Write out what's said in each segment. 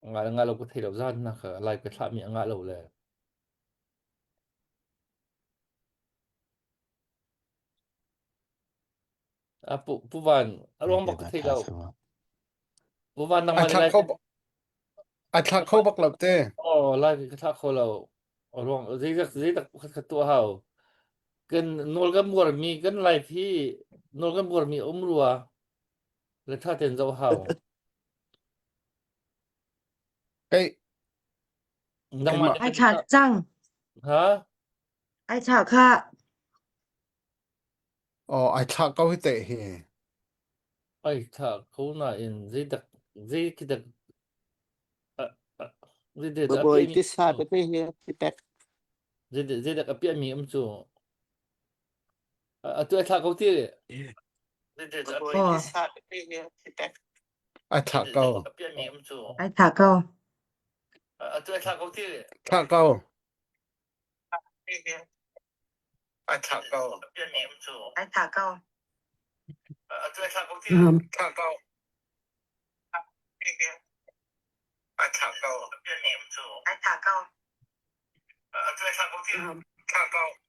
Ngah le ngah lo ka thei lo zan na kha lai ka thlah mi a ngah lo le. A pu pu van a ruang bak ka thei lo. Pu van A nangmah nih thlah lai kho a thlah kho bak lo te. Oh lai ka thlah kho lo. A ruang zeidak zeidak pakhat khat tuah hau. Kan nawl kan buar mi kan life hi nawl kan buar mi um rua le tha ten zoh hau. Kei Nangmah keimah nih Ai kan thlah cang. ha Ai thlah kha. oh ai thlah ko hi te hi. Ai tha ko nain zeidak zei khi dak zeidah a Bawi piahmi tisa tete hi ti pek. zeidah zeidak a piahmi um cu atu ai thlah ko ti Bawi Aw, tisa tete hi ti pek. Ai thlah ko. ai thlah ko. atu ai thlah ko ti Thlah ko. Ai thlah ko. Um, Ai thlah ko.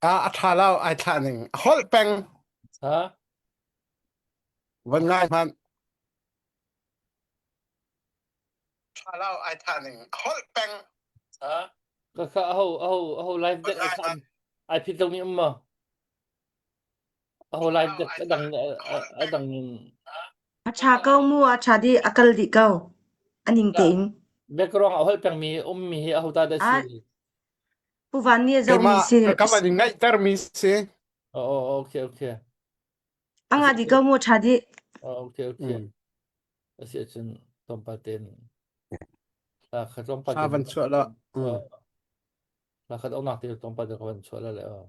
a a tha lo ai thlah ning. Holh peng ha van ngai hmanh. Tha lo ai thlah ning. Holh peng ha ka kha aho aho aho live dek ai thlah ai phit lo mi um ma aho live dek a dang a dang in A ṭha ko mu, a ṭha dih, a kal dih ko. A ning tein. background a holh peng mi um mi hi aho ta dah si Ah, Pu Van nih a zohmi keimah si. ka kam an in ngaihter mi si. Oh, oh, okay, okay. A ngah dih ko mu, a ṭha dih. Oh, okay, okay. Mm. A si ahcun tlawmpal tein hla kha tlawmpal Thla tein van chuah la. Mm. hla khat aunak te tlawmpal te ka van chuah la le oh.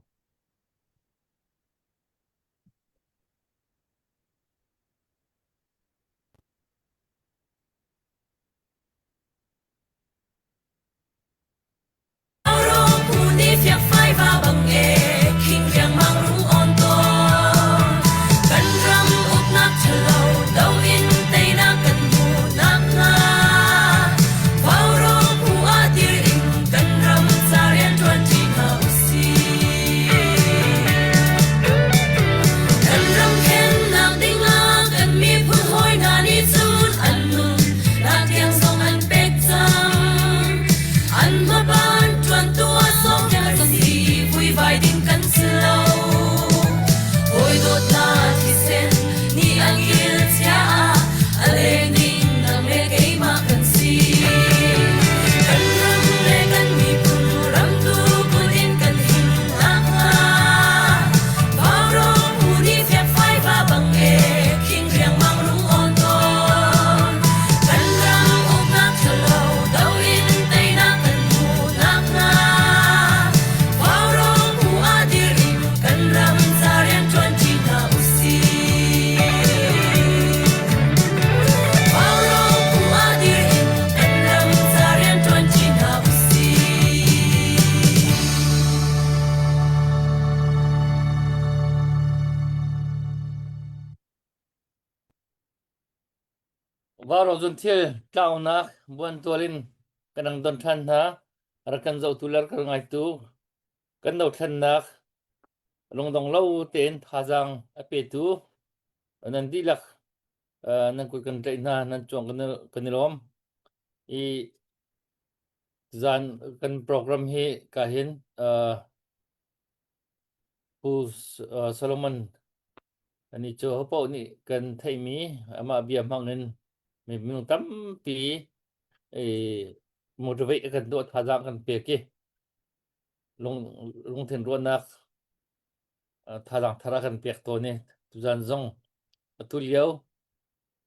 Kan ramkhennak dingah kan miphun hawi hna nih cun an nun nak tiang zong an pek cang. An hmaban ṭuantu ah sawm kan si, vuivai ding kan si lo. Hawi dawtnak thisen nih an kil chia ah a leng ding nang le keimah kan si. Kan ram le kan miphun ramtu kut in kan him nakhnga Vaurawng phu nih fiakfai va bang e khing riangmang rung awn tawn. Kan ram uknak ṭhalo do in teinak kan hmuh nakhnga Vaurawng phu ah dir in kan ram ca rian ṭuanṭi hna usih. Vaurawng phu ah dir in kan ram ca rian ṭuanṭi hna usih. Vaurawng cun thil tlaunak buantual in kan ang don ṭhan hna. Rak kan zohtu le rak kan ngaitu kan dothlennak lungdong lo tein thazaang a petu nan dihlak nan kut kan tlaih hna nan cuang kan i lawm. I zan kan program hi ka hin Pu Solomon ani cu hopaoh nih kan theihmi amah bia hmang in minung tampi i motivate a kan tuah thazaang kan pek i lung lungthin ruahnak thazaang thar a kan pek tawn i tuzan zong atu lio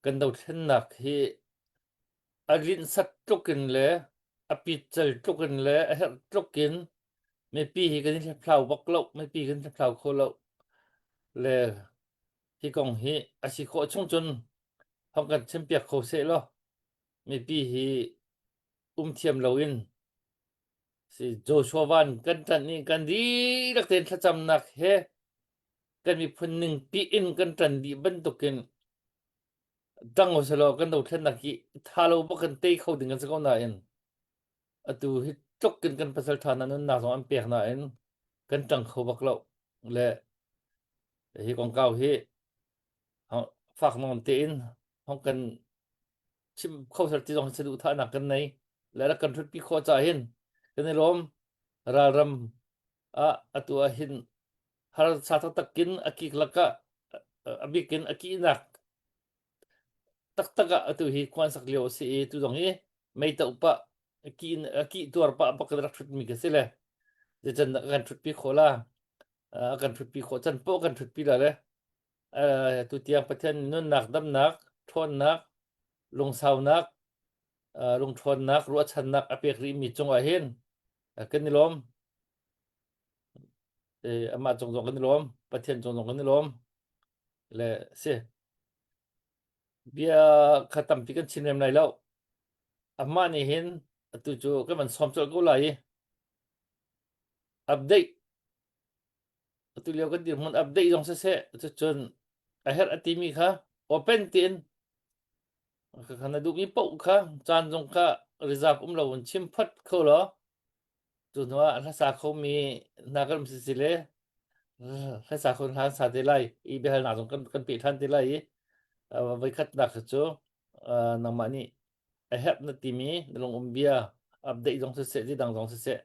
kan dothlennak hi a linhsat tluk in le a pitcal tluk in le a herh tluk in mipi hi kan i hliphlau bak lo mipi kan hliphlau kho lo le hi kong hi a si khawh chung cun hong kan chimpiak kho seh law mipi hi um thiam loin si Joshua Van kan ṭanh i kan dihlak tein thlacamnak he kan miphun ning piin kan ṭan dih bantukin. Ṭang usih law kan dothlennak hi ṭha lo bak in tei kho ding kan si ko nain atu hi tluk in kan pasal ṭha hna nunnak zong an pek nain kan ṭang kho bak lo le hi kongkau hi fak nawn tein hong kan chim kho ser ti zong saduhthahnak kan nei le rak kan hrutpi khawh caah hin kan i lawm. Ralram ah atu ah hin harsa taktak in a kik lakah a bik in a kihnak taktak ah atu hi khuan sak lio a si i tu zong hi mei toh pah a kih a kih tuar pah bak in rak ṭhutmi ka si le zeican dah kan ṭhutpi khawh la a kan ṭhutpi khawh can poh kan ṭhutpi la le tu tiang Pathian nunnak damnak ṭhawnnak lungsaunak lungṭhawnnak ruahchannak a pek rihmi cungah hin kan i lawm. Amah cung zong kan i lawm, Pathian cung zong kan i lawm. Le si. Bia kha tampi kan chim lem lai lo. Amah nih hin atu cu kan van sawm colh ko lai i update atu lio kan dirhmun update zong siseh cucun a herh a timi kha open tiin kha na duhmi paoh kha caan zong kha reserve um lo in chim phot kho law cu hnu ah hlasa khomi hna kan um si le hlasa kho hlan sa te lai i biahalnak zong kan kan pe ṭhan te lai i voikhatnak cu nangmah nih a herh na timi na lung um bia update zong siseh dang zong siseh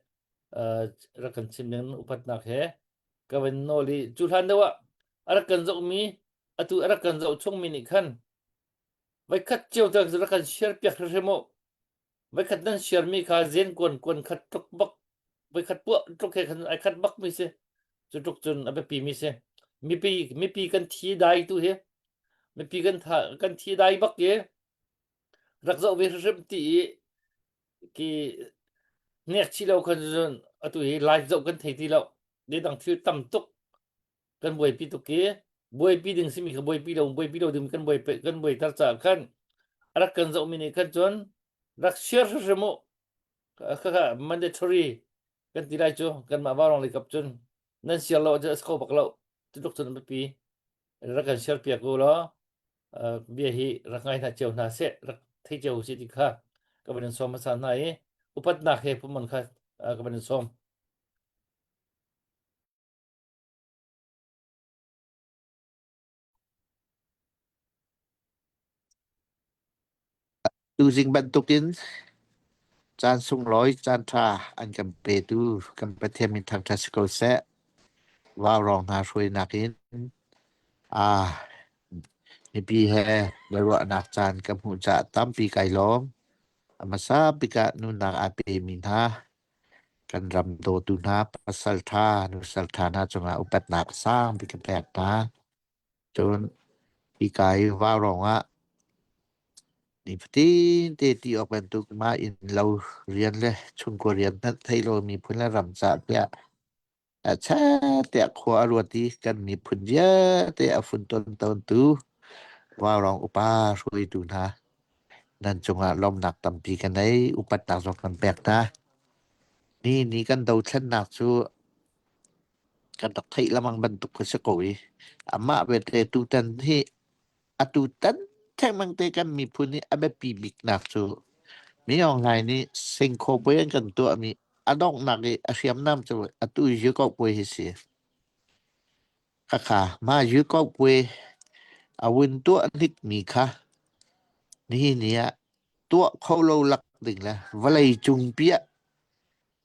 rak kan chim ding upatnak he ka van nawl i cu hlan deuh ah a rak kan zohmi atu a rak kan zoh chungmi nih khan voikhat cio te rak kan share piak hrimhrim u. Voikhat nan share mi kha zen kuan kuan khat tluk bak voikhat puah tluk he khan ai khat bak mi si. Cu tluk cun a biapi mi si. Mipi mipi kan thi dai tu hi mipi kan tha kan thi dai bak i rak zoh ve hrimhrim ti i ki hnek chi lo khan cun atu hi live zoh kan thei ti lo. Dang thil tam tuk kan buaipi tuk i buaipi ding simi kha buaipi lo buaipi lo ding kan buai kan buaiter caah khan a rak kan zohmi nih khan cun rak share hrimhrim u khakha mandatory kan ti lai cu kanmah vaurawng lei kap cun nan share lo ahcun a si kho bak lo cu tluk cun a biapi rak kan share piak u law bia hi rak ngai hna cio hna seh rak thei cio usih ti kha ka van in sawm hmasa hna i upatnak he pumon kha ka van in sawm. Tuzing bantukin caan sunglawi caan ṭha an kan petu kan Pathian min thangṭhat si ko seh. Vaurawng hna hruainak in aa mipi he biaruahnak caan ka hmuh caah tampi kai lawm. A hmasa bik ah nunnak aa pemi hna Kan ram dawtu hna pasalṭha, nusalṭha hna cungah upatnak sangbik ka pek hna. Cun hika i vaurawng ah nifatin te ti awk bantuk mah innlo rian le chungkhar rian hmanh thei lo miphun le ram caah tiah chet tiah khua a ruat i kan miphun vialte a funton tawntu vaurawng upa hruaitu hna nan cungah lawmhnak tampi ka nei, upatnak zong kan pek hna. Ni ni kan dothlennak cu kan rak theih lengmang bantuk a si ko i amah belte tutan hi atu tan thengmang te kan miphun i a biapi biknak cu Min Aung Hlaing nih singkhaw puai an kan tuahmi a donghnak i a hriamnam cu atu Yukok puai hi si. Khakha mah Yukok puai a vun tuah hnikmi kha nihin ni ah tuah kho lo lak ding le vawlei cungpi ah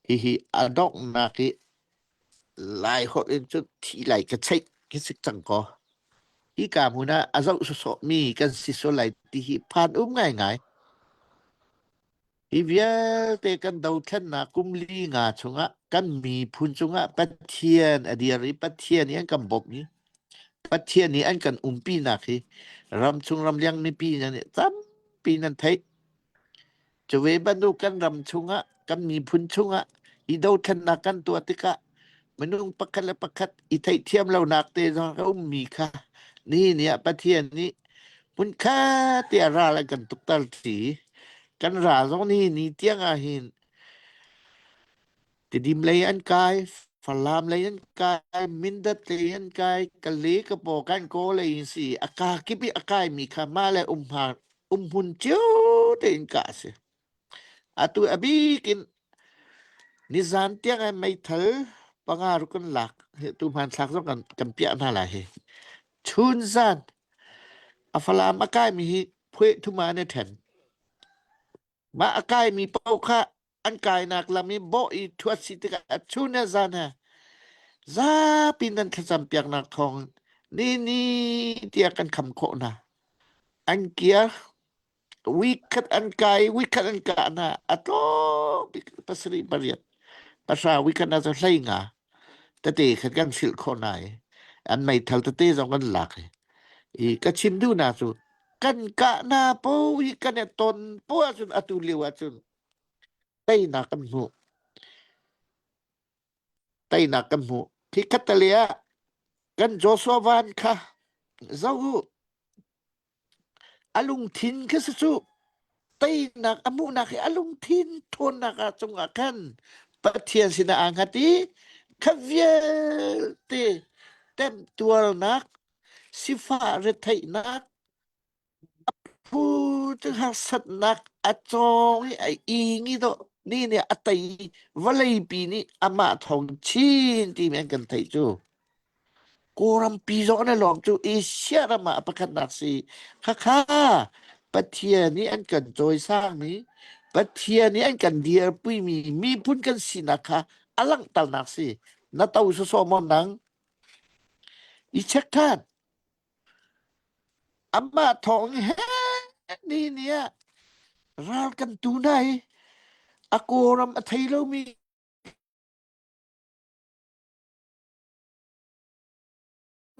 hihi a donghnak i Lai holh in cun thi lai ka cheih ka sik cang kaw. Hika hmun ah a zoh sawsawhmi kan si sual lai ti hi phan um ngaingai. Hi vialte kan dothlennak kum li nga chungah kan miphun cungah Pathian a dir i Pathian nih an kan bawmh i Pathian nih an kan umpinak hi ramchung ramleng mipi nan nih tampi nan theih. Cuve bantuk kan ram chungah, kan miphun chungah i dothlennak kan tuah tikah minung pakhat le pakhat i theihthiam lonak te zong a ummi kha nihin ni ah Pathian nih hmunkhat te ah ral an kan tukter ti. Kan ral zong nihin ni tiang ah hin Tidim lei an kai. Falam lei an kai, Mindat lei an kai, Kale ka paw kan kaw lei in si. A ka kip i a kai mi kha mah le umhar umhmun cio tein kah a si. Atu a bik in nizan tiang ah meithal panga ruk kan lak. Hi tu hmanthlak zong kan kan piah hna lai hi. Chun zan a Falam a kai mi hi phueh thuma an i then. Mah a kaimi paoh kha an kainak lam i bawh i ṭhuat si tikah a chun he zan he zapi nan thlacam piaknak thawng ni ni tiah kan kham khawh hna. An kiar week khat an kai week khat an kah hna a tlawm bik pasarih pariat pahra week khat na cu hlei nga tete khat kan hrilh khawh hna i an meithal tete zong kan lak i i ka chim duhnak cu kan kah hna po hi kan i ton po ahcun atu lio ahcun teinak kan hmuh teinak kan hmuh khi khattale ah kan Joshua Van kha zoh u A lungthin kha si cu teinak a hmuhnak hi a lungthin ṭhawnnak ah cungah khan Pathian sinah aa hngat i kha vialte temtuarnak, sifah retheihnak, a phu cu harsatnak a cawng i a ing i dawh ni nih a tei i vawleipi nih amah thawng chin timi an kan theih cu. Kawlrampi zong an i lawm cu Asia ram ah a pakhatnak si. Khakha Pathian nih an kan cawisangmi, Pathian nih an kan dirpimi miphun kan sinak kha a langhternak si. Na to sawsawh maw nang? I check than. Amah thawng he ni ni ah ral kan tu hna i a Kawlram a thei lomi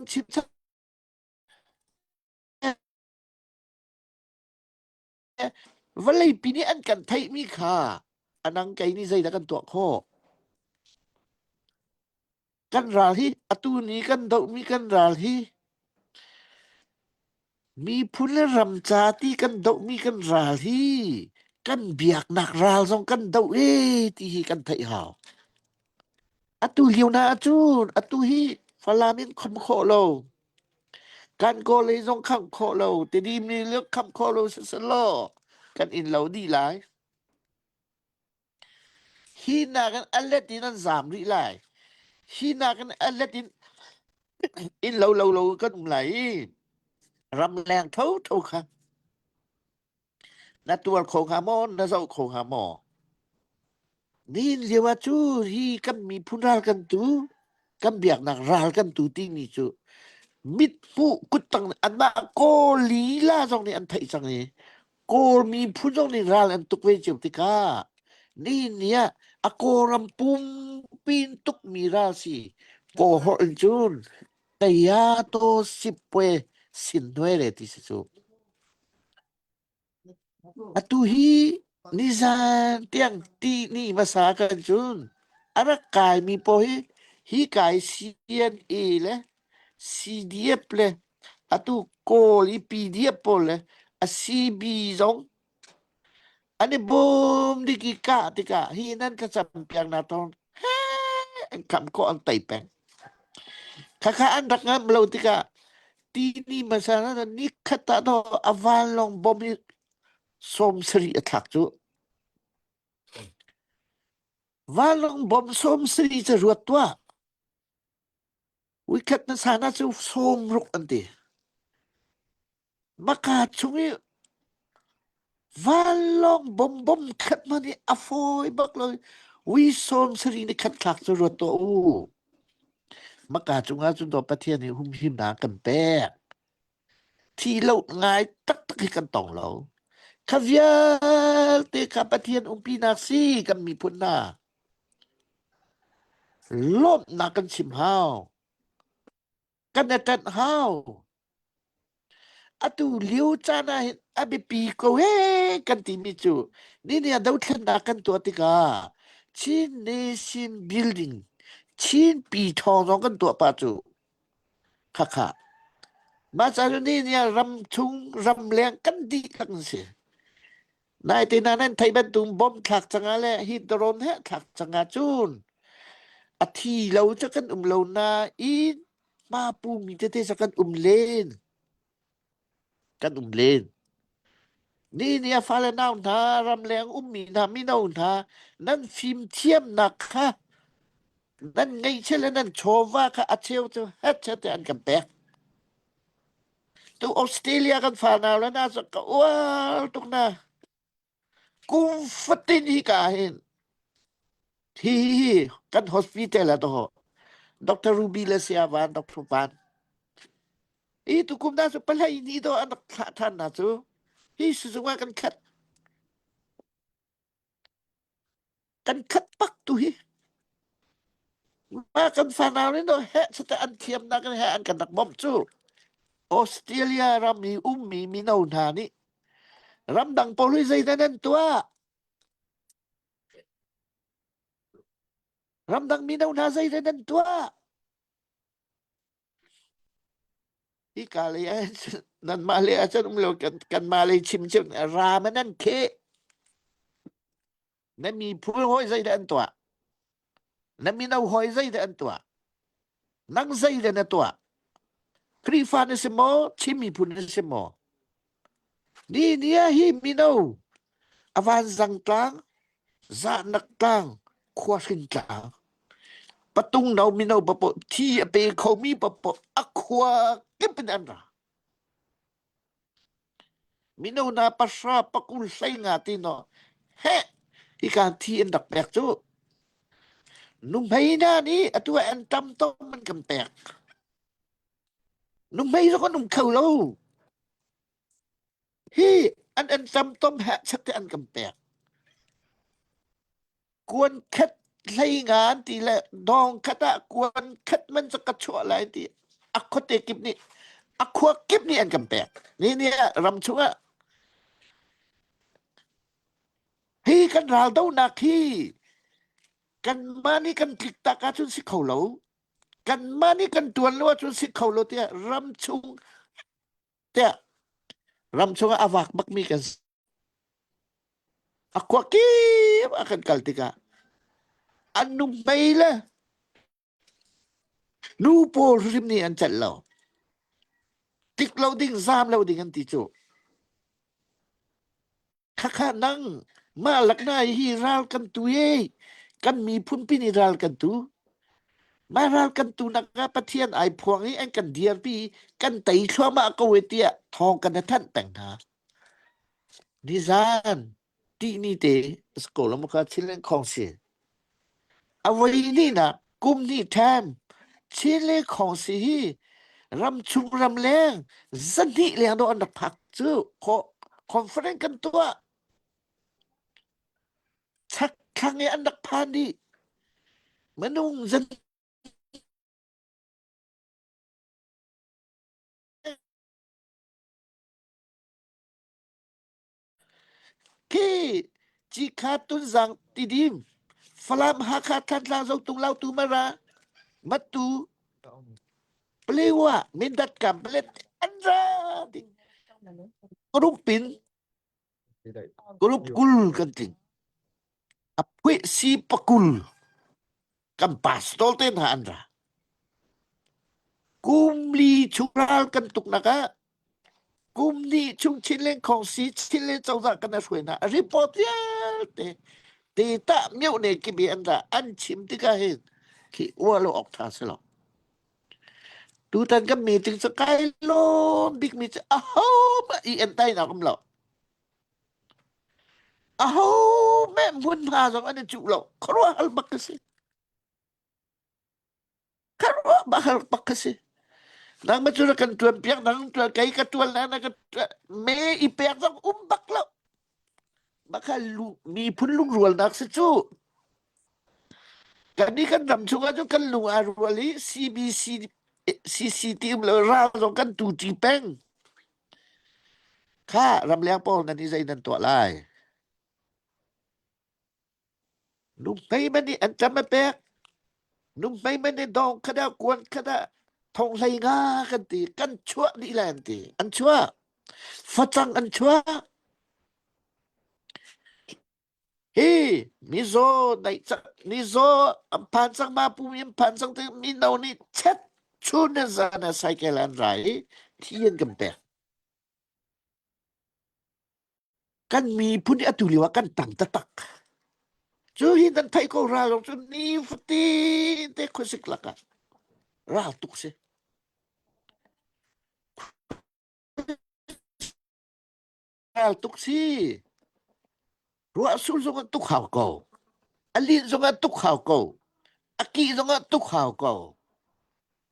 Chimchap vawleipi nih an kan theihmi kha a nang kei nih zeidah kan tuah khawh? Kan ral hi atu ni kan dohmi kan ral hi miphun le ram ca ti kan dohmi kan ral hi kan biaknak ral zong kan doh e ti hi kan theih hau. Atu lio na ahcun atu hi Falam in kham khawh lo. Kan Kawl lei zong kham khawh lo. Tedim nih le kham khawh lo siselaw kan inn lo dih lai. Hi nakin a let in an zaam rih lai. Hi nakin a let in inn lo lo lo kan um lai i ramleng thotho kha Na tuar kho hnga maw? Na zoh kho hnga maw? Nihin lio ah cu hi kan miphun ral kan tu, kan biaknak ral kan tu timi cu mithmuh kuttang anmah Kawl lila zong nih an theih cang i Kawl miphun zong nih ral an tuk ve cio tikah nihin ni ah a Kawlram pumpi in tukmi ral si Kawl holh in cun Tayato sipwe sinhnuai le ti si cu. Atu hi nizan tiang ti ni hmasa kan cun a rak kaimi pawl hi hi kai CNA le CDF le atu Kawl i PDF pawl le a CB zong an i bawm dik i kah tikah hi nan thlacam piaknak thawng an kham khawh an tei peng. Khakha an rak ngamh lo tikah tini hmasa na nikhat ah to a vanlawng bom i 70 a thlak cu. Vanlawng bom 70 cu ruat tuah. Uikhat na sana cu 60 an ti. Maka chung i vanlawng bom bom khat hmanh hi a fawi bak lo. Ui 70 ni khat thlak cu ruat tuah u. Maka cungah cun daw Pathian nih humhimnak kan pek. Thi lo ngai taktak hi kan tong lo. Kha vialte kha Pathian umpinak si kan miphun hna. Lawmhnak kan chim hau. Kan i ṭanh hau. Atu lio caan ah hin a biapi ko he kan timi cu nini ah dothlennak kan tuah tikah Chin Nation Building Chin pi thawng zong kan tuah pah cu khakha mah ca cu ni ah ram chung ramleng kan dihlak an si. Naite na nan theih bantuk bom thlak cang ah le hi drone he thlak cang ah cun. A thi lo cu kan um lo nain hma pumi tete cu kan um len. Kan um len. Ni ni a fale nau hna, ramleng ummi hna, mino hna, nan fimthiamnak kha nan ngeihchiah le nan chawva kha a cheu cu het te an kan pek. Tu Australia kan fanau le na cu ka uar tuk na. Kum fatin hi ka hin hi hi kan hospital ah to Dr. Ruby le Sia Van Dr. Van i tukum na cu palai ni do an rak thlah than na cu hi sizung ah kan khat kan khat pak tu hi ma kan fanau nih no he chate an thiamnak he an kan rak bawmh cu Australia ram i ummi mino hna nih ramdang pawl hi zeidah nan tuah ramdang mino hna zeidah nan tuah Hika lei ah nanmah lei ah cun um lo kan kanmah lei chim cu ram in an kheh. Na miphun hawi zeidah an tuah? Na mino hawi zeidah an tuah? Nang zeidah na tuah? Khrihfa na si maw? Chin miphun na si maw? Ni ni ah hi mino a vanzang tlang, zahnak tlang, khuahrin tlang, patung no mino papoh thi a pe khomi papoh a khua kip in an ra. Mino na pahra pakul hlei nga ti no he hika thi an rak pek cu. Nuhmei hna nih atu ah an tam tom an kan pek. Nuhmei zong an um kho lo. Hi an an tam tom he chat te an kan pek. Kuan khat hlei nga an ti le dawng khat ah kuan khat man cu ka chuah lai ti a khuate kip nih a khua kip nih an kan pek. Ni ni ah ram chungah hi kan ral donak hi kanmah nih kan tlik tak ahcun si kho lo. Kanmah nih kan tuan lo ahcun si kho lo tiah ram chung tiah ram chungah a vak bakmi kan si. A khua kip a kan kal tikah an nuhmei le nu pawl hrim nih an celh lo. Tik lo ding, zaam lo ding an ti cu. Khakha nang mah lakna hi ral kan tu e kan miphun pi nih ral kan tu. Mah ral kan tu nak ah Pathian ai phuang i an kan dirpi kan tei thluahmah ko e tiah thawng kan i thanh peng hna. Nizan tihni te ko lo maw Chinland Council a voi hnihnak kum hnih ṭhan Chinland Council hi ramchung ramleng zahnih leng dawh an rak phak cu conference kan tuah chakthlang i an rak phan dih minung zan Khi Cikha Tunzang Tidim Falam Hakha Thantlang Zotung Lautu Mara Matu Palewa Mindat Kamplet an ra ding Group pin group 20 kan tling a phuih si pakul kan pastor te hna an ra kum li chung ral kan tuknak ah kum hnih chung Chinland Khawngsi Chinland cozah kan hruai hna a report vialte te tah mioh ne kibi an ra an chim tikah hin khi uar lo awk tha si lo tutan kan meeting cu kai lawm bik mi cu aho mah i en tai nak um lo aho meh hmunhma zong an i cuh lo khuaruah hal bak ka si Kharuah bahar bak ka si. Nang ma cu na kan tuan piak nang tuan kei ka tuan na na ka me i pek zong um bak lo. Maka lu miphun lungrualnak si cu. Kan ni kan ram chungah cu kan lung aa rual i CBC CCT um lo ral zong kan tu ṭi peng. Kha ramleng pawl nan i zei nan tuah lai. Nuhmei man nih an ṭam a pek. Nuhmei man nih dawng khat ah kuan khat ah thong hlei nga kan ti. Kan chuah dih lai an ti. An chuah. Facang an chuah. Hi. Mizaw naih cang mizaw an phan cang ma pum in phan cang ti mino nih chet chun le zan ah cycle an ra i thi an kan pek. Kan miphun hi atu lio ah kan tang taktak. Cu hi nan theih ko ral zong cu nifatin te khuasik lakah ral tuk si. Ral tuk si. Ruah sur zong ah tuk hau ko. A lin zong ah tuk hau ko. A kih zong ah tuk hau ko.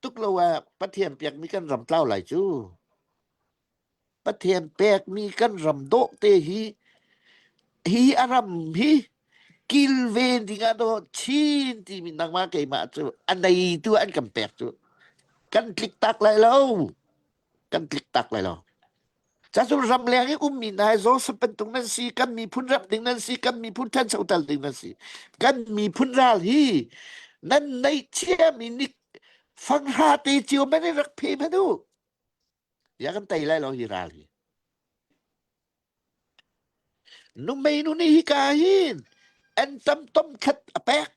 Tuk lo ah Pathian pekmi kan ram tlau lai cu. Pathian pekmi kan ram dawh te hi hi a ram hi kilven ding ah dawh chin timi nangmah keimah cu a neitu an kan pek cu kan tlik tak lai lo. Kan tlik tak lai lo. Cacun ramleng i ummi hna hi Joseph bantuk nan si, kan miphun rap ding nan si, kan miphun ṭhanchoter ding nan si. Kan miphun ral hi nan neih ciami nik fanghra te cio man in rak phe hmanh u. Ya kan tei lai lo hi ral hi. Numei nu nih hika hin an tam tom khat a pek.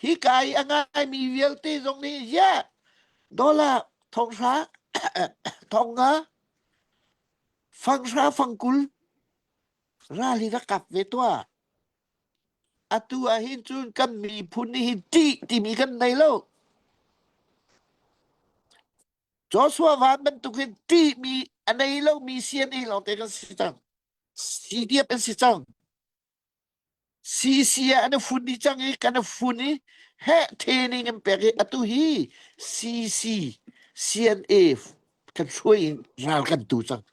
Hika i a ngaimi vialte zong nih ya dollar thonghra thonga fanghra fangkul ral hi rak kap ve tuah. Atu ah hin cun kan miphun nih hin ṭih timi kan nei lo. Joshua van bantukin ṭihmi a nei lomi CNA lawngte kan si cang. CDF an si cang. CC ah an i fun dih cang i kan i fun i heh training an pek i atu hi CC CNA kan hruai in ral kan tu cang.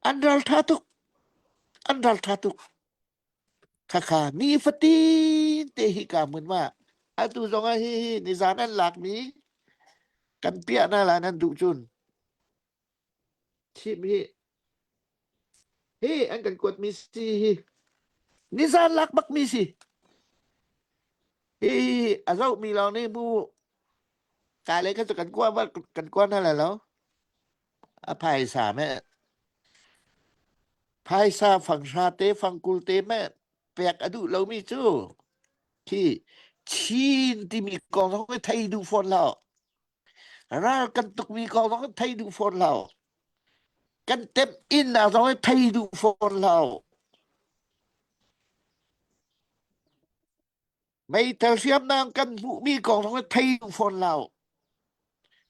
An ral ṭha tuk. An ral ṭha tuk. Khakha nifatin te hika hmun ma atu zong ah hihi nizan an lakmi kan piah na la nan duh cun thim hi hi an kan kuatmi si hi nizan lak bakmi si hi a zohmi lawng nih mu ka le kha cu kan kua kan kua hna lai lo a phaisa me Phaisa fanghra te fangkul te meh pek a duh lomi cu khi Chin timi kong zong hi thei duh fawn lo. Ral kan tukmi kong zong hi thei duh fawn lo. Kan temh innak zong hi thei duh fawn lo. Meithal hriamnam kan hmuhmi kong zong hi thei duh fawn lo.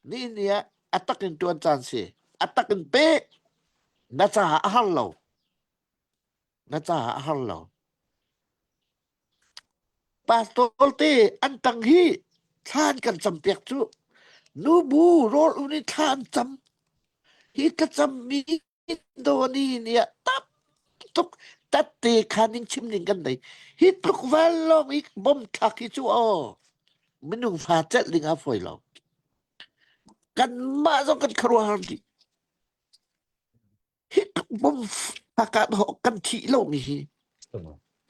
Ni ni ah a tak in ṭuan caan si. A tak in pe. Na caah a har lo. Na caah a har lo. Pastor te an tang hi thlan kan cam piak cu. Nubu rawl un i thla an cam. Hi thlacam mi Dawni nih tam tuk tatte khan in chim ning kan nei. Hi tluk val lawng i bom thlak hi cu aw minung fa celh ding a fawi lo. Kanmah zong kan khuaruahhar dih. Hi tluk bom thlak ah kan thih lo mi hi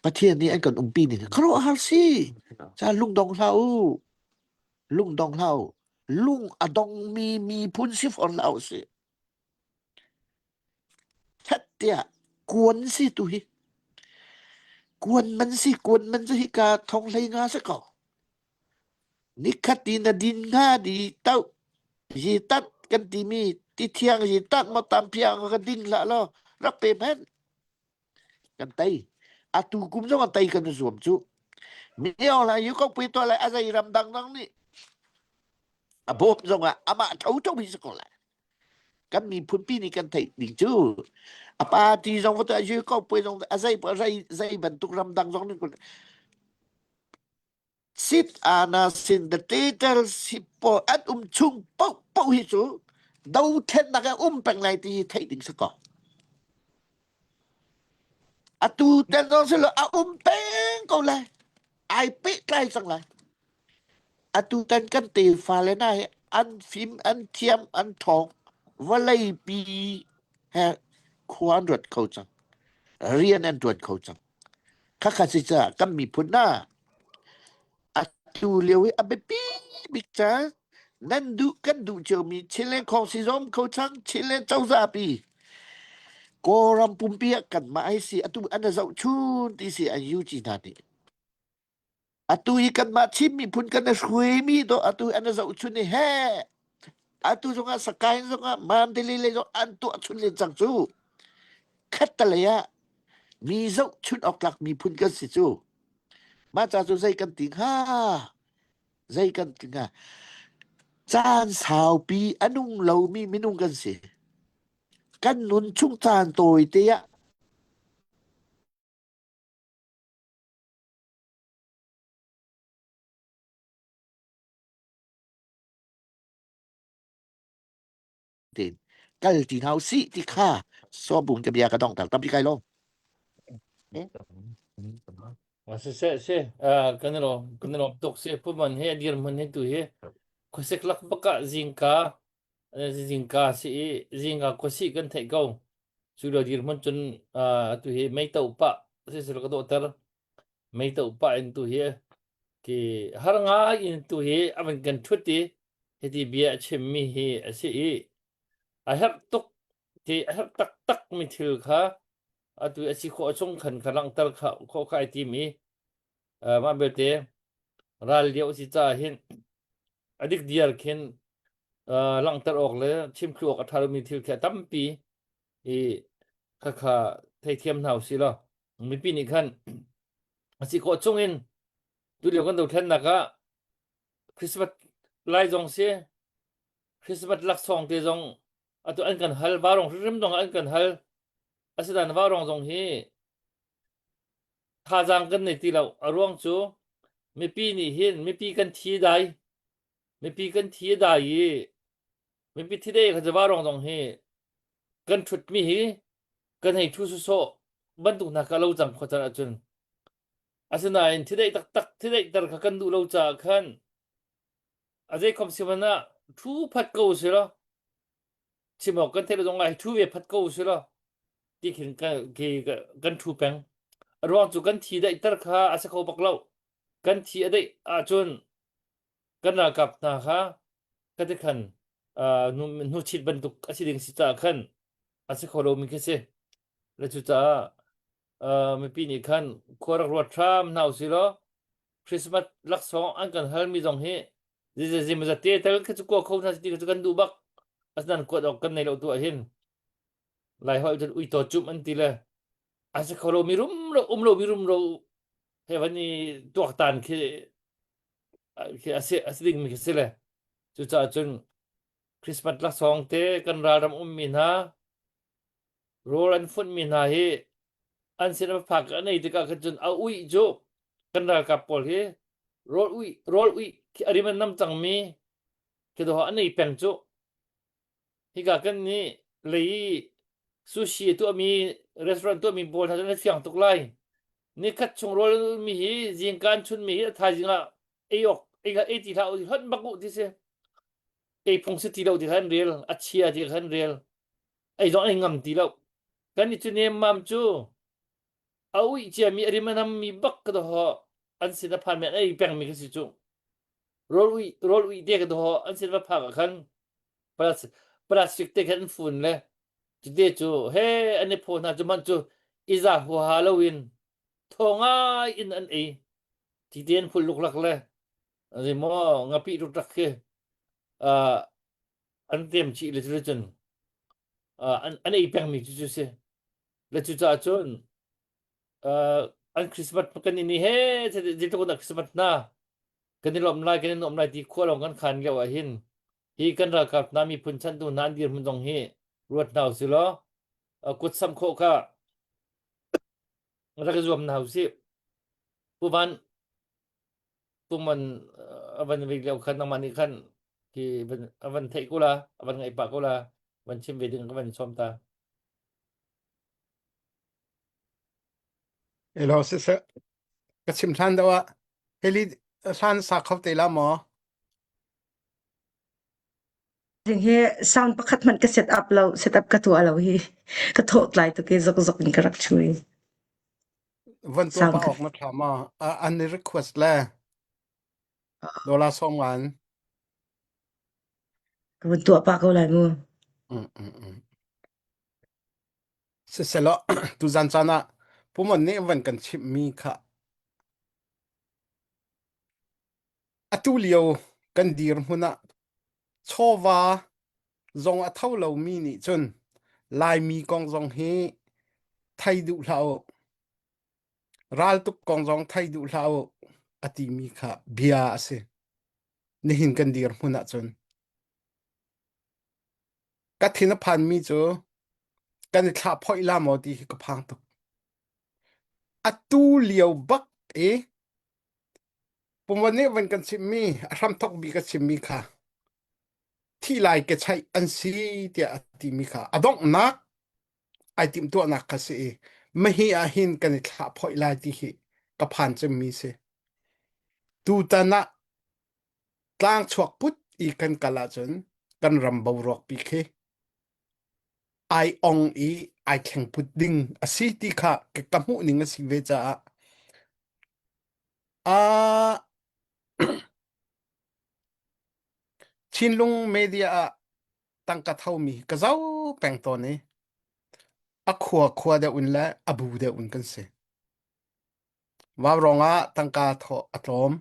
Pathian nih an kan umpi ning khuaruahhar si. Ca lungdong hlah u. Lungdong hlah u. Lung a dongmi miphun si fawn hlah u sih. That tiah kuan si tu hi. Kuan man si kuan man cu hika thong hlei nga si ko. Nikhat ti na din hnga di tauh yi tat kan timi ti thiang yi tat maw tampiang ka ding hlah law rak pe hmanh. Kan tei. Atu kum zong an tei kan i zuam cu. Mi lai yu ko pui tuah lai a zei ram dang dang nih a bawm zong ah amah tho tho hi si ko lai. Kan miphunpi nih kan theih ding cu a party zong va tuah yu ko pui zong a zei zei bantuk ram dang zong nih sit ana sin the title si pawl an um chung paoh paoh hi cu dothlennak ah um peng lai ti hi theih ding si ko. Atu tel zong si lo a um peng ko lai. Ai pehtlai cang lai. Atu tan kan tefa le na hi an fim an thiam an ṭhawng vawlei pi he khua an ruat kho cang. Rian an ṭuan kho cang. Khakha si caah kan miphun hna atu lio hi a biapi bik caan nan duh kan duh ciomi Chinland Khawng si zom kho cang Chinland cozah pi. Kawlram pumpi ah kanmah hi si atu an i zohchun ti si an UG hna nih. Atu hi kanmah Chin miphun kan i hruaimi dawh atu an i zohchun i he atu zongah Sakaing zongah Mandalay lei zong an tuah chun len cang cu. Khattalei ah mi zohchun awk tlak miphun kan si cu. Mah ca cu zei kan ti hnga? Zei kan ti hnga? Caan saupi a nung lomi minung kan si. Kan nun chung caan tawite ah tein kal ti hna usih ti kha sawbung ka bia ka dongter tampi kai lo. Siseh si kan i lawm kan i lawm tuk si puman he dirhmun he tu hi khuasik lak bak ah zingka zingka si i zingka khuasih kan theih ko cu lo dirhmun cun atu hi meito pah siseh ka dawhter meito pah in tu hi ki har ngai in tu hi a van kan thut i hiti bia a chimmi hi a si i a herh tuk ti a herh taktak mi thil kha atu a si khawh chung khan kha langhter kha khawh kha ai tim i mah belte ral lio si caah hin a dik diar khin langhter awk le chimthlu awk a ṭha lomi thil khi a tampi i khakha theithiam hna usih law mipi nih khan a si khawh chung in tulio kan dothlennak ah Christmas lai zong si Christmas laksawng te zong atu an kan hal varong hrimhrim zong an kan hal asinain varong zong hi thazaang kan nei ti lo a ruang cu mipi nih hin mipi kan thi dai mipi kan thi dai i mipi thi dai kha varong zong hi kan ṭhutmi hi kan hei ṭhu sawsawh bantuk hna kha lo cang khua can ahcun asinain thideih taktak thideihter kha kan duh lo caah khan a zei khom si hmanh ah ṭhu phat ko si law chim awk kan theih lo zong ah hi ṭhu ve phat ko si law ti khin kan ṭhu peng a ruang cu kan thi daihter kha a si kho bak lo kan thi a daih ahcun kan ralkap hna kha kati khan hnuchit bantuk a si ding si caah khan a si kho lomi khi si le cucaah mipi nih khan khua rak ruat hram hna usih law Christmas laksawng an kan halmi zong hi zizazimazate tel khi cu kua kho hna ti cu kan duh bak asinain kuat awk kan nei lo tu ahhin Lai holh cun uitaw cumh an ti le a si kho lomi rumro um lomi rumro he van i tuaktan khi khi a si a si dingmi khi si le cucaah cun Christmas laksawng te kan ralram ummi hna rawl an funhmi hna hi an sin a phak an ei tikah khan cun a uih cu kan ralkap pawl hi rawl uih rawl uih khi a rim an nam cangmi khi dawh an ei peng cu hika kan nih lei sushi a tuahmi restaurant tuahmi pawl hna cu an fiang tuk lai nikhat chung rawl an ulmi hi zingka an chunmi hi a thaizing ah ei awk ei ei ti hlah u hlonh bak u ti si ei phung si ti lo ti kha an rel a chia ti kha an rel ei zong ei ngam ti lo kan i cu nemmam cu a uih ciami a rim a nammi bak ka doho an sin a phan mi an ei pengmi ka si cu rawl uih rawl uih te ka doho an sin va phak ah khan plastic te khan an fun le cute cu he an i phaw hna cu man cu iza huaha loin thaw ngai in an ei ti te an phul luklak le maw ngapi rukrak khi an tem chih le cu cun an an ei pengmi cu cu si le cucaah cun an Christmas kan ini he zeitluk in Christmas hna kan i lawm lai kan i nuam lai ti khua lawng kan khan lio ah hin hi kan ralkap hna miphun chantu hna an dirhmun zong hi ruat hna usih law kut sam khawh kha rak i zuam hna usih Pu Van Pungman a van vei lio khan nangmah nih khan khi a van theih ko la a van ngaih pah ko la van chim ve ding ka van sawm ta Elo siseh ka chim hlan deuh ah heli hlan sa kho te la maw? Ding hi sound pakhat hmanh ka set up lo, set up ka tuah lo hi. Ka thawh tlai tuk i zokzok in ka rak chui. Van tuah Sound pa ka awk na tha ma? An i request le dollar sawm ngan. ka van tuah pah ko lai mu. Mm, mm, mm. Siselaw tuzan caan ah Pumon nih van kan chimhmi kha atu lio kan dirhmun ah chawva zong a tho lomi nih cun Laimi kong zong hi thei duh hlah u. Raltuk kong zong thei duh hlah u a timi kha bia a si. Nihin kan dirhmun ahcun. Ka thin a phanmi cu kan i thlah phoih la maw ti hi ka phang tuk. Atu lio bak i pumvan nih van kan chimmi a hramthok bik a chimmi kha thi lai ke chaih an si tiah a timi kha a donghnak ai timhtuahnak kha si i mahi ah hin kan i thlah phoih lai ti hi ka phan cemmi si. Tutan ah tlangchuak put i kan kal ahcun kan ram boruak pi khi ai ong i ai thleng put ding a si ti kha ka hmuh ning a si ve caah uh, Chinlung media ah tangka thomi ka zo peng tawn i a khua khua deuh in le a bu deuh in kan si. Vaurawng ah tangka thawh a tlawm.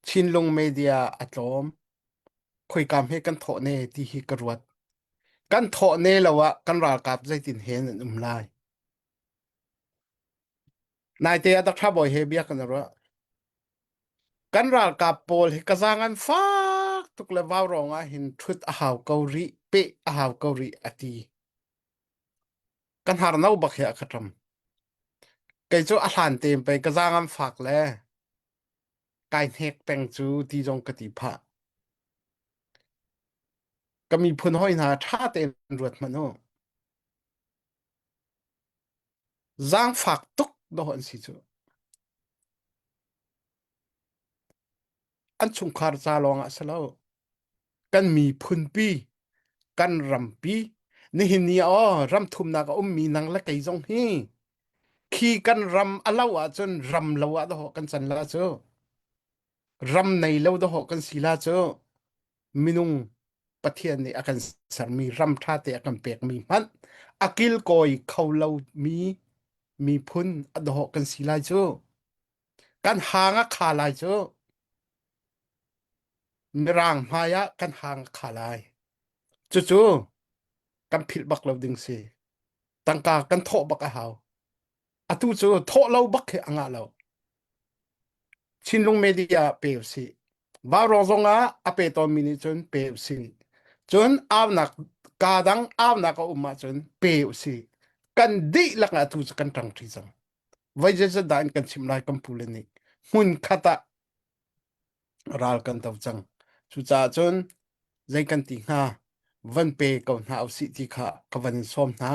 Chinlung media a tlawm. Khoika hme kan thawh ne ti hi ka ruat. Kan thawh ne lo ah kan ralkap zeitin he nan um lai. Naite ah Dr. Bawi he bia kan i ruah. Kan ralkap pawl hi ka zaang an fak tuk le vaurawng ah hin ṭhut a hau ko rih, peh a hau ko rih a ti. Ka hnarno bak hi a ka ṭam. Kei cu a hlan tein pei ka zaang an fak le kai hnek peng cu ti zong ka ti phah. Ka miphun hawi hna ṭha tein ruat hmanh u. Zaangfak tuk dawh an si cu. An chungkhar ca lawng ah si lo. Kan miphunpi, kan rampi, nihin ni ah aw ram thumnak a ummi nang le kei zong hi khi kan ram a lo ahcun ram lo ah dawh kan can la cu. Ram nei lo dawh kan si la cu. Minung Pathian nih a kan sermi ram ṭha te a kan pekmi hmanh a kilkawi kho lomi miphun a dawh kan si lai cu. Kan hang a kha lai cu. Mirang hmai ah kan hang a kha lai. Cucu kan philh bak lo ding si. Tangka kan thawh bak a hau. Atu cu thawh lo bak khi a ngah lo. Chinlung media pe usih. Vaurawng zong ah a pe tawnmi nih cun pe usih. Cun aunak ka dang aunak a um ahcun pe usih. Kan dihlak ah atu cu kan ṭangṭi cang. Voi zeizat dah in kan chimh lai kan pule nih hmun khat ah ral kan do cang. Cucaah cun zei kan ti hnga van pe ko hna usih ti kha ka van in sawm hna.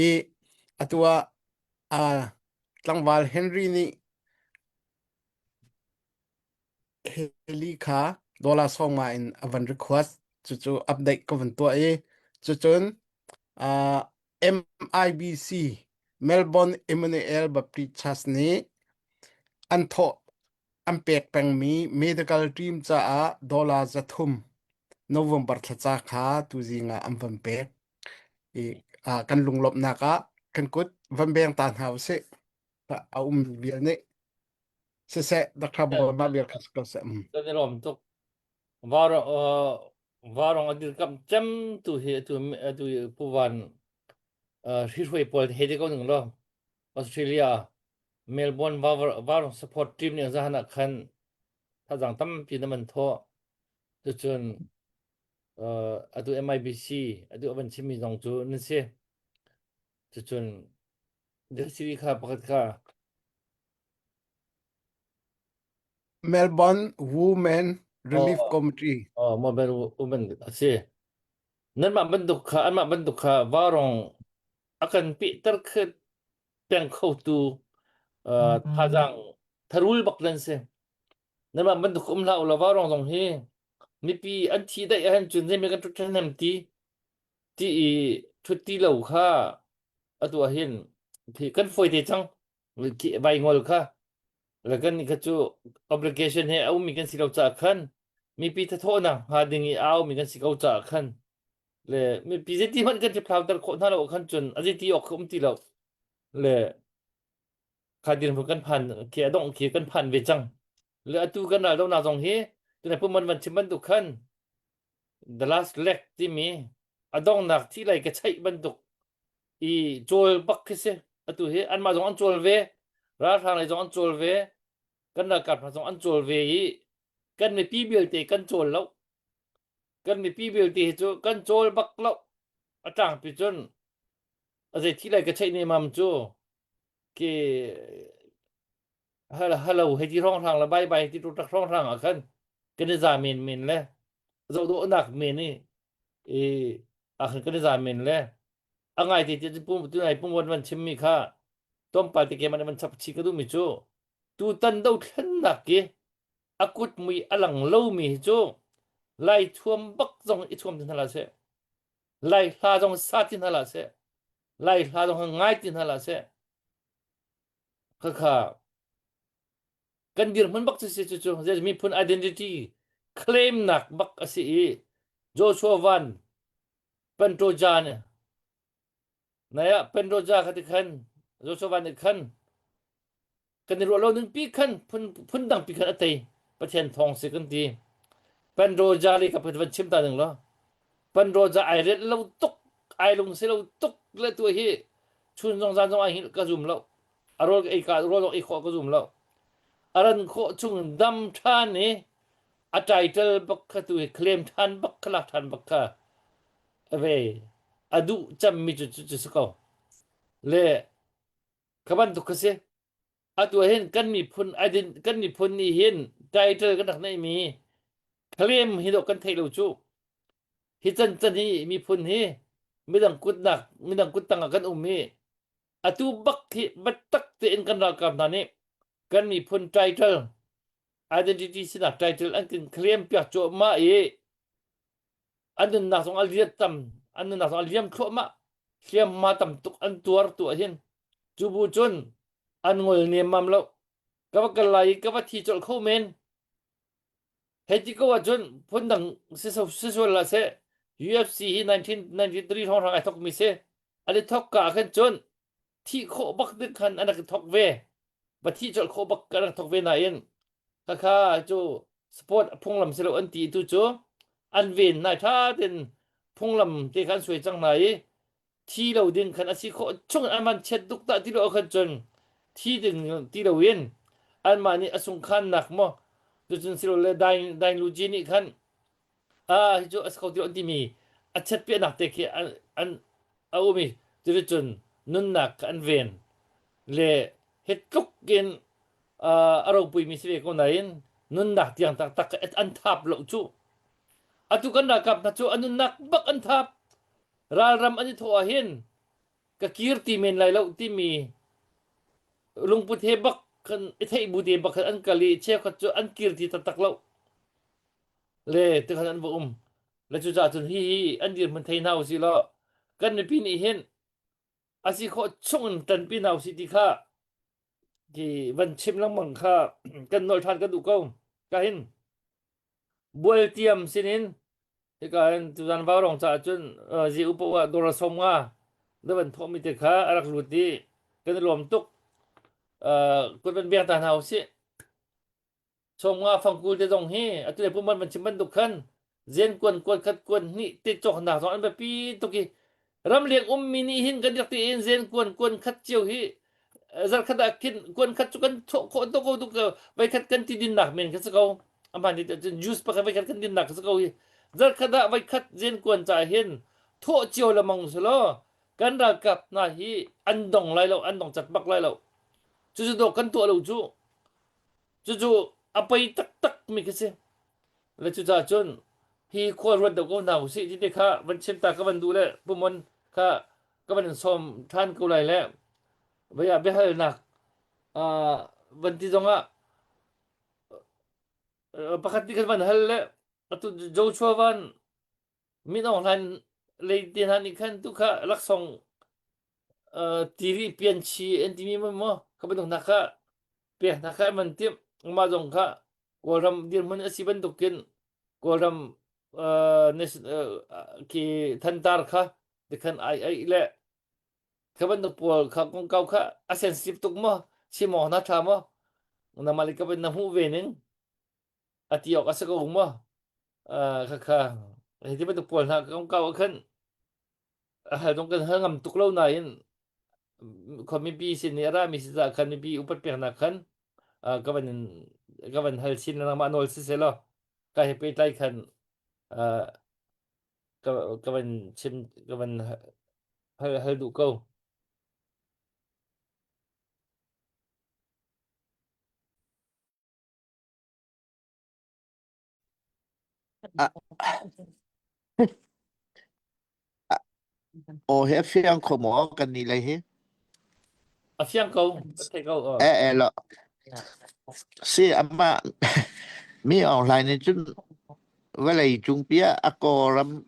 I atu ah uh, tlangval Henry nih Heli kha dollar sawma in a van request cucu update ka van tuah i cucun uh, MIBC Melbourne Emmanuel Baptist Church nih an thawh an pek pengmi medical team caah dollar 300 November thlaca kha tuzing ah an van pek i uh, kan lunglawmhnak ah kan kut van beng ta hna usih a um vial nih siseh Dr. Bawi mah vial kha si ko seh. Mm. Kan i lawm tuk. Varong uh, varong a dirkamh cem tu hi atu atu Pu Van uh, hrihruai pawl he te ko ning lo. Australia Melbourne Varong support team nih zahan ah khan thazang tampi na man thawh. Cucun uh, atu MIBC atu avan chimmi zong cu nan si. Cucun Siri kha pakhat kha Melbourne Women Relief Committee. Oh, Melbourne Women a si. Nanmah bantuk kha anmah bantuk kha varong a kan pehter khe peng khotu uh, thazaang tharul bak nan si. Nanmah bantuk um hlah ulaw varong zong hi mipi an thi daih ahhin cun zeimi kan ṭhut ṭhahnem ti ti i ṭhut ti lo kha atu ah hin kan fawi te cang vai ngol kha le kan kha cu obligation he a ummi kan si lo caah khan mipi thathawhnak hnga ding i a aumi kan si ko caah khan. Le mipi zeiti hmanh kan hriphlau ter khawh hna lo khan cun a zeiti awk kha um ti lo. Le kha dirhmun kan phan khi a dongh khi kan phan ve cang. Le atu kan ral donak zong hi tunai puman van chim bantuk khan the last leg timi a donghnak thi lai ka cheih bantuk i cawl bak khi si. Atu hi anmah zong an cawl ve, ralhrang lei zong an cawl ve, kan ralkap hna zong an cawl ve i kan mipi vialte kan cawl lo. Kan mipi vialte hi cu kan cawl bak lo. A tlangpi cun a zei thi lai ka cheih nemam cu khi hello hei ti hrawnghrang le bye bye ti tuk hrawnghrang ah khan kan i za men men le zohdawhnak men i i ah khan kan i za men le a ngai te ti pum tu nai pum van van chimmi kha tlawmpal te ke man van chap chi ka duhmi cu tutan dothlennak ki a kut mui a lang lomi hi cu lai thuam bak zong i thuam ti hna la seh lai hla zong sa ti hna la seh lai hla zong ngai ti hna la seh khakha kan dirhmun bak cu si cu cu miphun identity claim nak bak a si i Joshua Van Pantoja nih nai ah Pantoja kha ti khan Joshua Van nih khan kan i ruah lo ning pi khan phun phun dang pi khan a tei Pathian thawng si kan ti Pantoja le ka van chim ta ning law Pantoja ai ret lo tuk ai lung si lo tuk le tu hi chun zong zan zong ai hil ka zum lo a rawl ei ka rawl ei khawh ka zum lo a ran khawh chung dam ṭhan i a title bak kha tu hi claim ṭhan bak kha lak ṭhan bak kha ve a duh cemmi cu cu si ko le kha bantuk kha si atu hin kan miphun aidin kan miphun nih hin title kan rak neihmi claim hi dawh kan theih lo cu hi can can hi miphun hi midang kutnak midang kut tangah kan um i atu bak hi biatak tein kan ralkap hna nih kan miphun title identity sinak title an kan claim piak cuahmah i an nunnak zong a liat tam an nunnak zong a liam thluahmah hliamhma tam tuk an tuar tu ah hin cu bu cun an ngol nemmam lo ka va kal lai i ka va thi colh kho men hei ti ko ahcun phundang si sual la seh UFC hi 1993 hrawnghrang ai thokmi si an i thok ka ah khan cun thih khawh bak ding khan an rak i thok ve va thih colh khawh bak kan rak thok ve nain khakha cu sport phunglam si lo an ti tu cu an ven nai tha ten phunglam te khan suai cang hna i thi lo ding khan a si khawh chung an van chiat duk ta ti lo khan cun thi ding ti lo in anmah nih a sungkhan nak maw tucun silo le dain dain lu ji nih khan ah hi cu a si kho ti lo an timi a chiatpiahnak te khi an an a um i cuticun nunnak kha an ven le hi tluk in a ropuimi si ve ko nain nunnak tiang taktak an thap lo cu atu kan ralkap hna cu an nunnak bak an thap ralram an i thawh ah hin ka kir ti men lai lo timi lungput he bak kan i theih bu te bak an kal i cheukhat cu an kir ti taktak lo le tikhan an va um le cucaah cun hi hi an dirhmun thei hna usih law kan mipi nih hin a si khawh chung in ṭanpi hna usih ti kha ti van chim lengmang kha kan nawl ṭhan kan duh ko ka hin bualtiam sinin hika hin tuzan vaurong caah cun zi upa ah dawr 50 na van thawhmi te kha a rak lut i kan i lawm tuk kut van beng ta hna usih Sawmnga fangkul te zong hi atu le puman van chim bantuk khan zen kuan kuan khat kuan hnih te cawknak zong an biapi tuk i ramleng ummi nih hin kan rak tiin zen kuan kuan khat cio hi zarkhat ah khin kuan khat cu kan thawh khawh tuk ko tuk vai khat kan ti dinnak men kha si ko aman ti cun juice pakhat vai khat kan dinnak kha si ko hi zarkhat ah vai khat zen kuan ca hin thawh cio lamang selaw kan ralkap hna hi an dong lai lo an dong cat bak lai lo cucu dawh kan tuah lo cu Cucu a pei taktak mi khi si. Le cucaah cun hi khua ruat deuh ko hna usih ti te kha van chim ta ka van duh le pumon kha ka van in sawm ṭhan ko lai le vei ah biahalnak uh, van ti zongah uh, pakhat ti khan van hal le atu Joshua van Min Aung Hlaing lei te hna nih khan tu kha laksawng uh, tiri pianchi an timi maw kha bantuk hna kha pek hna kha an van timh mah zong kha Kawlram dirhmun a si bantukin Kawlram uh, khi thantar kha tikhan ai ai le kha bantuk pawl kha kongkau kha a sensitive tuk maw chim awk na tha maw nangmah le ka na hmuh ve ning a ti awk a si ko maw kha kha hi ti bantuk pawl hna kongkau ah khan a hal dong kan hal ngam tuk lo nain khua mipi sin i a rami si caah khan mipi upat peknak khan ka van ka van hal chin nangmah nawl si seh law ka he pehtlai khan ka ka van chim ka van hal hal duh ko. Aw he a fiang kho maw kan nih lei hi? A fiang ko, ka thei ko. Eh eh lo. Si amah mi Aung Hlaing nih cun vawlei cung pi ah a Kawlram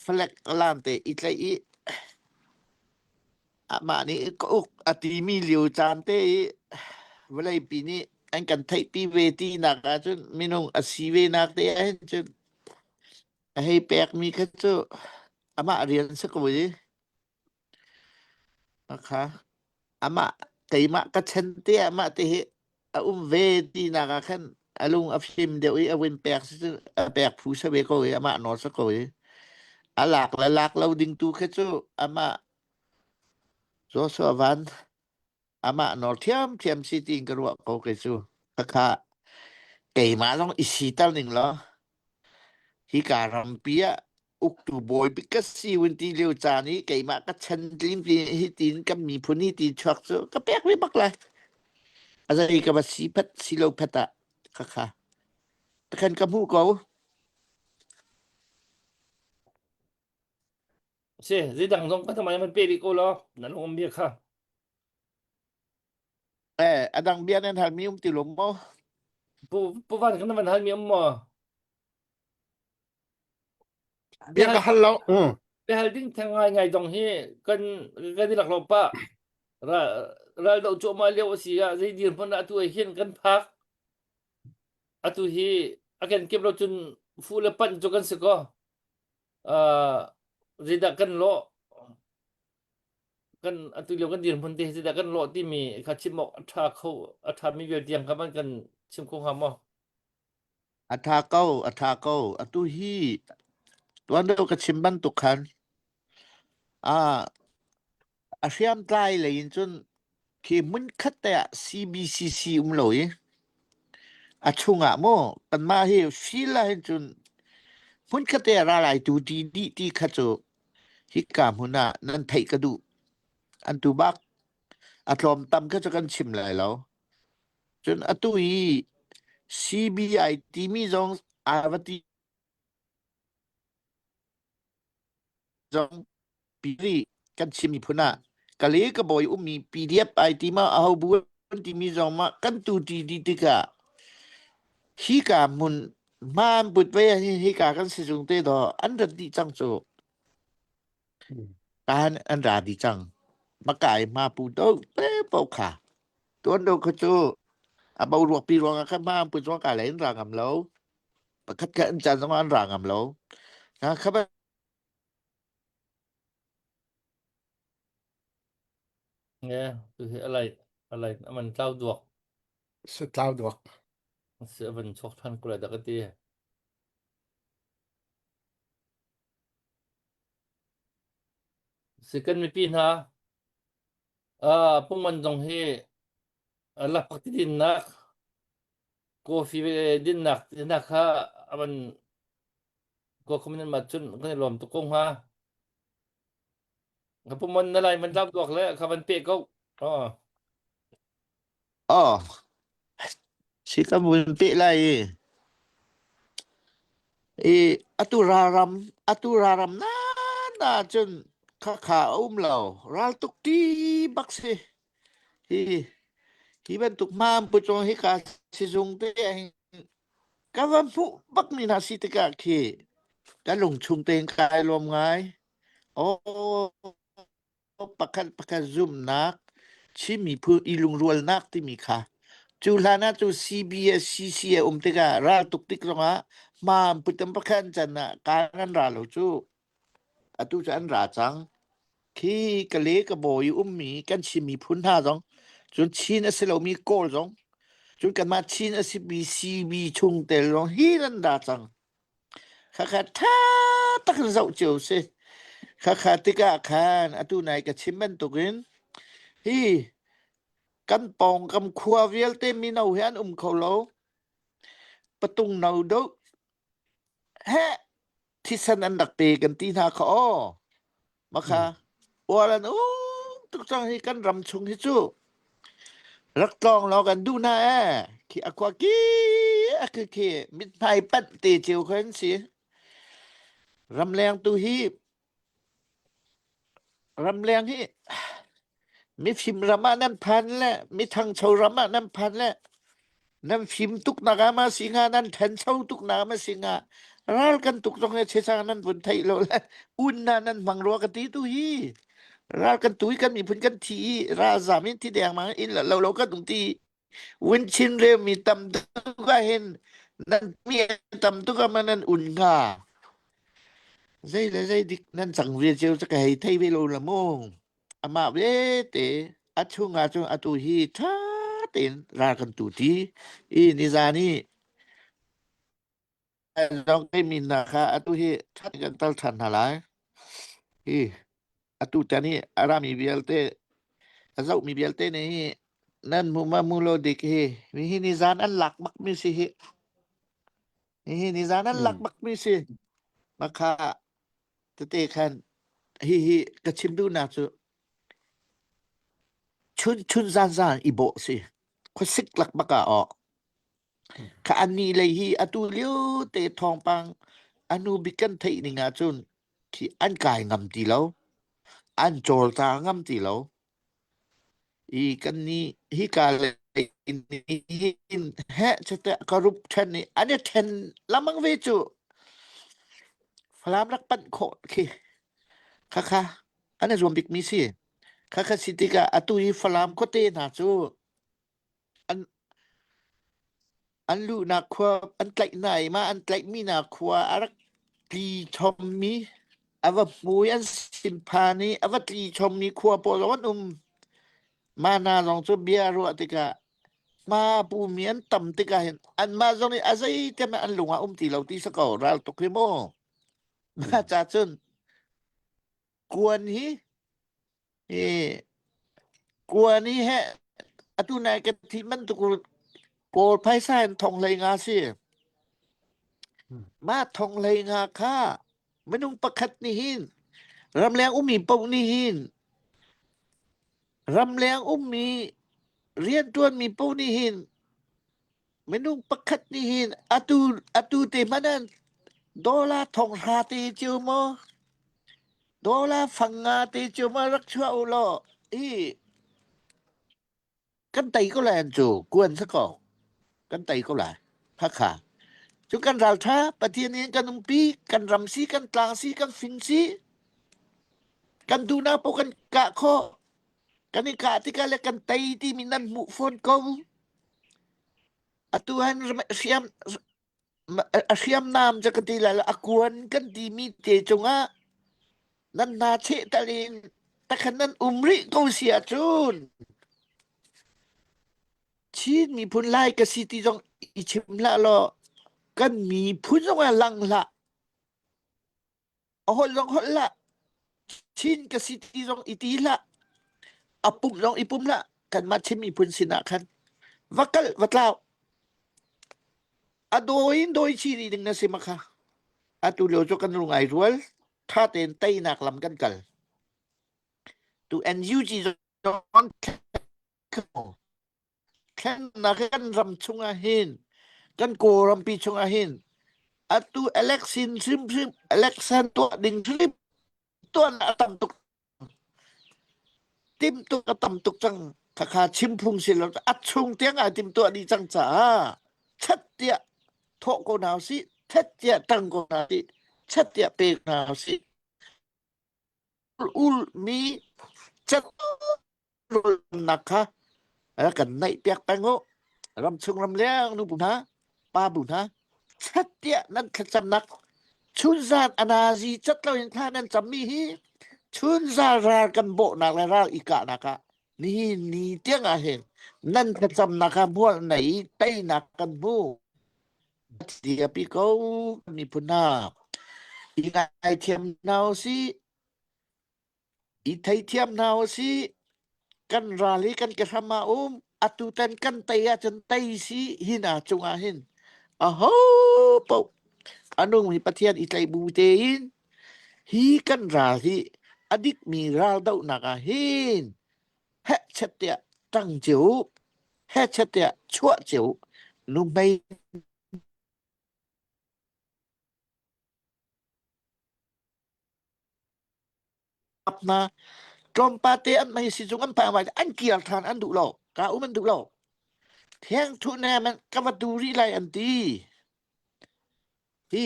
flag alarm te i tlaih i amah nih ka uk a timi lio caan te i vawleipi nih an kan theihpi ve ti nak ahcun minung a si ve nak te ahhin cun a hei pekmi kha cu amah rian si ko i Akha amah keimah ka chan te ah mah te hi a um ve tinak ah khan a lung a fim deuh i a vun pek si cu a pek phu sa ve ko i amah nawl si ko i a lak le lak lo ding tu kha cu amah Joshua Van amah nawl thiamthiam si tiin ka ruah ko kei cu. Khakha keimah zong i siter ning law hika rampi ah uktu bawi bik ka si vun ti lio caan i keimah ka chan tling ti hi tiin kan miphun hi ti chuak cu ka pek ve bak lai. A zei ka va si phat si lo phat ah khakha takhan ka hmuh ko. Si, zeidang zong ka tamai man pe rih ko law nan um bia kha. Eh, adang bia nan hal mi um ti lo maw? Pu pu van kan van hal mi um maw? Bia ka hal lo. Mm. Bia hal ding theng ngai ngai dong hi kan kan i lak lo pa. Ra ral do chu ma lio si ah zei dir hmun atu hin kan phak. Atu hi akan kip lo cun fu le pan chu kan si ko. Uh, zeidah kan lawh kan atu lio kan dirhmun te zeidah kan lawh timi kha chim awk a ṭha kho a ṭhami vial tiang kha man kan chim kho hnga maw? A ṭha ko, a ṭha ko. Atu hi tuan deuh ka chim bantuk khan ah a hriamtlai lei in cun khi hmunkhat te ah CBCC um lo i a chungah maw kanmah hi feel ah hin cun hmunkhat te ah ralai tu ti dih ti kha cu hika hmun ah nan theih ka duh. An tu bak a tlawm tam kha cu kan chim lai lo. Cun atu i CBI timi zong aa va ti zong piri kan chim miphun ah kale ka bawi ummi PDF ai ti ma aho bu an timi zong ma kan tu ti di tikah hika hmun hmaan put ve hi hika kan sizung te do an rat dih cang cu kan an ra dih cang makai ma pu do te po kha tuan do kha cu a bo ruak pi ruang ah khan ma put zong ka le in ra ngam lo pakhat kha an chan zong an ra ngam lo na kha Nge, tu hi alai alai aman tlau duak. Si tlau duak. Si avan chuak than kula dak ti. Si kan mipi hna ah pungman zong hi lapak ti dinnak coffee dinnak dinnak kha avan ko khumin ma cun kan i lawm tuk ko hnga. Ka pumon na lai man tlap duak le kha van pe ko. Oh. Oh, si ka mun pe lai i. I atu raram atu raram na na cun kha kha a um lo ral tuk ti bak si hi hi bantuk mam pu chung hi ka sizung te hin ka va hmuh bak mi hna si tikah khi ka lung chung tein kai lawm ngai Aw, pakhat pakhat zumhnak, Chin miphun i lungrualnak timi kha cu hlan ah cu CBS CC a um tikah raltuk tik zongah Hma an put an pakhan can ah kaan an ra lo cu. Atu cu an ra cang. Khi ka le ka bawi i ummi kan Chin miphun hna zong, cun Chin a si lomi Kawl zong, cun kanmah Chin a simi CB chungtel zong hi nan ra cang. Khakha ṭha tak in zoh cio si. Khakha tikah khan atu nai ka chim bantukin hi kan pawngkam khua vialte mino hi an um kho lo. Patung no deuh heh thisen an rak pe kan ti hna kha aw. Makha uar an um tuk cang hi kan ram chung hi cu rak tlawng law kan duh hna ee. Khi a khua ki a khi khi mithmai panh te cio kha an si. Ramleng tu hi Ramleng hi mifim ram ah nan phan le mithangcho ram ah nan phan le nan fim tuk nak ah ma si hnga nan ṭhancho tuk nak ah ma si hnga ral kan tuk zong he chechang nan vun theih lo le un na nan hmang rua ka ti tu hi ral kan tu i kan miphun kan thi i ralzam in thi dengmang in lo lo kan um ti Win chin relmi tam tuk ahhin nan mi tam tuk ah ma nan un hnga? Zei le zei dik nan cang ve cio cu ka hei thei ve lo la mu. Amah vete a chung ah cun atu hi ṭha tein ral kan tu ti i nizan i Zong mi hna kha atu hi ṭha kan tal ṭhan hna lai. Hi atu tan hi a rami vialte a zohmi vialte nih hi nan mu ma mu lo dik hi mi hi ni zan an lak bak mi si hi hi ni zan an lak bak mi si makha tete khan hi hi ka chim duhnak cu chun chun zan zan i bawh si khuasik lak bak ah aw Kha annih lei hi atu lio te thawngpang a hnu bik kan theih ning ahcun khi an kai ngam ti lo. An cawlcang ngam ti lo. I kannih hika lei hin heh chete ka rup ṭhen i an i ṭhen lamang ve cu. Falam rak panh khawh khi. Khakha an i zuam bikmi si. Khakha si tikah atu hi Falam khuate hna cu An an luhnak khua an tlaih hna i mah an tlaihmi hna khua a rak tli chommi a va hmu i an sin phan i a va tli chommi khua pawl zong an um. Mah hna zong cu bia ruah tikah hma pumi an tam tikah hin anmah zong nih a zeitem an lung ah um ti lo ti si ko ral tuk hi mu. Mah ca cun kuan hi hi kuan hi he atu nai ka thi bantuk kawl phaisa in thong hlei nga si mah thong hlei nga kha minung pakhat nih hin ramleng ummi paoh nih hin ramleng ummi rianṭuanmi paoh nih hin minung pakhat nih hin atu atu te hmanh ah dollar thong hra te cio maw dollar fang nga te cio maw rak chuah u law hi kan tei ko lai an cu kuan sa ko kan tei ko lai hakha cu kan raltha pathian in kan umpi kan ram si kan tlang si kan fing si kan duhnak paoh kan kah khawh kan i kah tikah le kan tei timi nan hmuh fawn ko Atu han hriam a hriamnam cu ka ti lai lo a kuan kan timi te cungah nan hna cheh tal in takhan nan um rih ko si ahcun Chin miphun Lai ka si ti zong i chim hlah law kan miphun zong ah lang hlah. A holh zong holh hlah. Chin ka si ti zong i ti hlah. A pum zong i pum hlah. Kanmah Chin miphun sinah khan va kal va tlau. A dawi in dawi chih rih ding na si ma kha. Atu lio cu kan lung ai rual. Tha tein teinak lam kan kal. Tu NUG zong Thlennak kan ram chungah hin kan Kawlrampi chungah hin atu election hrimhrim election tuah ding hrim tuah a tam tuk timtuk a tam tuk cang khakha chim phung si lo a chung tiang ai tim tuah dih cang caah chat tiah thawh ko hna usih thet tiah tang ko hna usih chat tiah pe hna usih ul mi chat rawlnak kha rak kan naih piak peng u. Ramchung ramleng nu bu hna, pa bu hna. chat tiah nan thlacamnak chunzan anazi cat loin thla nan cammi hi chunzan ral kan bawhnak le ral i kahnak ah nihin ni tiang ah hin nan thlacamnak ah hmual nei teinak kan hmu diapi ko miphun hna i ngaithiam hna usih I theithiam hna usih. Kan ral hi kan ke hram ah um. Atutan kan tei ahcun tei si hi hna cungah hin aho paoh a nung hi Pathian i tlaih bu tein hi kan ral hi a dikmi ral dohnak ah hin hehchet tiah ṭang cio u, hehchet tiah chuah cio u. Nuhmei hna tlawmpal te an mei sizung an phak an kir ṭhan an duh lo ka um an duh lo theng thuh ne man ka va tu rih lai an ti hi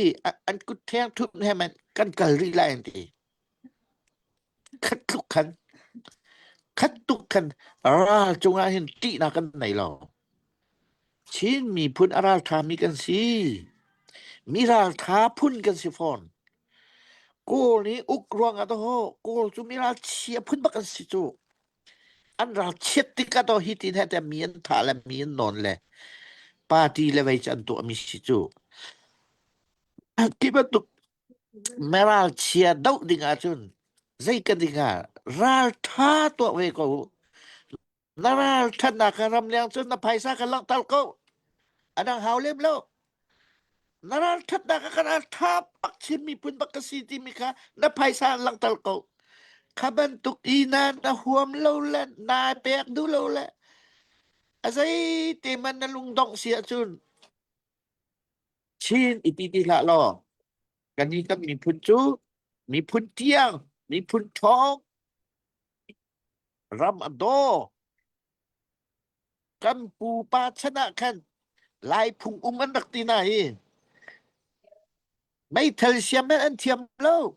an kut theng thup ne man kan kal rih lai an ti khat tluk khan khat tuk khan ral cungah hin ṭihnak kan nei lo Chin miphun a ralṭhami kan si. Mi ralṭha phun kan si fawn. Kawl nih uk ruangah dawh Kawl cu mi ralchia phun bak an si cu. An ralchiat tikah dawh hi tin he mi an thah le mi an nawn le party le vei cu an tuahmi si cu. Ti bantuk ralchia doh ding ahcun zei ka ding ah ralṭha tuah ve ko Na ralṭhatnak kha ramleng cun na phaisa kha langhter ko. A dang hau lem lo. Na ralṭhatnak kha ka ralṭha bak Chin miphun bak ka si timi kha na phaisa in langhter ko. Kha bantuk i na na huam lo le naa pek duh lo le a zei te man na lungdongh si ahcun Chin i ti ti hlah law kan hi kan miphun cu miphun tiang miphun ṭhawng Ram a daw. Kan pupa chan ah khan Lai phung um an rak ti na hi. Meithal siam men an thiam lo.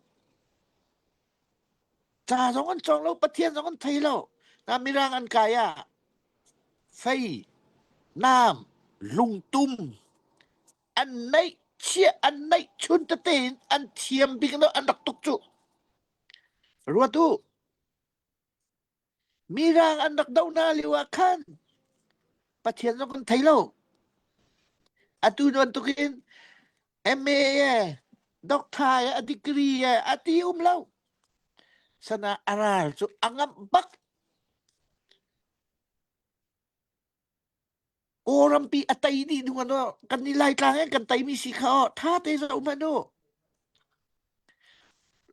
Ca zong an cawng lo, Pathian zong an thei lo. Na mirang an kai ah fei, nam, lungtum an neih chia an neih chun tete in an thiam bik no an rak tuk cu. Ruat u. Mirang an rak doh hna lio ah khan Pathian zong kan thei lo. Atu bantukin MA ye, doctor ye, a degree ye, a ti um lo. Sana a ral cu a ngamh bak. Kawlrampi a tei dih ding ano kan ni Laitlang in kan teimi si kha aw tha te zoh hmanh u.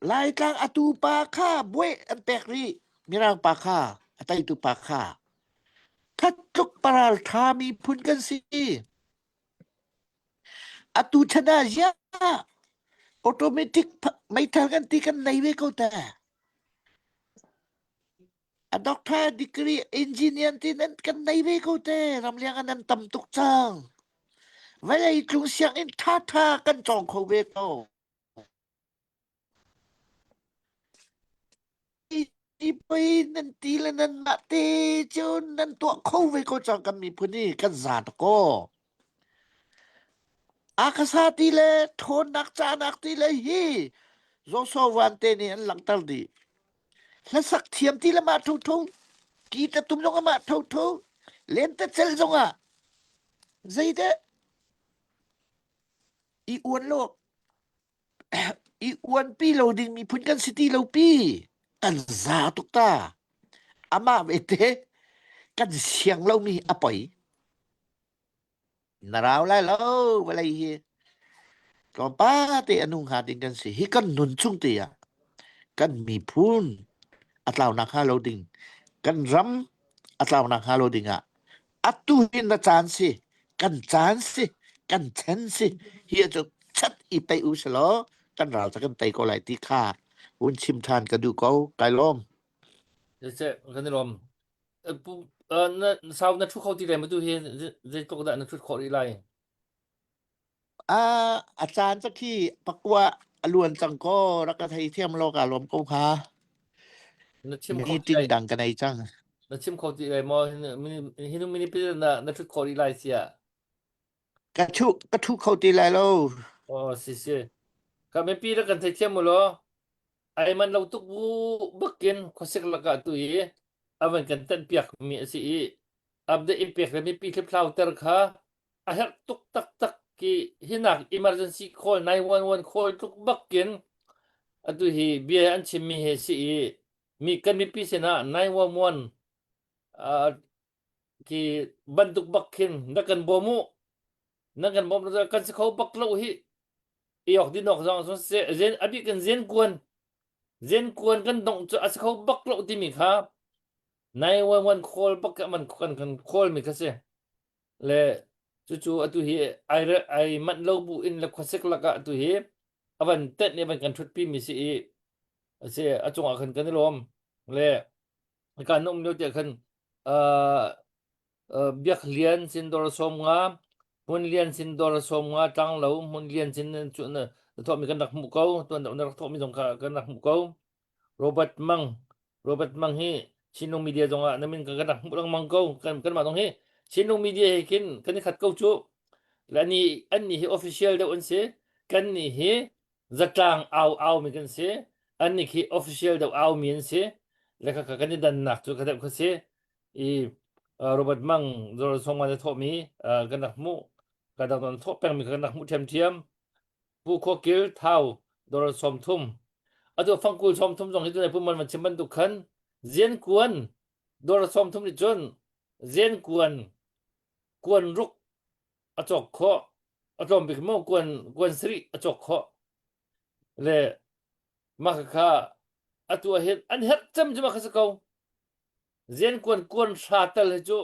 Laitlang atu pa kha buai an pek rih Mirang pa kha a teitu pa kha khat tluk paral tha miphun kan si. Atu chan ah ziah automatic meithal kan ti kan nei ve ko ta. A doctor degree engineer ti nan kan nei ve ko te ramleng ah nan tam tuk cang. Vawlei tlung sianginn ṭhaṭha kan cawng kho ve ko. Ti pei nan ti le nan mah te cun nan tuah kho ve ko cang kan miphun hi kan za ko. Akasa ti le ṭhawnnak canak ti le hi Joshua Van te nih an langhter dih. Hlasak thiam ti le mah thotho, ki ta tum zong ah mah thotho, lentecelh zong ah zeidah i uan lo i uanpi lo ding miphun kan si ti lo pi kan za tuk ta amah vete kan siang lomi a poi Na rau lai lo vawlei hi tlawmpal te a nung hnga ding kan si. Hi kan nun chung te ah kan miphun a tlaunak hnga lo ding, kan ram a tlaunak hnga lo ding ah atu hin na caan si, kan caan si, kan chan si. Hi cu chat i pei u selaw kan ral ca kan tei ko lai ti kha hun chim ṭhan ka duh ko. Kai lawm. Siseh, kan i lawm. Na sau na ṭhu kho ti lai maw tu hi zeitluk dah na ṭhut khawh rih lai? Ah, a caan ca khi pakua a luan cang ko rak ka thei thiam lo ka lawm ko hnga. Na chim kho ti Meeting lai dang ka nei cang. na chim kho ti lai maw? Hi nu mini na na ṭhut khawh rih lai siah. Ka thu ka thu kho ti lai lo. Oh si si. Ka mipi le kan theithiam mu law. Ai man lo tuk bu bakin khuasik lakah tu i avan kan tan piak mi a si i update in pek le mipi thlipthlau ter kha a herh tuk taktak ki hinak emergency call 911 call tluk bakin atu hi bia an chim mi he si i mi kan mipi sinah 911 uh, ki bantuk bak khin na kan bawm u na kan bawm kan si kho bak lo hi iok dinok zong sun se zen abi kan zen kuan zen kuan kan dong chu a si kho bak lo timi kha 911 call bak man kan kan call mi kha si le cucu atu hi ai ai manh lo bu in le khuasik lakah atu hi avan tet nih avan kan thutpi mi si i asi a cungah khan kan i lawm le kan um lio tiah khan uh, uh, biak lian sin dor som nga hmun lian sin dor som nga tlang lo hmun lian sin cu na thawh mi kan rak hmuh ko tuan na rak thawh mi zong kha kan rak hmuh ko Robert Mang Robert Mang hi Chinlung Media zong ah na min kan rak hmuh lengmang ko. Kan kanmah zong hi Chinlung Media he khin kan i khat ko cu. Le ani an nih hi official deuh an si. Kan nih hi zatlang au au mi kan si. An nih khi official deuh au mi an si. Le kha kan i dannak cu ka deuh kha si. I uh, Robert Mang zor song ma thawh mi uh, kan rak hmuh. Ka dang don thawh peng mi kan rak hmuh ṭhiamṭhiam. Pu Khua Kil Thau dollar 30. Atu fangkul 30 zong hi tunai puman van chim bantuk khan zian kuan dollar 30 nih cun zian kuan kuan ruk a cawk khawh a tlawm bik maw kuan kuan sarih a cawk khawh le mah kha atu ah hin an herh cem cu mah kha si ko zian kuan kuan hra tal hi cu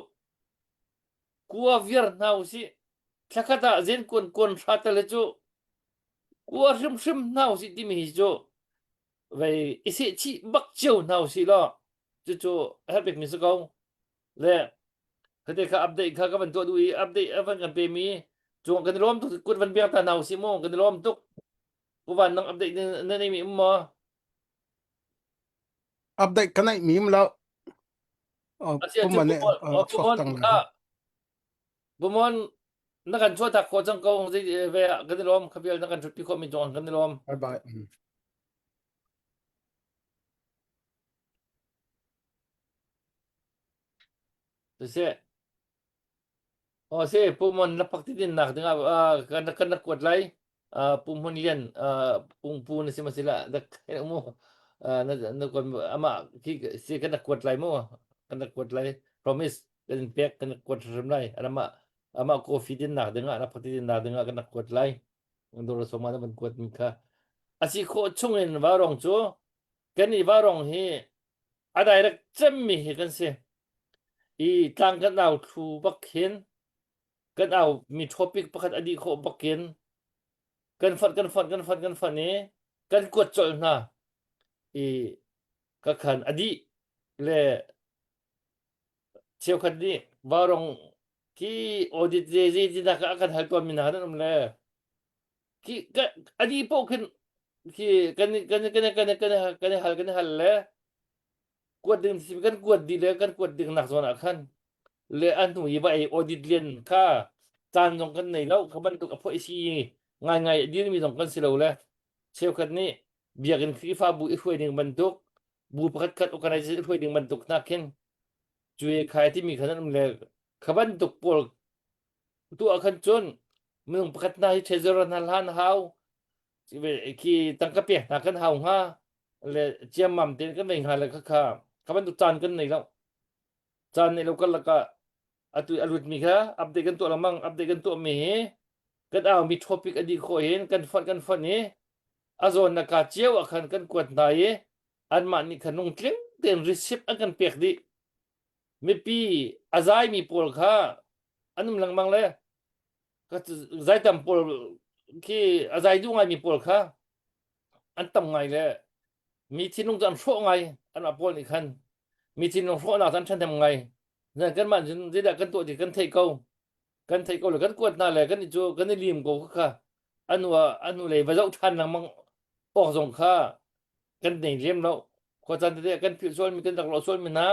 kua viar hna usih thlakhat ah zen kuan kuan hra tal hi cu kua hrimhrim hna usih timi hi cu vei i seh chih bak cio hna usih law cucu a herh bikmi si ko le khate kha update kha ka van tuah duh i update a van kan pe mi cung kan i lawm tuk kut van biang ta hna usih mu kan i lawm tuk Pu Van nang update na nei mi um maw Update ka neih mi um lo. Pum nih chuak tang le. Bumon na kan chuah tak khawh cang ko zei ve kan i lawm khabial na kan thutpi khawh mi zong kan i lawm. Bye bye. Siseh Aw si, Pu Mon na pak ti din nak ding ah kan kan na kuat lai. Pu Hmun Lian pung pu na si ma si la dak mu na na kuat ama khi si kan na kuat lai mu kan na kuat lai promise kan in pek kan na kuat hrim lai ama ama coffee din nak ding ah na pak ti din nak ding ah kan na kuat lai. Dor soma na ban kuat mi kha asi khawh chung in varong cu kan i varong hi a direct cemmi hi kan si. I tlang kan au thlu bak khin kan au mi topic pakhat a dih khawh bakin kan fonh kan fonh kan fonh kan fonh i kan kuat colh hna i ka khan a dih le cheukhat nih varong khi audit ze ze ti nak a kan hal tawn mi hna nan um le khi ka a dih poh khin khi kan kan kan kan kan kan hal kan hal le kuat ding si kan kuat dih le kan kuat ding nak zawn ah khan le a hnu i va ei audit lian kha caan zong kan nei lo kha bantuk a phoih si ngai ngai a dirmi zong kan si lo le cheukhat nih biakinn Khrihfabu i hruai ding bantuk bu pakhat khat organization i hruai ding bantuk hna khin cuai khai timi khan an um le kha bantuk pawl tu ah khan cun minung pakhat hna hi treasurer hna hlan hau khi tangka pek hna kan hau hnga le ciammam tein kan nei hnga le khakha kha bantuk caan kan nei lo caan nei lo kan lakah atu a lut mi kha update kan tuah lengmang update kan tuah mi hi kan au mi topic a dih khawh hin kan fonh kan fonh i a zawn na ka cio ah khan kan kuat hna i anmah nih khan lungtling tein receipt an kan pek dih mipi a zai mi pawl kha an um lengmang le zaitam pawl khi a zai duh ngai mi pawl kha an tam ngai le mi thinlung cu an hrawh ngai anmah pawl nih khan mi thinlung hrawhnak cu an ṭhahnem ngai nan kanmah cun zeidah kan tuah ti kan theih ko kan theih ko le kan kuat hna le kan i cu kan i lim ko kha anu anu lei va zoh ṭhan lengmang awk zong kha kan nei lem lo khua caan tete kan philh sual mi kan rak lawh sual mi hna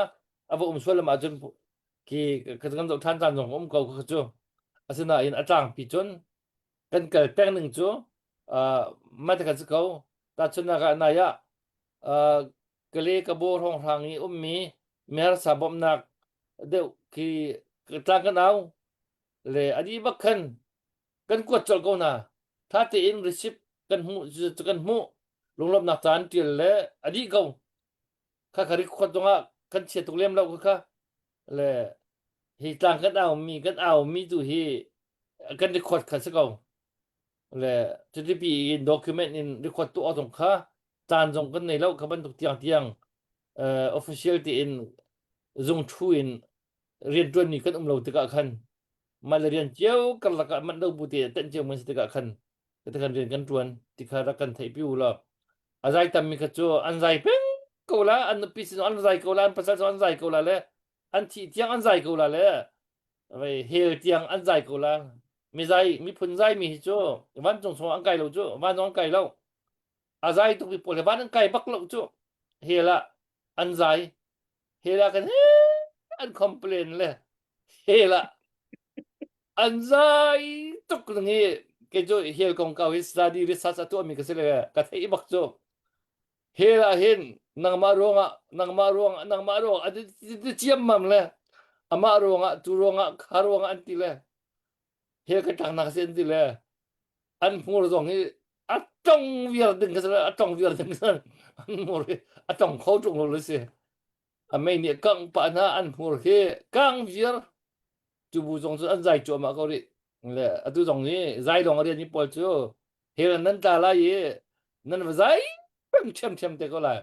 a va um sual lam ahcun khi kan zoh ṭhan caan zong um ko kha cu. Asinain a tlangpi cun kan kal peng ning cu uh, mah kan si ko. Tahchunhnak ah nai ah uh, Kale Kabo hrawnghrang i ummi miharsa bawmhnak deuh khi tlang kan au le a dih bak khan kan kuat colh ko hna. Tha tein receipt kan hmuh kan hmuh lunglawmhnak caan tial le a dih ko. Kha kha record zongah kan chia tuk lem lo kha kha le hi tlang kan au mi kan au mi tu hi kan record kha si ko. Le cuti in document in record tu zong kha caan zong kan nei lo kha bantuk tiang tiang uh, official tiin zung thu in rianṭuan mi kan um lo tikah khan mah le rian cio karlak ah manh lo bu te tenh cio man si tikah khan kan rian kan ṭuan ti kha rak kan theih pi u law a zai tam mi kha cu an zai peng ko la an nupi sin an zai ko la an pasal an zai ko la le an thih tiang an zai ko la le vei hel tiang an zai ko la mi zai miphun zai mi hi cu vancung chung an kai lo cu van an kai lo a zai tuk mi pawl he van an kai bak lo cu hel ah an zai hel ah kan an complain le hel ah an zai tuk ning hi kei cu hel kongkau hi study research a tuahmi ka si le ka theih bak cu hel ah hin nangmah ruangah nangmah ruangah nangmah ruangah a ti ciammam le amah ruangah tu ruangah kha ruangah an ti le hel ka tlaknak si an ti le an hmur zong hi a tong viar ding ka a tong viar ding ka an hmur hi a tong kho ṭung lo si a mei nih kangh pah hna an hmur hi kang viar cu bu zong cu an zai cuahmah ko rih le atu zong hi zai lawng a rian mi pawl cu hel nan tla lai i nan va zai peng ṭhiamṭhiam te ko lai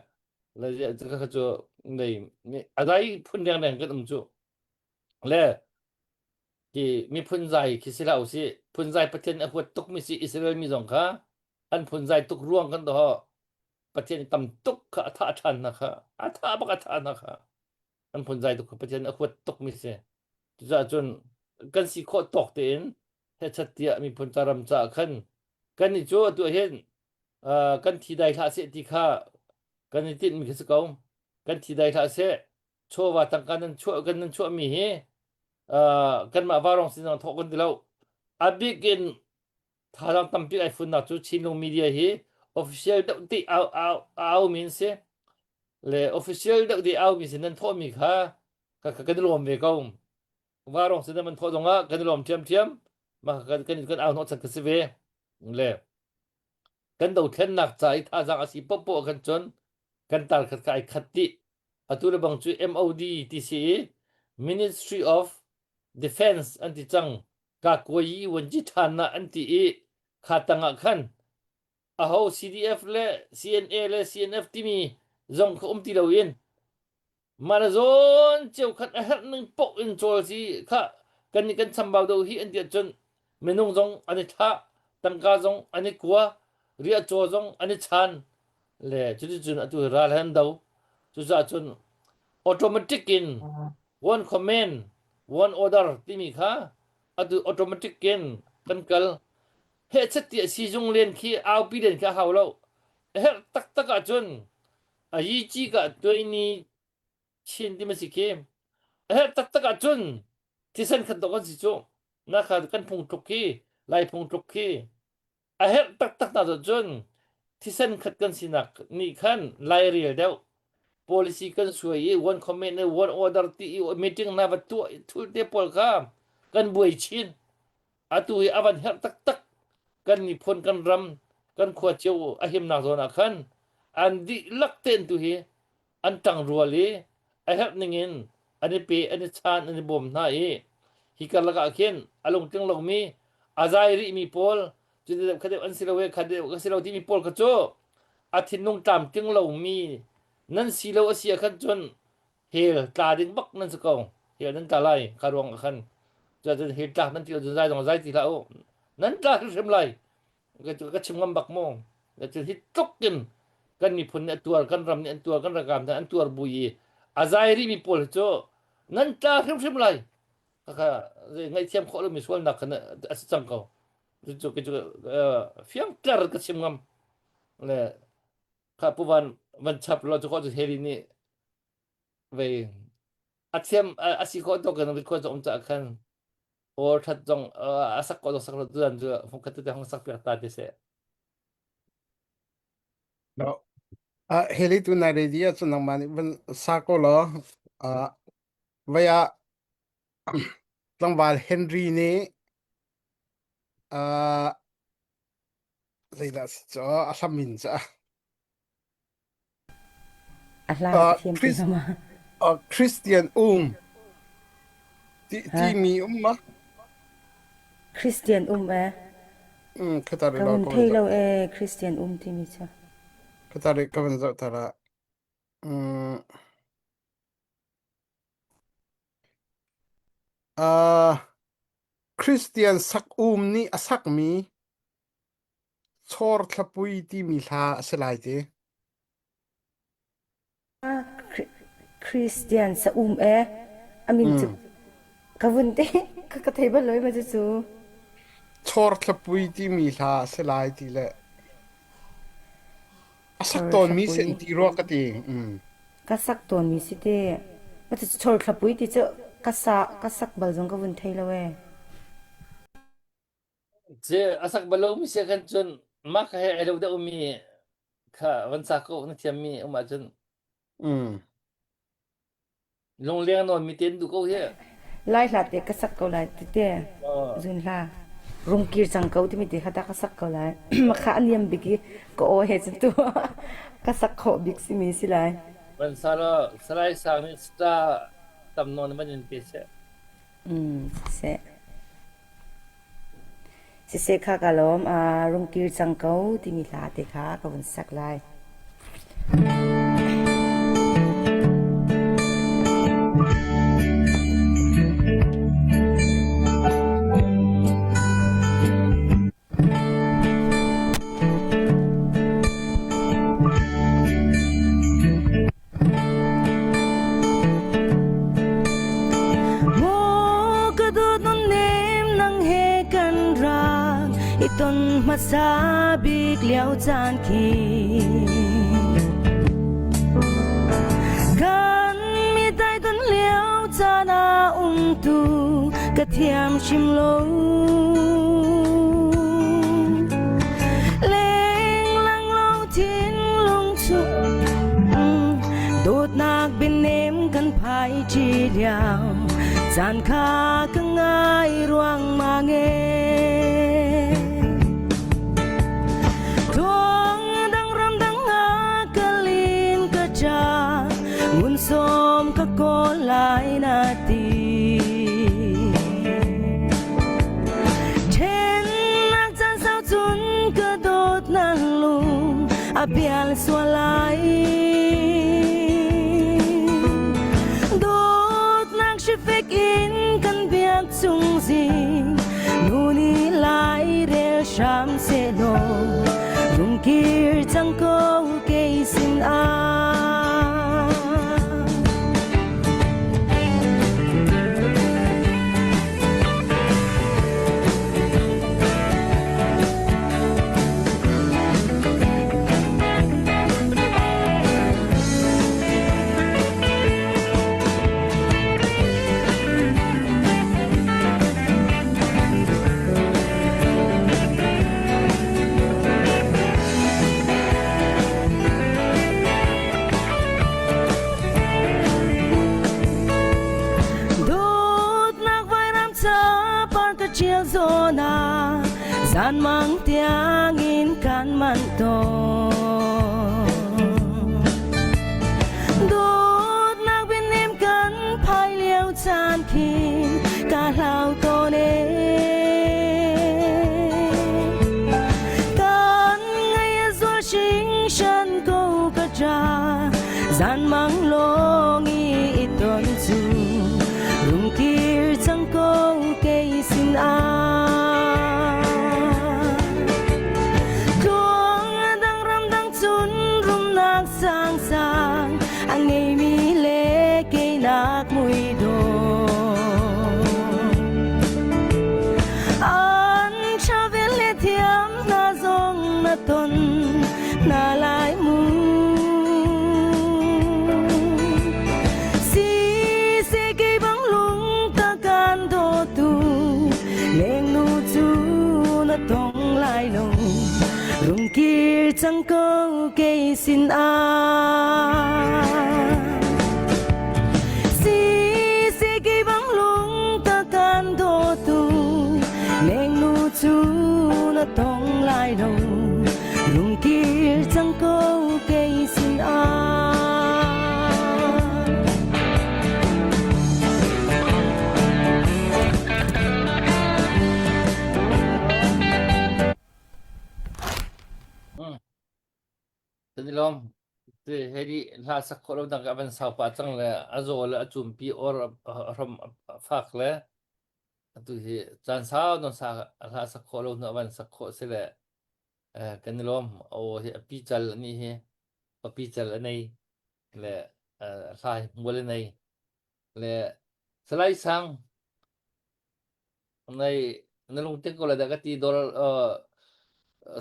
le kha cu nei a zai phun reng kan um cu le Hi miphun zai khi si hlah usih. Phunzai Pathian a huat tukmi si Israel mi zong kha an phunzai tuk ruang kan doh. Pathian tam tuk kha a thah ṭhan hna kha. A thah bak a thah hna kha. An phunzai tuk kha Pathian a huat tukmi si. Cucaah cun kan si khawh tawk tein hechat tiah miphun ca ram caah khan kan nih cu atu hin uh, kan thi dai hlah seh ti kha kan i tinhmi khi si ko. Kan thi dai hlah seh. Chawva tangka nan chuah kan nan chuahmi hi uh, kanmah varong sin zong thawk kan ti lo. A bik in thazaang tampi ai funnak cu Chinlung media hi official deuh ti au au au min si le official deuh ti au mi sin nan thawh mi kha ka ka kan lawm ve ko. Varong sin nan thawh zongah kan lawm ṭhiamṭhiam. Mah kan kan kan au hnawh chan ka si ve. Le kan dothlennak ca i thazaang a si popoh kan cun kan tar khat kha ai khat dih. Atu le bang cu MOD ti si i Ministry of Defense an ti cang. Kakuayi wanji ṭhan na an ti i kha tang ah khan aho CDF le CNA le CNF timi zong kha um ti loin Mah le zawn cheukhat a herh ning paoh in cawl si kha kannih kan chambau deuh hi an ti ahcun minung zong an i thlah, tangka zong an i kua, riahcaw zong an i chan le cuticun atu hi ral he an do. Cucaah cun automatic in one command, one order timi kha atu automatic in kan kal. Hehchet tiah siizung len khi aupi len khi a hau lo. A herh taktak ahcun A yi ci ka tuaini chin ti ma si khi. A herh taktak ahcun thisen khat dawh kan si cu. Na kha kan phungtluk khi, Lai phungtluk khi. A herh taktak na cun thisen khat kan sinak nih khan lairel deuh. Policy kan suai i one comment one order ti i meeting na va tuah thul te pawl kha kan buai chin. Atu hi a van herh taktak. Kan miphun, kan ram, kan khua cio a himnak zawn ah khan an dihlak tein tu hi an ṭangrual i a herh ningin an i pe, an i chaan, an i bawm hna i hi karlak ah khin a lungtling lomi, a zai rihmi pawl, cu deuh kha deuh an si lo e, kha deuh ka si lo timi pawl kha cu a thinlung tlamtling lomi nan si lo a si ah khan cun hell tla ding bak nan si ko hell nan tla lai kha ruang ah khan cun hell tlak nan ti lo cun zai zong zai ti hlah u nan tla hrimhrim lai ka chim ngam bak mu cun hi tluk in kan miphun nih a tuar kan ram nih an tuar kan rakam nih an tuar bu i a zai rih mi pawl cu nan tla hrimhrim lai kha ngaihthiam khawh lomi sualnak khan a si cang ko cu cu fiang tler ka chim ngam le Kha pu van van chap lo cu ko cu heri nih vei a thiam a si khawh tawk in record um caah khan. Aw that zong a sak ko sak lo tuan cu hung khat te hung sak piak ta ti se. No. Ah heli tu na ready ah cun nangmah nih van sa ko law ah vai ah tlangval Henry nih ah zeidah si cu a hlam in ca A hla ka thiam ti hnga ma? Christian um ti timi um ma? Christian um e. Mm khatari Ka lo vun ka thei lo e Christian um timi cu. Khatari ka van zoh tara. Mm. Uh, Christian sak um nih a sakmi Chawr thlapui timi hla a si lai ti. Christian sa um e a min cu ka vun te ka ka thei bal lo ma cu. Chawr thlapui timi hla a si lai ti le a sak tawnmi si an ti rua ka ti. Mm. Ka sak tawnmi si te. Ma cu chawr thlapui ti cu ka sa ka sak bal zong ka vun thei lo e. Ce a sak bal lomi si khan cun mah kha he ai lo deuh mi kha van sa ko na thiam mi um ahcun lungleng nawn mi ten duh ko hi. Lai hla te ka sak ko lai tete zun hla rungkir cang ko timi te kha ta ka sak ko lai makha a niam bik i ka aw he cun tu ka sak khawh bik simi si lai. Van sa law Salai Sang nih star tam nawn van in pe seh. Mm siseh. Siseh kha ka lawm. Rungkir cang ko timi hla te kha ka vun sak lai. Maw ka dawt nunnem nang he kan rak i ton hmasa bik lio caan khi kan mi dai ton lio caan ah umtu ka thiam hrim lo lenglang lo thinlung cu dawtnak bianem kan phai ṭi lio caan kha ka ngai ruangmang e Tluang dang ram dang ah kalin ka cha ngun som ka kawl lai na ti Ṭhennak caan sau cun ka dawtnak lung a pial sual lai. Dawtnak hrifek in kan biak chung zing nu nih lai rel hram sehlaw rungkir cang ko kei sin ah. Dawtnak vairam ca par ka ṭial zawn ah zanmang tiangin kan manh tawn. Dawtnak bianem kan phai lio caan khin ka hlau tawn ee. Kan ngaih a zual hringhran ko ka ṭa zanmang lawng i i ton cu rungkir cang ko kei sin ah. Tluang dang ram dang cu. lai lo Rungkir cang ko kei sin ah Si si kei bang lung ta kan dawtu Lengnu cu na tong lai lo Rungkir cang ko kei sin ah. Kan i lawm. Ti hei hla sak khawh lo dang a van sau pah cang le a zaw le a cumpi or a hrom a fak le atu hi caan sau non sa hla sak khawh lo hnu a van sak khawh si le kan i lawm. Aw hi a pi cal ani hi papi cal a nei le hla hi hmual a nei le Salai Sang Nei na lungthin ko le dah ka ti dol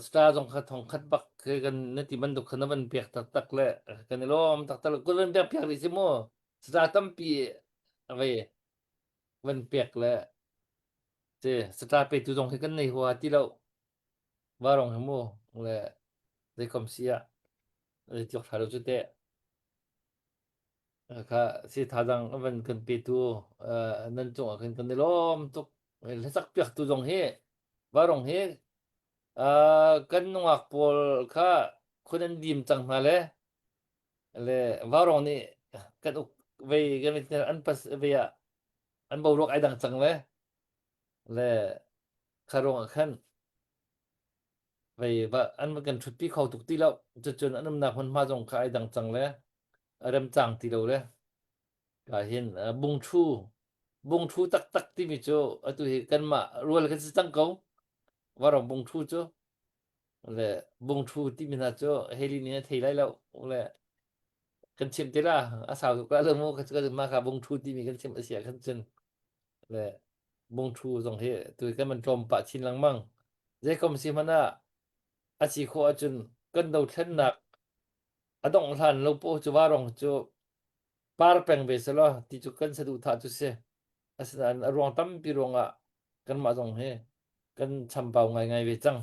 star zong kha thong khat bak ke kan na ti bantuk kha na van pek taktak le kan i lawm taktak le kun van pek piak rih si mu star tampi ve van pek le si star pe tu zong hi kan nei hua ti lo varong hi mu le zeikom si ah zei tlok tha lo cu teh Kha si thazaang a van kan petu nan cungah khan kan i lawm tuk. Hlasak piaktu zong hi varong hi kan nungak pawl kha khun an dim cang hna le le varong nih kan uk vei kan an pas ve ah an boruak ai dang cang le le kha ruangah khan vei va an kan ṭhutpi kho tuk ti lo cucun an umnak hmunhma zong kha ai dang cang le a remcang ti lo le ka hin bungṭhu bungṭhu taktak timi cu atu hi kanmah rual kan si cang ko varong bungṭhu cu le bungṭhu timi hna cu heli nih a thei lai lo le kan chim te la a sau tuk la lo mu ka mah kha bungṭhu timi kan chim a si ah khan cun le bungṭhu zong hi tu kan man tlawm pah chin lengmang zeikom si hmanh ah a si khawh ahcun kan dothlennak a dongh hlan lo paoh cu varong cu par peng ve selaw ti cu kan saduhthah cu si. Asinain a ruang tampi ruangah kanmah zong hi kan chambau ngaingai ve cang.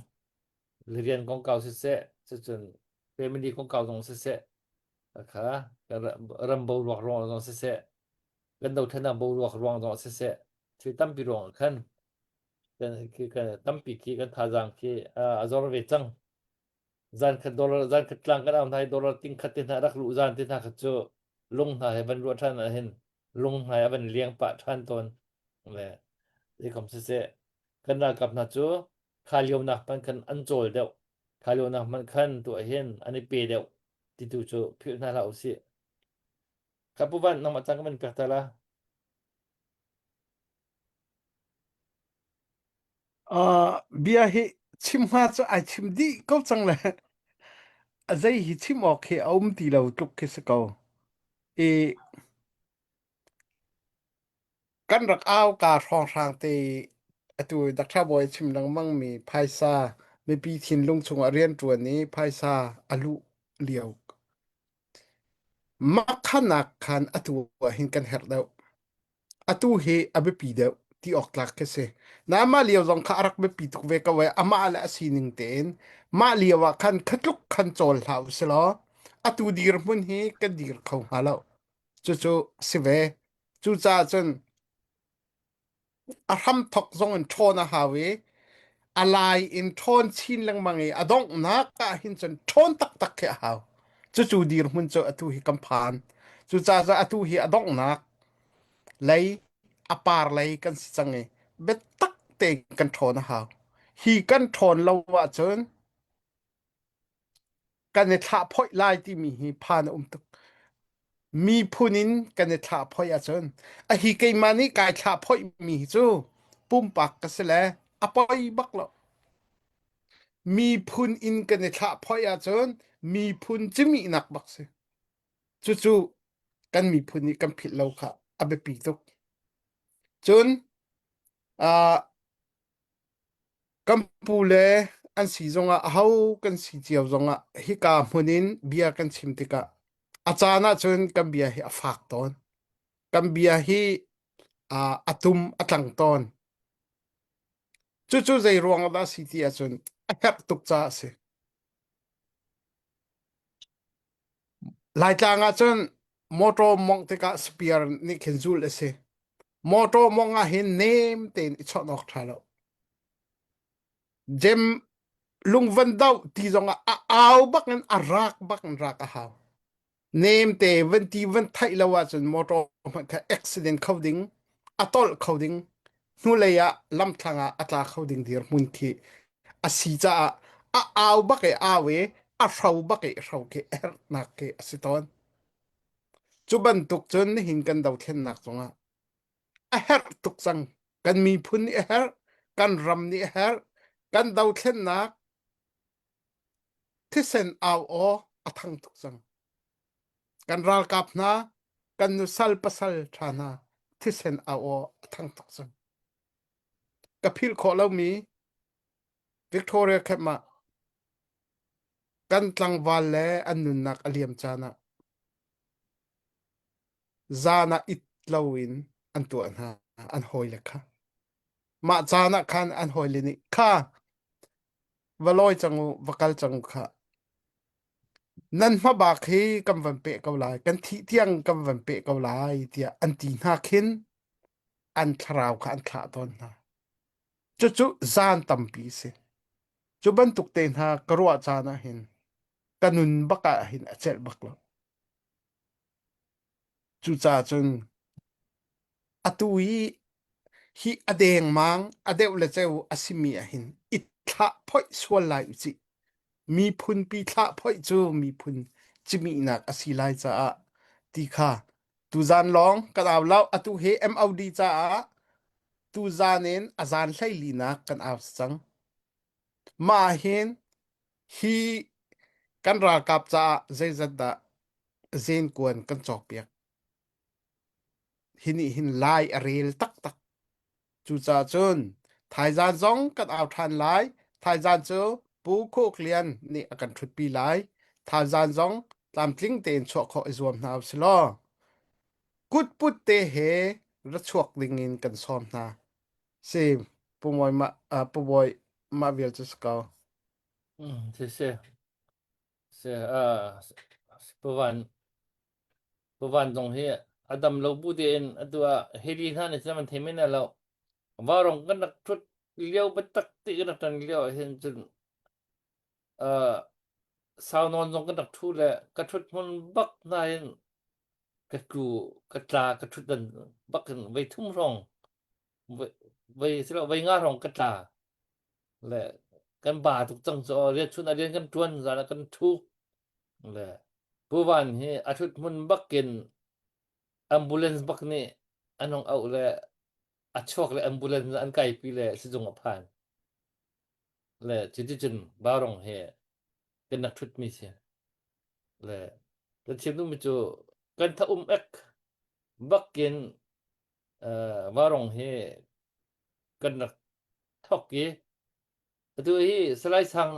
Rian kongkau siseh, cucun family kongkau zong siseh, kha ram boruak ruang zong siseh, kan dothlennak boruak ruang zong siseh, thil tampi ruang khan kan tampi khi kan thazaang khi a zor ve cang. Zan khat dollar zan khat tlang kan au hna i dollar ting khat te hna rak luh zan te hna kha cu lung hna he van ruah ṭhan ah hin lung hna a van liang pah ṭhan tawn le zeikom siseh kan ralkap hna cu kha lio nak hmanh khan an cawl deuh kha lio nak hmanh khan tuah hin an i pe deuh ti tu cu philh hna hlah usih ka pu van nangmah cang ka van pek ta la Uh, bia hi chim hnga cu ai chim dih ko cang le a zei hi chim awk hi a um ti lo tluk khi si ko. I kan rak au ka hrawnghrang te atu Dr. Bawi chim lengmang mi phaisa mipi thinlung chungah rianṭuan i phaisa a luh lio makhanak khan atu ah hin kan herh deuh. Atu hi a biapi deuh ti awk tlak khi si. Na mah lio zong kha a rak biapi tuk ve ko ai amah le a sining tein mah lio ah khan khatluk khan cawl hlah u silaw atu dirhmun hi kan dir kho hnga lo. Cucu si ve. Cucaah cun a hramthok zong in ṭhawn a hau i a lai in ṭhawn chin lengmang i a donghnak ah hin cun ṭhawn taktak khi a hau. Cucu dirhmun cu atu hi kan phan. Cucaah cun atu hi a donghnak lei a par lei kan si cang i biatak tein kan ṭhawn a hau. Hi kan ṭhawn lo ahcun kan i thlahphoih lai timi hi phan a um tuk. Miphun in kan i thlahphoih ahcun a hi keimah nih kai thlahphoih mi hi cu pumpak ka si le a poi bak lo. Miphun in kan i thlahphoih ahcun miphun cimihnak bak si. Cucu kan miphun nih kan philh lo kha a biapi tuk. Cun uh, Kan pule an si zongah aho kan si cio zongah hika hmun in bia kan chim tikah a caan ahcun kan bia hi a fak tawn. Kan bia hi uh, a tum a tlang tawn. Cucu zei ruang ah dah a si ti ahcun A herh tuk caah a si. Laitlang ah cun motor mongh tikah spear nih khin zul a si. Motor mongh ah hin nem tein i chawnh awk ṭha lo. Jem lungvan doh ti zongah a au bak in a rak bak in rak a hau. Nemte van ti van theih lo ahcun motor hmanh kha accident kho ding, a tolh kho ding, hnulei ah lamthlang ah a tla kho ding dirhmun khi a si caah a au bak i au i a hro bak i hro khi a herhnak khi a si tawn. Cu bantuk cun nihin kan dothlennak zongah a herh tuk cang. Kan miphun nih a herh, kan ram nih a herh, kan dothlennak Thisen au aw a thang tuk cang. Kan ralkap hna, kan nusal pasal ṭha hna thisen au aw a thang tuk cang. Ka philh khawh lomi Victoria Camp ah kan tlangval le an nunnak a liam caan ah zan ah it loin an tuah hna an hawile kha. Mah caan ah khan an hawile nih kha Va lawi cang u, va kal cang u khah. Nan hmabak hi kan van peh ko lai, kan thih tiang kan van peh ko lai tiah an ti hna khin an thlarau kha an thlah tawn hna. Cucu zan tampi si. Cu bantuk te hna ka ruah caan ah hin ka nun bak ah hin a celh bak lo. Cucaah cun atu i hi a dengmang a deuh le ceu a simi ah hin i thlah phoih sual lai u cih. Miphunpi thlah phoih cu miphun cimihnak a si lai caah ti kha tuzan lawng kan au lo atu hi MOD caah tuzan in a zan hleilinak kan au cang. Mah hin hi kan ralkap caah zeizat dah zenkuan kan cawkpiak. Hi nih hin lai a rel taktak. Cucaah cun thaizan zong kan au ṭhan lai. Thaizan cu Pu Khuk Lian nih a kan ṭhutpi lai. Thaizan zong tlamtling tein chuah khawh i zuam hna usih law kutput te he ra chuak ding in kan sawm hna. Si Pu Bawi mah uh, Pu Bawi mah vial cu si ko. Mm, si si. Si uh, Pu Van Pu Van zong hi a dam lo bu tein atu ah heli hna nih cun an thei men lo. Varong kan rak ṭhut lio biatak ti kan rak ṭan lio ah hin cun uh, sau nawn zong kan rak ṭhu le ka ṭhut hmun bak hna hin ka tlu ka tla ka ṭhut dan bak in voi thum hrawng voi voi silo voi nga hrawng ka tla le kan ba tuk cang cu rian chun ah rian kan ṭuan zan ah kan ṭhu le Pu Van hi a ṭhut hmun bakin ambulance bak nih an hung auh le a chuak le ambulance an kaipi le sizung a phan le cuticun Barong he kan rak ṭhutmi si le kan chim duhmi cu kan tha um ek bakin uh, Varong hi kan rak thok i atu hi Salai Sang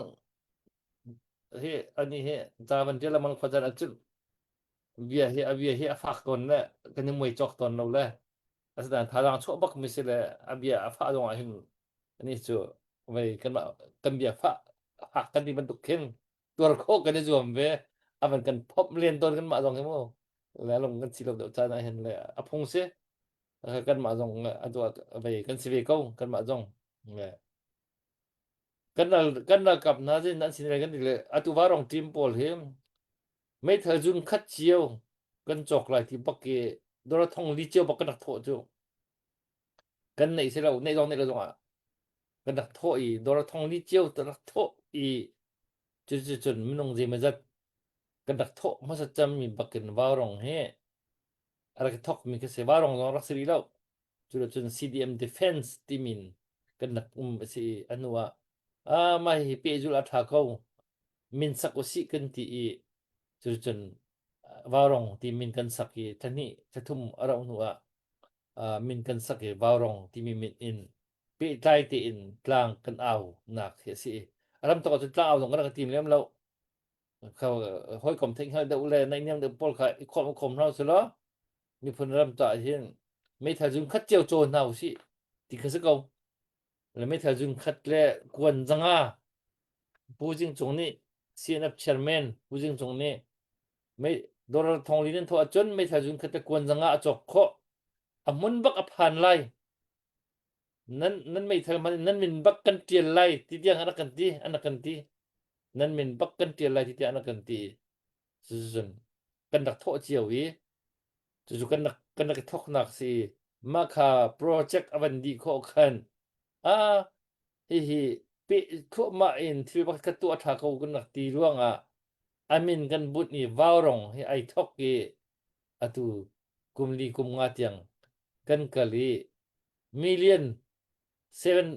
hi ani hi ca van ṭial amang khua caan ahcun bia hi a bia hi a fak tawn le kan i muai cawk tawn lo le asinain thazaang chuah bak mi si le a bia a fah zong ah hin ani cu vei kanmah kan bia fah fak kan ti bantuk khin tuar khawh kan i zuam ve a van kan phomh len tawn kanmah zong hi mu le lung kan si lo deuh caan ah hin le a phung si kanmah zong a duah vei kan si ve ko kanmah zong le kan ral kan ralkap hna zin an sin kan le atu varong team pawl hi meithal zun khat cio kan cawk lai ti bak i dora thong li cio bak kan rak thawh cu kan neih si lo neih zong neih lo zong ah kan rak thawh i dora thong li cio kan rak thawh i cuticun minung zeimawzat kan rak thawh hmasa cemmi bakin vaurong hi a rak i thawkmi khi si vaurong zong rak si rih lo cucun CDM Defense timin kan rak um a si i a hnu ah ah mah hi pehzulh a ṭha ko min sak usih kan ti i cucun vaurong ti min kan sak i thla thla thum a rauh hnu ah min kan sak i vaurong timi min in pehtlai tein tlang kan au nak hi a si i a ram tok ahcun tlang au zong kan rak i tim lem lo kha hawikom theihhngalh deuh le naihniam deuh pawl kha i khawm khawm hna usih law miphun ram caah hin meithal zun khat cio caw hna usih ti kha si ko le meithal zun khat le kuan zanga. Pu Jing Cung nih CNF chairman Pu Jing Cung nih mei dollar thong li nan thawh ahcun meithal zun khat le kuan zanga a cawk khawh. A hmun bak a phan lai. Nan nan meithal hman in nan min bak kan ṭial lai ti tiang an rak kan ti an rak kan ti. Nan min bak kan ṭial lai ti tiang an rak kan ti. Cucun kan rak thawh cio i cucu kan rak kan rak i thawknak si i mah kha project a van dih khawh khan a hihi peh thluahmah in thil pakhat khat tuah ṭha ko kan rak ti ruangah a min kan bunh i vaurong hi ai thawk i atu kum li kum nga tiang kan kal i million seven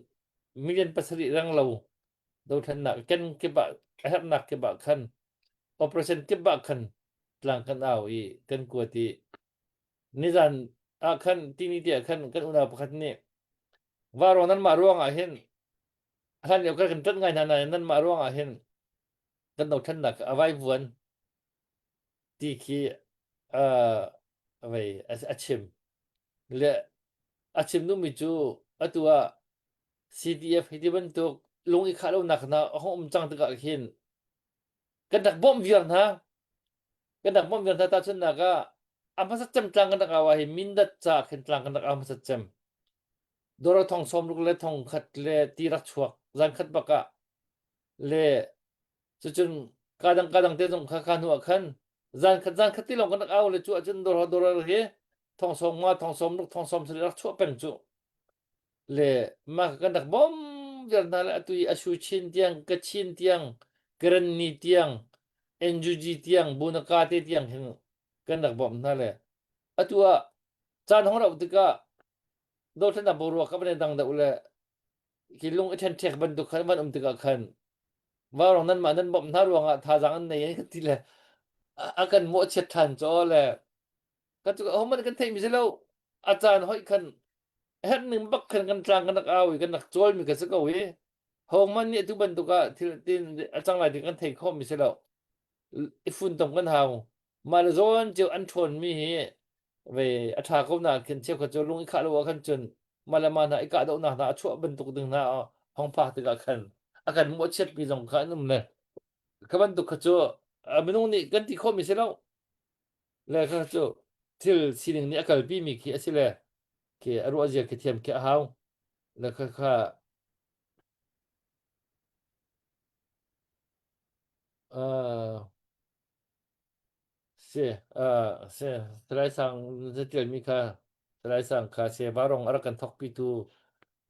million pasarih rang lo dothlennak ken kip ah a herhnak kip ah khan operation kip ah khan tlang kan au i kan kuat i nizan ah khan tini te ah khan kan unau pakhat nih varo nanmah ruang ah hin hlan lio kan ṭanh ngai hna nain nanmah ruang ah hin kan dothlennak a vaivuan ti khi uh, vei a chim le a chim duhmi cu atu ah CDF hi ti bantuk lung i khah lonak hna a hung um cang tikah khin kan rak bawmh viar hna. Kan rak bawmh viar hna tahchunhnak ah a hmasat cem tlang kan rak au ah hin Mindat ca khin tlang kan rak au hmasat cem. Dora thong sawmruk le thong khat le ti rak chuak zan khat bak ah le cucun kadang kadang te zong kha kha hnu ah khan zan khat zan khat ti lawng kan rak au le cu ahcun dora dora hi thong sawm nga thong sawm ruk thong sawm sarih rak chuah peng cu Le mah kan rak bawmh viar hna le atu i Ashu Chin tiang, Kachin tiang, Karenni tiang, NUG tiang, Bunaka te tiang hin kan rak bawmh hna le atu ah caan hong rauh tikah dothlennak boruak ka van i dang deuh le khi lung i ṭhenṭhek bantuk khan van um tikah khan vaurong nanmah nan bawmh hna ruangah thazaang an nei an ti le a kan mawhchiat ṭhan caw le kan cu ahohmanh kan theihmi si lo a caan hoih khan herh ning bak khan kan tlang kan rak au i kan rak cawlmi kan si ko i hohmanh nih atu bantuk ah thil tin a cang lai ti kan thei khawhmi si lo i funtom kan hau mah le zawn cio an ṭhawnmi hi ve a ṭha ko na khin cheukhat cu lung i khah lo ah khan cun mah le mah hna i kahdohnak hna a chuah bantuk ding hna hong phak tikah khan a kan mawhchiatmi zong kha an um le kha bantuk kha cu minung nih kan ti khawhmi si lo Le kha cu thil sining nih a kalpi mi khi a si le khi a ruah zia khi thiam khi a hau. Le kha kha uh, si uh, si Salai Sang na tialmi kha Salai Sang kha se varong a rak kan thokpi tu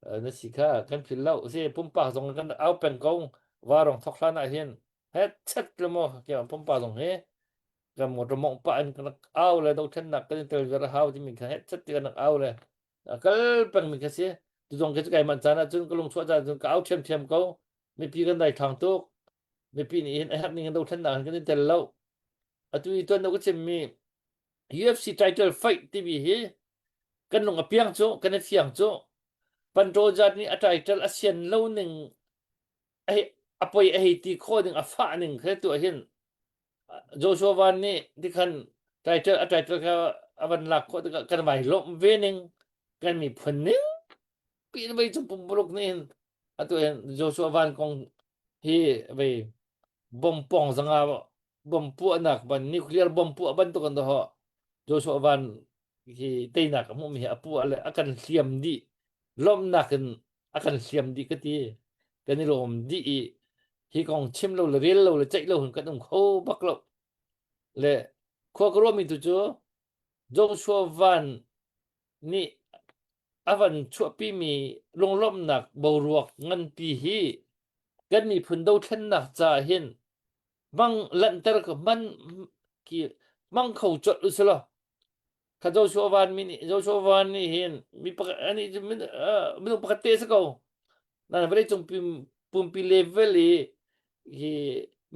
uh, na si kha kan phil lo si pumpak zong kan au peng ko varong thok hlan ah hin het chet le mo ke pumpak zong hi kan motor mongh pah in kan rak au le dothlennak kan i tel viar a hau timi kha het chat ti kan rak au le a kal pengmi kha si tu zong khi cu kai manh caan ahcun ka lungchuah caan cun ka au ṭhiamṭhiam ko mipi kan daithlang tuk mipi nih hin a herh ning in dothlennak hin kan i tel lo atu i tuan ka chimmi UFC title fight timi hi kan lung a piang cu kan i fiang cu Panrojat nih a title a sian lo ning a poi a hei ti khawh ning a fah ning kha tu hin Joshua Van nih tikhan title a title kha a van lak khawh tikah kan vai lawmh ve ning kan miphun ning piin vei cung pumpuluk nih hin atu hin Joshua Van kong hi vei bom pong zanga bom puahnak ban nuclear bom puah bantuk an ho Joshua Van hi teinak a hmuhmi hi a puah le a kan hliam dih lawmhnak in a kan hliam dih ka ti kan i lawm dih i hi kong chim lo le rel lo le ceih lo hin kan um kho bak lo le khua ka ruahmi tu cu Joshua Van nih a van chuahpimi lunglawmhnak boruak nganpi hi kan miphun dothlennak caah hin hmang lanhter ka hman ki hmang kho colh u selaw kha Joshua Van mi nih Joshua Van nih hin mi pakhat ani cu minung pakhat te si ko nan vawlei cung pumpi level i hi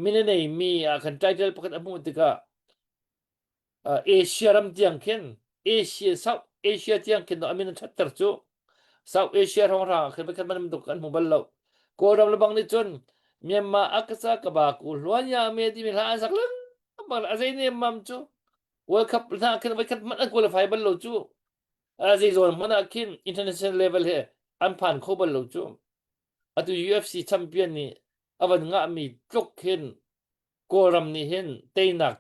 min a nei mi ah khan title pakhat a hmuh tikah Asia ram tiang khin Asia South Asia tiang khin a min an ṭhatter cu South Asia hrawnghrang ah khin pakhat man tuk an hmu bal lo Kawlram le bang nih cun Myanmar akasa kaba ku hluan ya me timi hla an sak lengmang a zei nem mam cu World Cup hna khin voi khat hmanh an qualify bal lo cu a zei zawn hmanh ah khin international level he an phan kho bal lo cu atu UFC champion nih. a van ngahmi tluk hin Kawlram nih hin teinak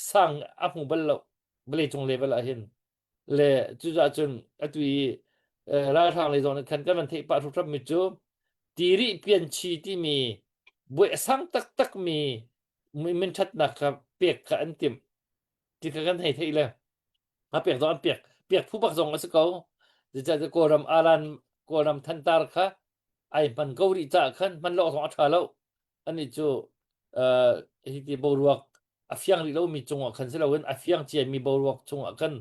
sang a hmu bal lo vawleicung level ah hin le cucaah cun atu i ralhrang lei zong nih khan kan van theih pah hruhram mi cu tiri pianchi timi buai a sang taktak mi minṭhatnak kha pek kha an timh ti kha kan hei theih le a pek zong an pek pek phu bak zong a si ko zeicahtiah Kawlram alan Kawlram thantar kha ai hman ko rih caah khan hman lo zong a ṭha lo anih cu uh, hi ti boruak a fiang rih lomi cungah khan si loin a fiang ciami boruak chungah khan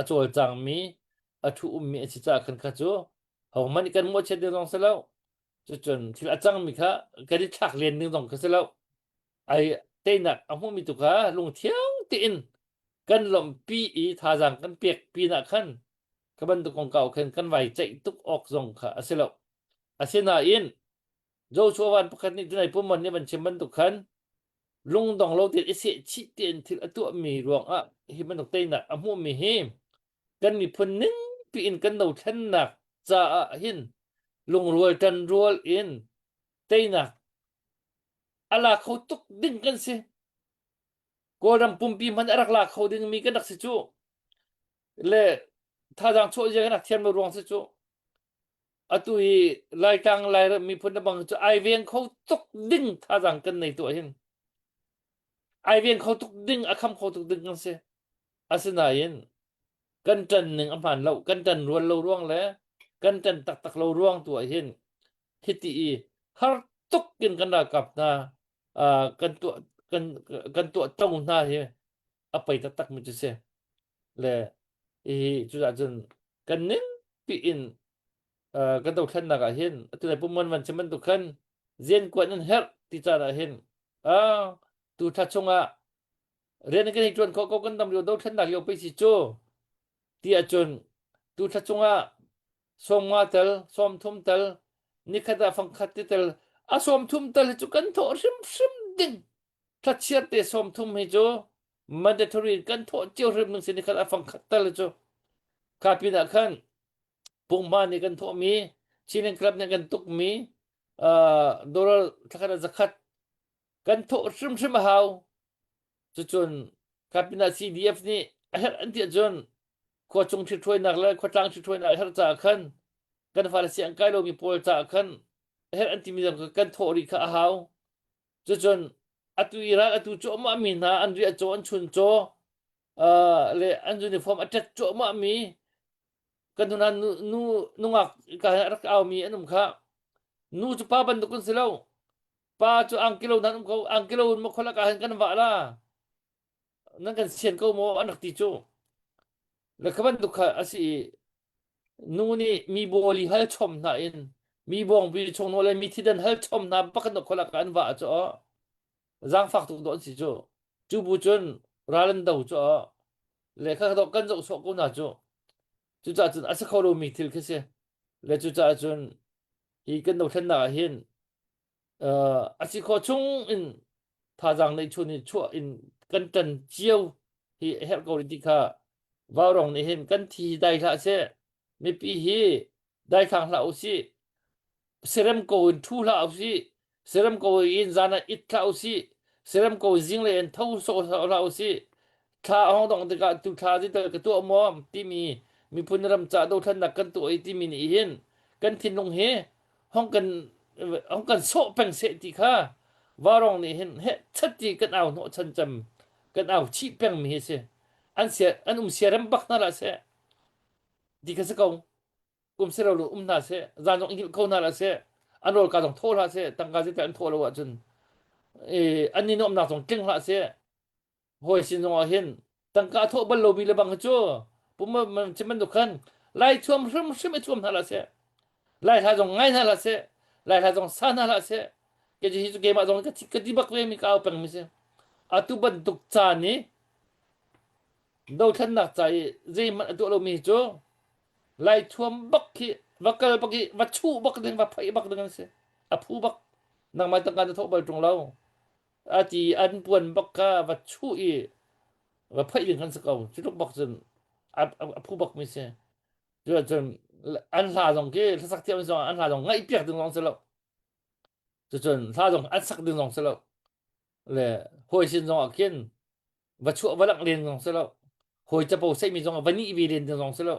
a cawlcangmi a thu ummi a si caah khan kha cu hohmanh nih kan mawhchiat ding zong si lo cucun thil a cangmi kha kan i thlak len ding zong kha si lo ai teinak a hmumi tu kha lungthiang tein kan lawmhpi i thazaang kan pek pinah khan ka bantuk kongkau khan kan vai ceih tuk awk zong kha a si lo asinain Joshua van pakhat nih tunai pumon nih van chim bantuk khan lungdong lo tein i seh chih tein thil a tuahmi ruangah hi bantuk teinak a hmuhmi hi kan miphun ning piin kan dothlennak caah hin lungrual ṭanrual in teinak a la kho tuk ding kan si. Kawlram pumpi hmanh a rak la kho dingmi kan rak si cu. Le thazaang chuah zia kan rak thiam lo ruang si cu. Atu hi Laitlang Lairam miphun na bang cu ai veng kho tuk ding thazaang kan nei tuah hin. Ai veng kho tuk ding, a kham kho tuk ding kan si. Asinain kan ṭan ning a hmaan lo, kan ṭan rual lo ruang le kan ṭan taktak lo ruang tu ah hin hiti i har tuk in kan ralkap hna uh, kan tuah kan kan tuah to hna hi a pei taktak mi cu si. Le hi cucah cun kan ning piin uh, kan dothlennak ah hin atu lai pumon van chim bantuk khan zian kuan an herh ti caan ah hin ah tu thla chungah rian kan hei ṭuan khawh ko kan dam lio dothlennak lio pei si cu ti ahcun tu thla chungah 50 tel 30 tel nikhat ah fangkhat ti tel a 30 tel hi cu kan thawh hrimhrim ding thlachiar te 30 hi cu mandatory kan thawh cio hrim ding si nikhat ah fangkhat tel hi cu ka pin ah khan punghma nih kan thawhmi Chinland Club nih kan tukmi uh, dollar thlakhat ah zakhat kan thawh hrimhrim a hau cucun kapinah CDF nih a herh an ti ahcun khua chung ṭhithruainak le khuatlang ṭhithruainak a herh caah khan kan fale siang kai lomi pawl caah khan a herh an timi zong kan thawh rih kha a hau cucun atu i ral atu cuahmah mi hna an riah caw an chun caw uh, le an uniform a ṭet cuahmah mi kan hnu nu nu nungak ka rak au mi an um kha nu cu pa bantuk an si lo Pa cu angkilo nan um ko angkilo in maw khualak ah hin kan vah la nan kan sian ko maw an rak ti cu le kha bantuk kha a si i nu nih mi bawli hal chom hna in mi bawngbi chung le mi thidan hal chom hna bak in khualak ah an vah cu zaangfak tuk dawh an si cu cu bu cun ral an do cu le kha dawh kan zoh sawh ko hna cu cucaah cun a si kho lomi thil khi si le cucaah cun hi kan dothlennak ah hin uh, a si khawh chung in thazaang neih chun in chuah in kan ṭan cio hi a herh ko rih ti kha vaurong nih hin kan thi dai hlah seh mipi hi daithlang hlah usih serem ko in ṭhu hlah usih serem ko in zan ah it hlah usih serem ko zinglei in tho sawh hlah usih thla a hong dong tikah tu thla zeital ka tuah maw timi miphun ram ca dothlennak kan tuah i timi nih hin kan thinlung hi hong kan hong kan sawh peng seh ti kha varong nih hin he chat ti kan au hnawh chan cam kan au chih peng mi hi si an sia an um siarem bak hna lah seh ti kha si ko um si lo um hna seh zan zong hngilh ko hna lah seh an rawl ka zong thaw hlah seh tangka zeital an thaw lo ahcun eh an ni nuamnak zong tling hlah seh hawi sin zongah hin tangka a thawh bal lomi le bang hi cu pum chim bantuk khan lai thuam hrimhrim i thuam hna hlah seh lai hla zong ngai hna hlah seh lai hla zong sa hna hlah seh ke hi cu keimah zong ka ka ti bak ve mi ka au peng mi si atu bantuk caan i dothlennak ca i zeihmanh a tuah lomi hi cu lai thuam bak khi va kal bak i va chuh bak ding va phaih bak ding an si a phu bak nangmah tangka na thawh bal ṭung lo a ti an puan bak kha va chuh i va phaih ding kan si ko cu tluk bak cun a, a phu bak mi si cu cun an hla zong khi hlasak thiam zong an hla zong ngaih piak ding zong si lo. Cucun hla zong an sak ding zong si lo. Le hawi sin zong ah khin va chuah va langh len zong si lo. Hawi capo seihmi zong ah va nih ve len ding zong si lo.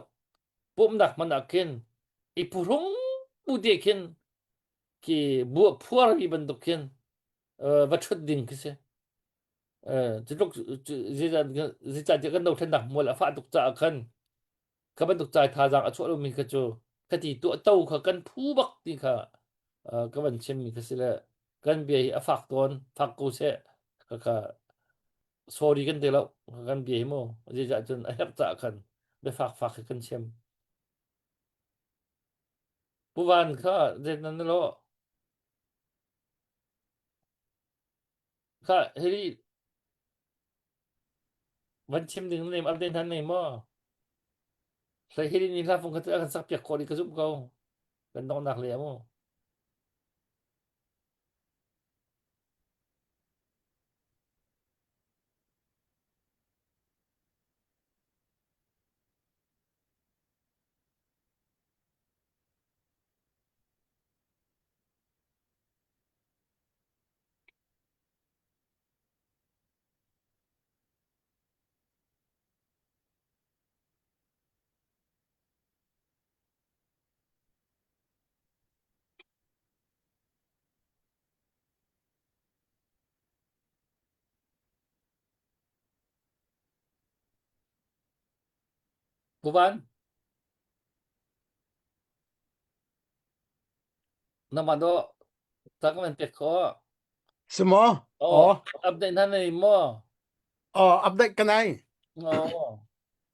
Pumhnak hmanh ah khin i phuhrung bu te khin khi bua phuarmi bantuk khin va ṭhut ding khi si. Cutluk zeicahtiah kan dothlennak mual a fah tuk caah khan kha bantuk cai thazaang a chuah lomi kha cu khati tuahto kha kan phu bak ti kha ka van chimmi kha si le kan bia hi a fak tawn fak ko seh kha kha sorry kan ti lo kan bia hi mu zeicah cun a herh caah khan biafak fak hi kan chim Pu Van kha zei nan lo Kha hili van chim ding na nem update han nei maw? Hlei hili ni hla fung kha a kan sak piak khawh dih ka zumh ko. Kan donghnak le mu. Pu Van, nangmah dawh ta ka van pek khawh. Si maw? Oh, update hna nei maw? Oh, update ka nei. Oh.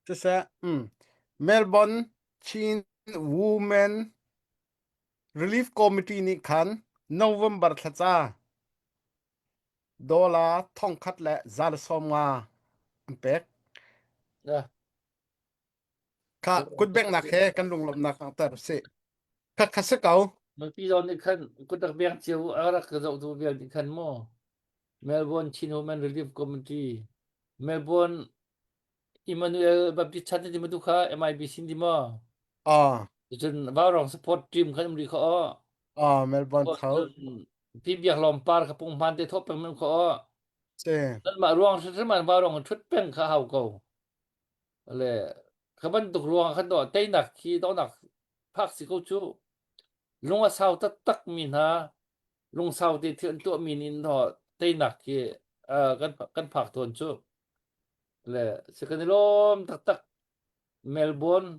Siseh, mm. Melbourne Chin Women Relief Committee nih khan November thlaca dollar thongkhat le 150 an pek. Yeah. Kha kutbengnak he kan lunglawmhnak langhter usih. Kha kha si ko. Mipi zawn nih khan kutak beng cio a rak ka zohtu vial nih khan maw Melbourne Chin Women Relief Committee Melbourne Emmanuel Baptist Church ti matu kha MIBC ti maw Ah, cun Vaurong support team khan um rih kha aw ah Melbourne tho. Pi Biak Lawm Par kha pung hman te thawh peng men kha aw Si. Nan mah ruang hrim an Vaurong thut peng kha hau ko Le kha bantuk ruang khan dawh teinak khi dohnak phak si ko cu. Lung a sau taktak mi hna lungsau te thil an tuah mi nih dawh teinak khi uh, kan kan phak tawn cu. Le si kan i lawm taktak Melbourne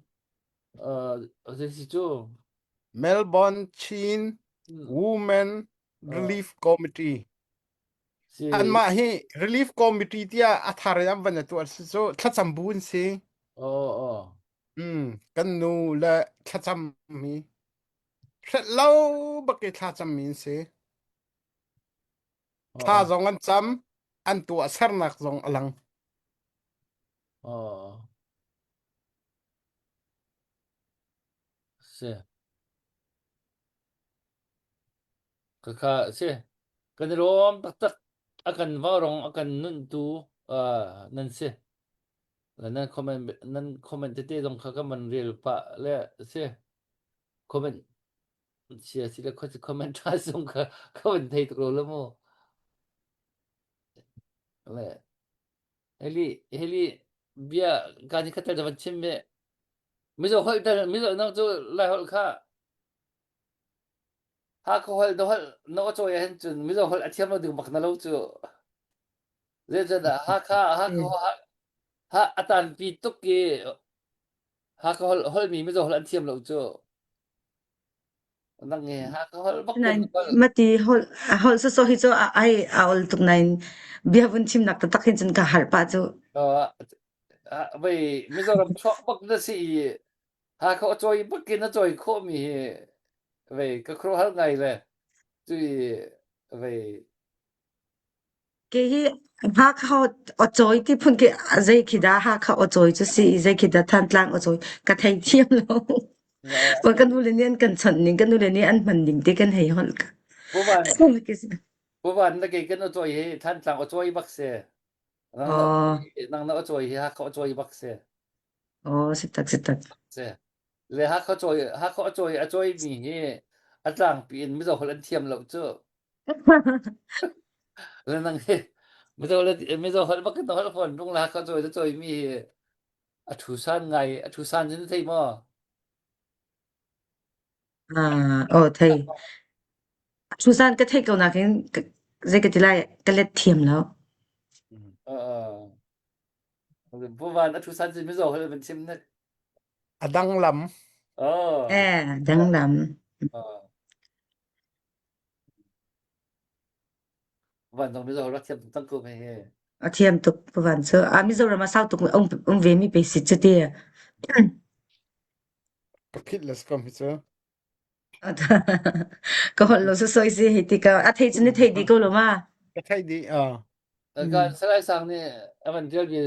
uh, zei si cu Melbourne Chin Women Relief Committee. Si Anmah hi Relief Committee tiah a thar in an van tuah si cu thlacam bu an si. Oh oh. Mm, kan nu le thlacam mi hrelh lo bak i thlacam mi an si. Thla Oh zong an cam, an tuah sernak zong a lang. oh. Si. Khakha a si. Kan i lawm taktak. A kan vaurawng a kan nunhtu uh, nan si. Nan comment nan comment tete zong kha kan van rel pah le si. Comment sia si le comment tha zong kha ka van thei tuk lo le mu. Le heli heli bia ka ni khatal van chim ve. Mizo holh tel mizo nang cu lai holh kha Hakha holh na holh na aw cawi ahhin cun Mizo holh a thiam lo ding bak na lo cu. Zeicahtiah Hakha Hakha ha a tanpi tuk i Hakha holh holhmi Mizo holh an thiam lo cu. Nang hi Hakha holh bak Nain in holh. mati holh holh soso hi cu a ai a ol tuk nain bia vun chimnak taktak hin cun ka harh pah cu. Vei Mizoram chuak bak na si i Hakha a cawi bak in a cawi khawhmi hi vei ka khuaruahhar ngai le cui vei Kei hi Hakha aw-cawi ti phun khi zei khi dah Hakha aw-cawi cu si i zei khi dah Thantlang aw-cawi ka thei thiam lo. Wa ka nule nih an kan chawnh ning, ka nule nih an hman ning ti kan hei holh ka. Puvan Puvan na kei kan aw-cawi hi Thantlang aw-cawi bak si. Nang na Oh, nang na aw-cawi hi Hakha aw-cawi bak si. oh, si tak si tak. Si. Le Hakha cawi Hakha aw-cawi a cawimi hi a tlangpi in Mizo holh an thiam lo cu. Le nang hi Mizo le Mizo holh bak in holh fawn rung la ka cawi na cawi mi hi a thu san ngai a thu san cu na thei maw? Ah, oh thei. Susan ka theih ko nakin zei ka ti lai ka let thiam lo. Uh, Puvan a thu san cu Mizo holh van chim nek. A dang lam. Oh. Eh, dang lam. Uh. Van zong Mizo rak thiam tuk cang ko he. A thiam tuk Puvan cu. A Mizoram a sau tuk um um ve mi pe si cu ti. Ka phit le kom hi cu. Ka holh lo su soi si hei ti ka a thei cu ni thei di ko lo ma. Ka thei di ah. Ka Salai Sang nih a van rel bi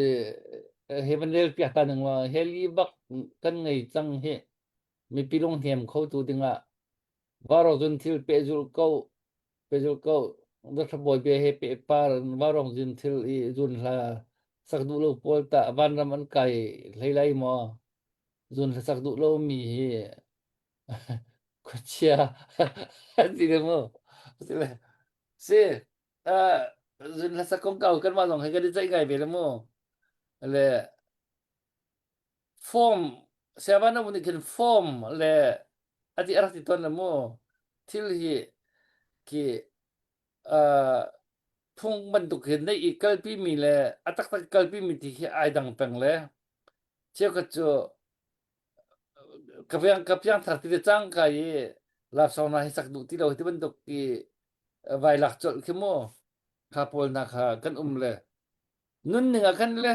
he van rel piak ta ning wa heli bak kan ngei cang hi mipi lung hnem kho tu dingah varo zun thil pehzul ko pehzul ko Bawi bia he pehpar varong zun thil i zun hla sak duh lo pawl tah vanram an kai hlei lai maw zun hla sak duh lo mi hi khuachia an ti le mu si le si zun hla sak kongkau kanmah zong he kan i ceih ngai ve le mu le form siava na nih khin form le ati a rak ti tawn le mu thil hi khi uh, phung bantuk hin nei i kalpi mi le a taktak kalpi mi ti khi ai dang peng le cheukhat cu ka piang ka piang thar ti le cang ka i lap song na hi sak duh ti lo ti bantuk i vai lak colh khi mu kha pawl na kha kan um le nun ning ah khan le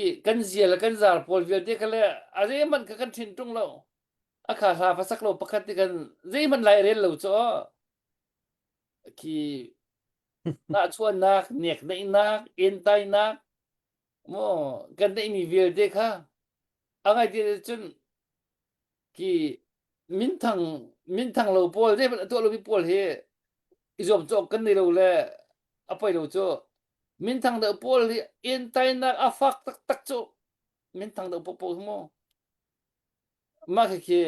i kan zia le kan zar pawl vialte kha le a zeihmanh kha kan ṭhin ṭung lo a kha hla fa sak lo pakhat ti kan zeihmanh lai rel lo cu khi nahchuahnak nekneihnak entainak maw kan neihmi vialte kha a ngai ti cun khi minthang minthang lo pawl zeihmanh a tuah lomi pawl hi i zuamcawk kan nei lo le a poi lo cu minthang deuh pawl hi entainak a fak taktak cu minthang deuh paohpaoh hi mu mah khi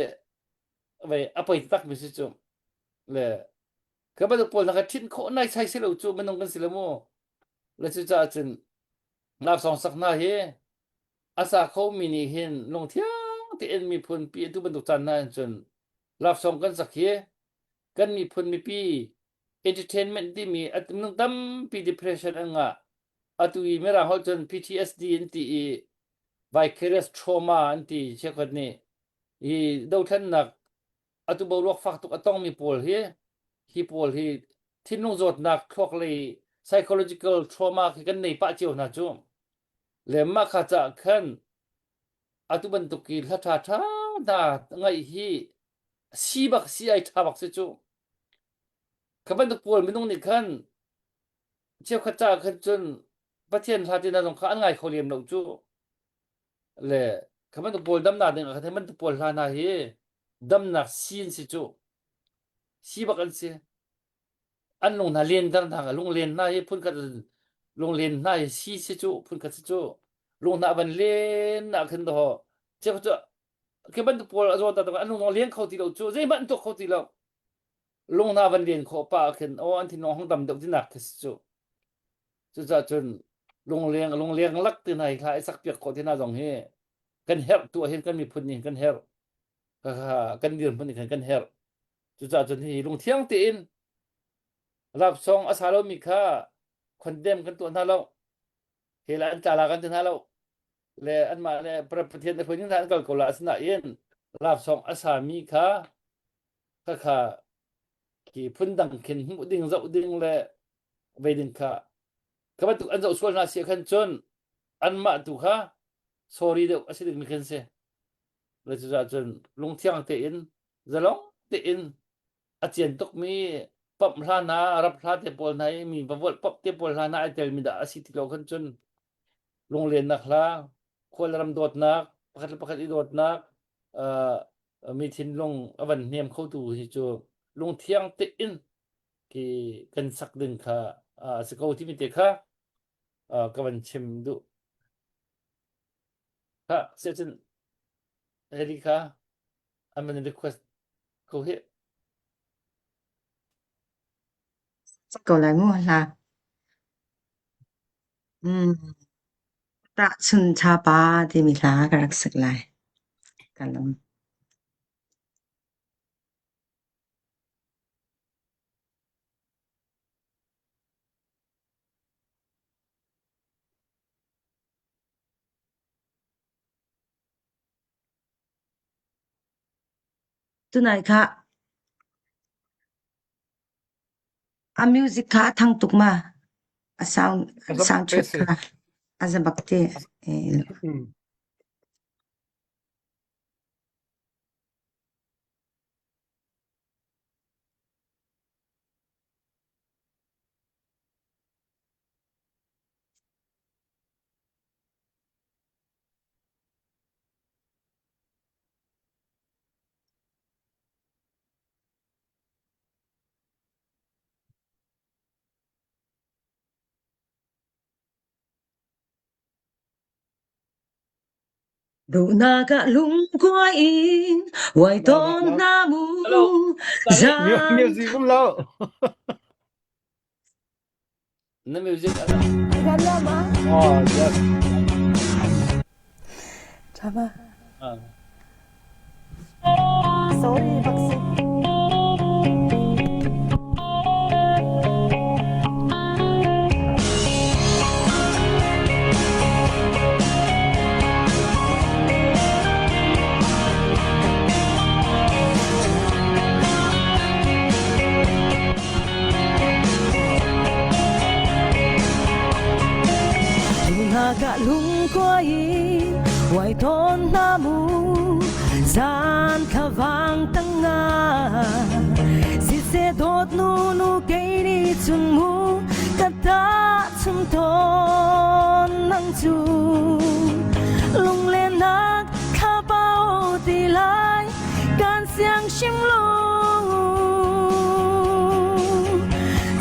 vei a poi taktak mi si cu le ka bantuk pawl hna kha ṭhinh khawh nai sai si lo cu minung kan si lo mu le cucaah cun laksawng sak hna hi a sa khomi nih hin lungthiang tein miphun pi atu bantuk caan hna hin cun laksawng kan sak hi kan miphun mipi entertainment timi a minung tampi depression an ngah atu i mirang holh cun PTSD an ti i vicarious trauma an ti cheukhat nih hi dothlennak atu boruak fak tuk a tongmi pawl hi hi pawl hi thinlung zawtnak thluak lei psychological trauma khi kan nei pah cio hna cu le mah kha ca khan atu bantuk i hla ṭha ṭha hna ngaih hi si bak si ai ṭha bak si cu kha bantuk pawl minung nih khan cheukhat ca khan cun Pathian hla tina zong kha an ngai kho lem lo cu le kha bantuk pawl damnak ding ah khan bantuk pawl hla hna hi damnak si an si cu si bak an si an lung hna len dar hna lung len hna hi phunkhat lunglen hna hi si si cu phunkhat si cu lung hna van len ah khin do che cu khi bantuk pawl a zawn ta an lung len kho ti lo cu zeihmanh an tuak kho ti lo lung hna van len khawh pa khin o an thinlung hong dam deuh tinak khi si cu cucaah cun lungleng lungleng lak ti hna hi thla i sak piak khawh ti hna zong hi kan herh tu ah hin kan miphun nih kan herh kan dirhmun nih khan kan herh Cucaah cun hi lungthiang tein rapsawng a sa lomi kha condemn kan tuah hna lo. He la an tla la kan ti hna lo. Le anmah le Pathian le hruai hna an kal ko la asinain rapsawng a sami kha kha kha khi phundang khin hmuh ding zoh ding le vei ding kha kha bantuk an zoh sual hna si khan cun anmah tu kha sorry deuh a si ding mi khin si. Le cucaah cun lungthiang tein zalong tein a cian tukmi pump hla hna rap hla te pawl hna i mi va volh pop te pawl hla hna ai telmi dah a si ti lo khan cun lunglennak hla khualram dawtnak pakhat le pakhat i dawtnak uh, mi thinlung a van hnem khotu hi cu lungthiang tein ki kan sak ding kha a si ko timi te kha ka van chim duh kha siacun heli kha an van request ko hi. Ko lai mu hla. Mm. Tahchun Thapa timi hla ka rak sak lai. Ka lung. Tunai kha a music kha a thang tuk ma? A sound soundtrack kha a za bak te. Duhnak ah lungkuai in uai tawn hna mu Hello. zan Music um lo. Na music Oh, yes. Chama. Ah. Sorry, bak si. Ka lungkuai in uai tawn hna mu zan thlavang tangah siseh dawt nu nu kei nih cun mu ka ta chung tawn nang cu lunglennak thlapau ti lai kan siang hrim lo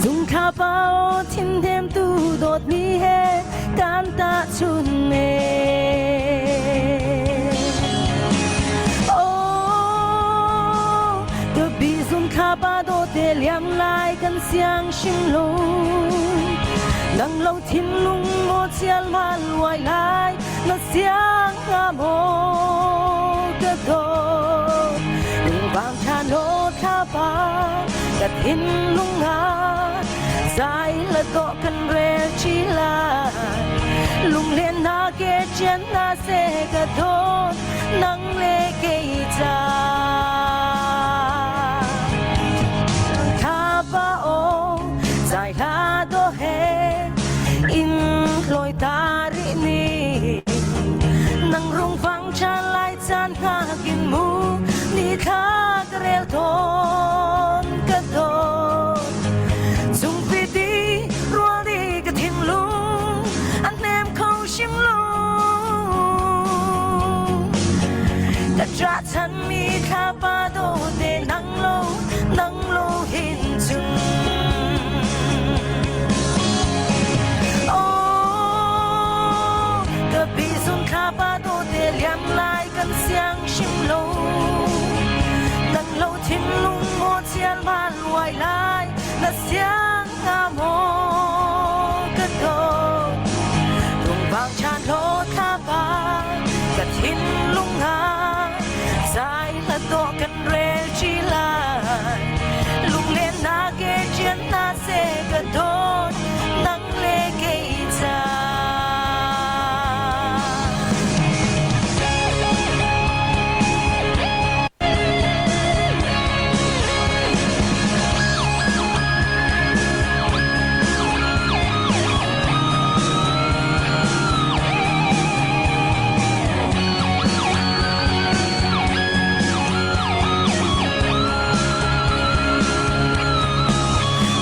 Cung thlapau thinhnem tu dawtmi he kan tahchun ne Oh ka bizum thlapa dawte liam lai kan siang hrim lo Nang lo thinlung maw chial mal luai lai na siang hnga maw ka dawt Lungvang tha no thlapa ka thinlung ah zai la dawh kan rel chi lai Lunglen na ke chian na se ka dawt nang le kei ca Thlapa o zai hla do he in hloi ta rih ni nang rung vang cha lai caan hngak in mu ni thla ka rel tawn ka dawt Zungpi ti rual di ka thinlung an hnem kho hrim lo Ka ṭah chan mi thlapa dawte nang lo nang lo hin cun Oh ka bizun thlapa dawte liam lai kan siang hrim lo Nang lo thinlung maw chial ma luai lai na siang hnga maw ka dawt Lungvang chan lo thlapa ka thinlung ah zai hla dawh kan rel chi lai Lunglen na ke chian na se ka dawt nang le kei ca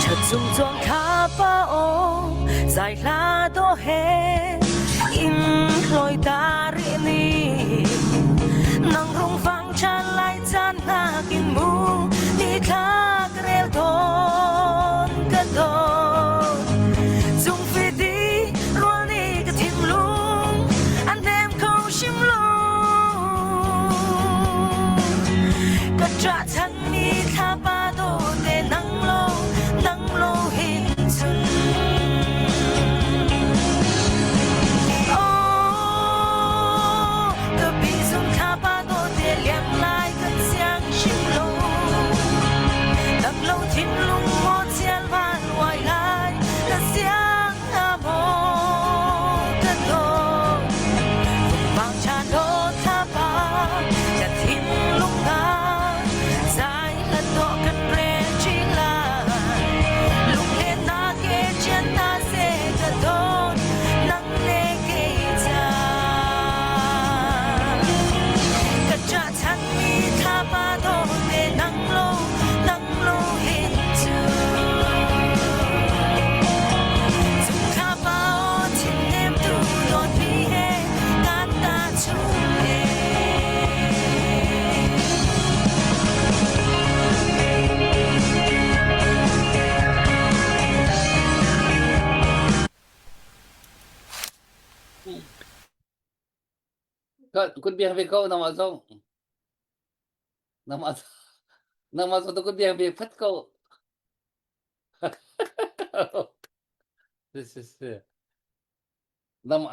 Chacung chuang thlapa aw zai hla dawh he in hloi ta rih ni nang rung fang chan lai caan hngak in mu ni thla ka rel tawn ka dawt Cung fidi rual ni ka thinlung an hnem kho hrim lo Ka ṭah chan mi thlapa dawte nang lo nang lo hin. Kun biang ve ko nangmah zong. Nangmah nangmah zong kun biang ve phat ko. Si si si. Nam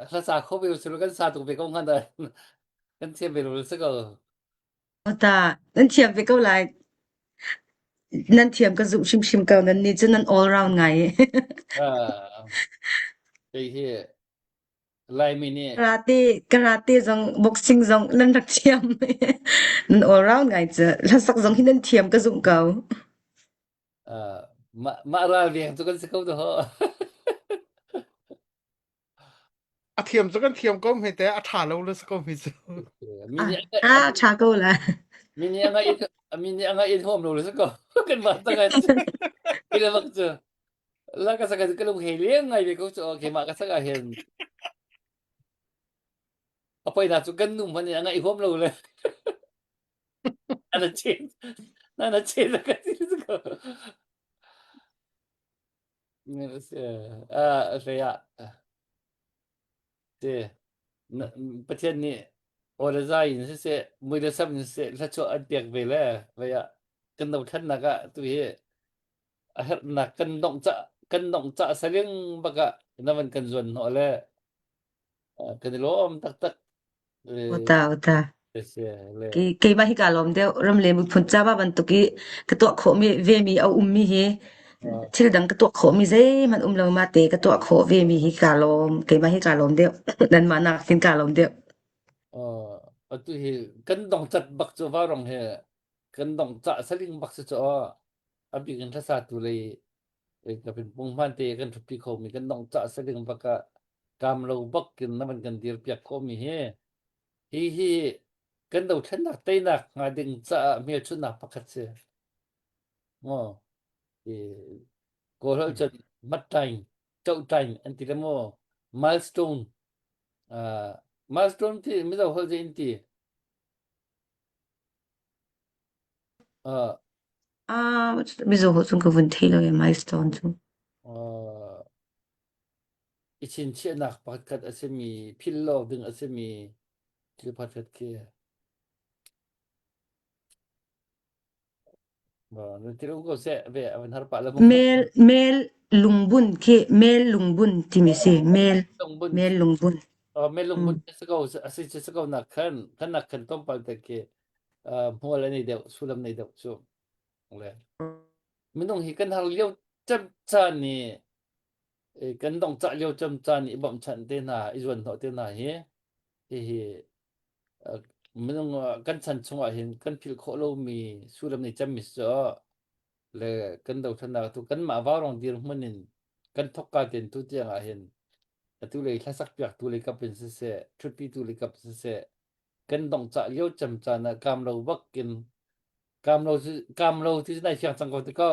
hla sa kho ve su kan sa tuk ve ko ngan da. Kan thiam ve lo si ko. Ta nan thiam ve ko lai. Nan thiam ka zumh hrimhrim ko nan nih cun nan all round ngai. Ah, kei hi Laimi nih Karate karate zong boxing zong nan rak thiam. Nan all round ngai cu. Hlasak zong hi nan thiam ka zumh ko. ah, mah mah ral veng cu kan si ko dah. A thiam cu kan thiam ko hme te a ṭha lo le si ko hme cu. Mi Ah, nih ah ṭha ko la. mi nih a ngai mi nih a ngai in huam lo le si ko. Kan mah tangan. Ila bak cu. La ka saka ka lung he leng ngai ve ko cu keimah ka saka hin. A poi na cu kan nu hmanh nih a ngaih huam lo le. Ana chen. Ana chen ka ti ko. Ah, hlei ah te Pathian nih aw le zai in siseh mui le sam in siseh thluachuah an pek ve le vei ah kan dothlennak ah tu hi a herhnak kan dongh cah kan dongh cah saling bak ah na van kan zuan hnawh le kan i lawm taktak. Uta uta. Keimah hi kaa lawm deuh. Ram le miphun ca bantuk i ka tuah khawhmi vemi a ummi hi thil dang ka tuah khawhmi zeihmanh um lo mate ka tuah khawh vemi hi kaa lawm. Keimah hi kaa lawm deuh. Nanmah nak hin kaa lawm deuh. Atu hi kan dong cat bak cu varong he kan dong ca saling bak si cu a bik in hlasa tu lei ka pin pung hman te kan thupi kho mi kan dong ca saling bak ah kam lo bak in na van kan dir piak khawh mi hi Hi hi kan dothlennak teinak hnga ding caah hmelchunhnak pakhat si. Maw? I Kawl holh cun matṭaing, cohṭaing an ti le maw? Milestone. Uh, milestone ti Mizo holh zei in ti? Uh, Ah, mizo ho chung ka vun thei lo e milestone cu. uh, i chinchiahnak pakhatkhat a simi philh lo ding a simi thil pakhatkhat khi Thil um ko seh ve a van har pah le Mel mel lungbun khi mel lungbun timi si mel mel lungbun. Oh mel lungbun si ko asi si ko nak khan khan nak khan tlawmpal te khi hmual ani deuh sulam nei deuh cu le minung hi kan har lio cem caan ni kan dong cah lio cem caan i bawmhchanh te hna i zuan hnawh te hna hi hihi minung kan chan chungah hin kan philh khawh lomi sullam nih cemmi cu le kan dothlennak tu kanmah vaurong dirhmun in kan thokka ten tu tiang ah hin atu lei hlasak piak tu lei kap in siseh ṭhutpi tu lei kap siseh kan dong cah lio cem caan ah kaam lo bak in kaam lo kaam lo ti nai fiang cang ko ti ko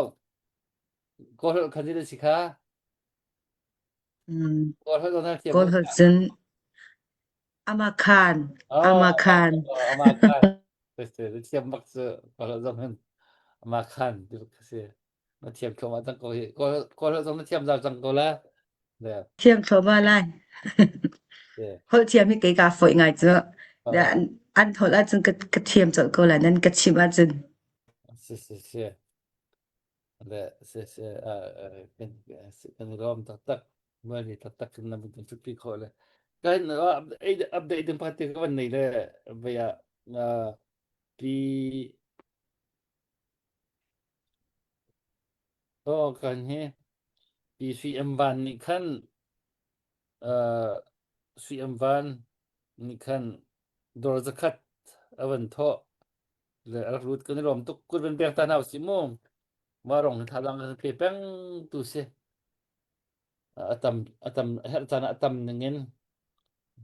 Kawl holh khan si kha Kawl holh na thiam Kawl holh cun Amakhan amakhan amakhan thiam bak cu kawl holh zong hin amakhan ti bak si na thiam thluahmah cang ko hi kawl kawl holh zong na thiam zau cang ko la Thiam thluahmah lai. Holh thiam hi kei kaa fawih ngai cu. An holh ahcun ka ka thiam colh ko lai nan ka chimh ahcun. Si si si. Le si si kan kan i lawm taktak mual taktak in na kan ṭhutpi khawh le kan update ding pakhat te ka van nei le vei ah pi oh kan hi pi CM van nih khan CM van nih khan dawr zakhat a van thawh le a rak lut kan i lawm tuk kut van pek ta hna usih mu mah rong hi thazaang kan pe peng tu si a tam a tam a herh caan ah a tam ning in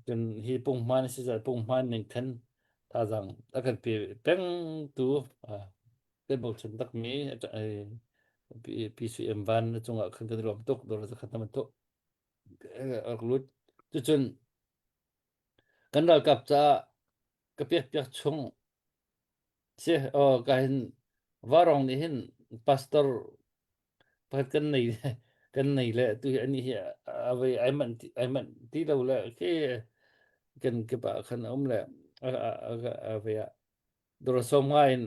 cun hi punghman si zat punghman ning khan thazaang a kan pe peng tu kan bochan takmi PCM van na cungah khan kan i lawm tuk dawr zakhat na tuk rak lut cucun kan ralkap caah ka pek piak chung si oh ka hin varong nih hin pastor pakhat kan nei kan nei le tu hi ani hi a vei ai manh ti ai manh ti lo le khi. Kan kip ah khan a um le a a a a ve ah dawr sawm nga in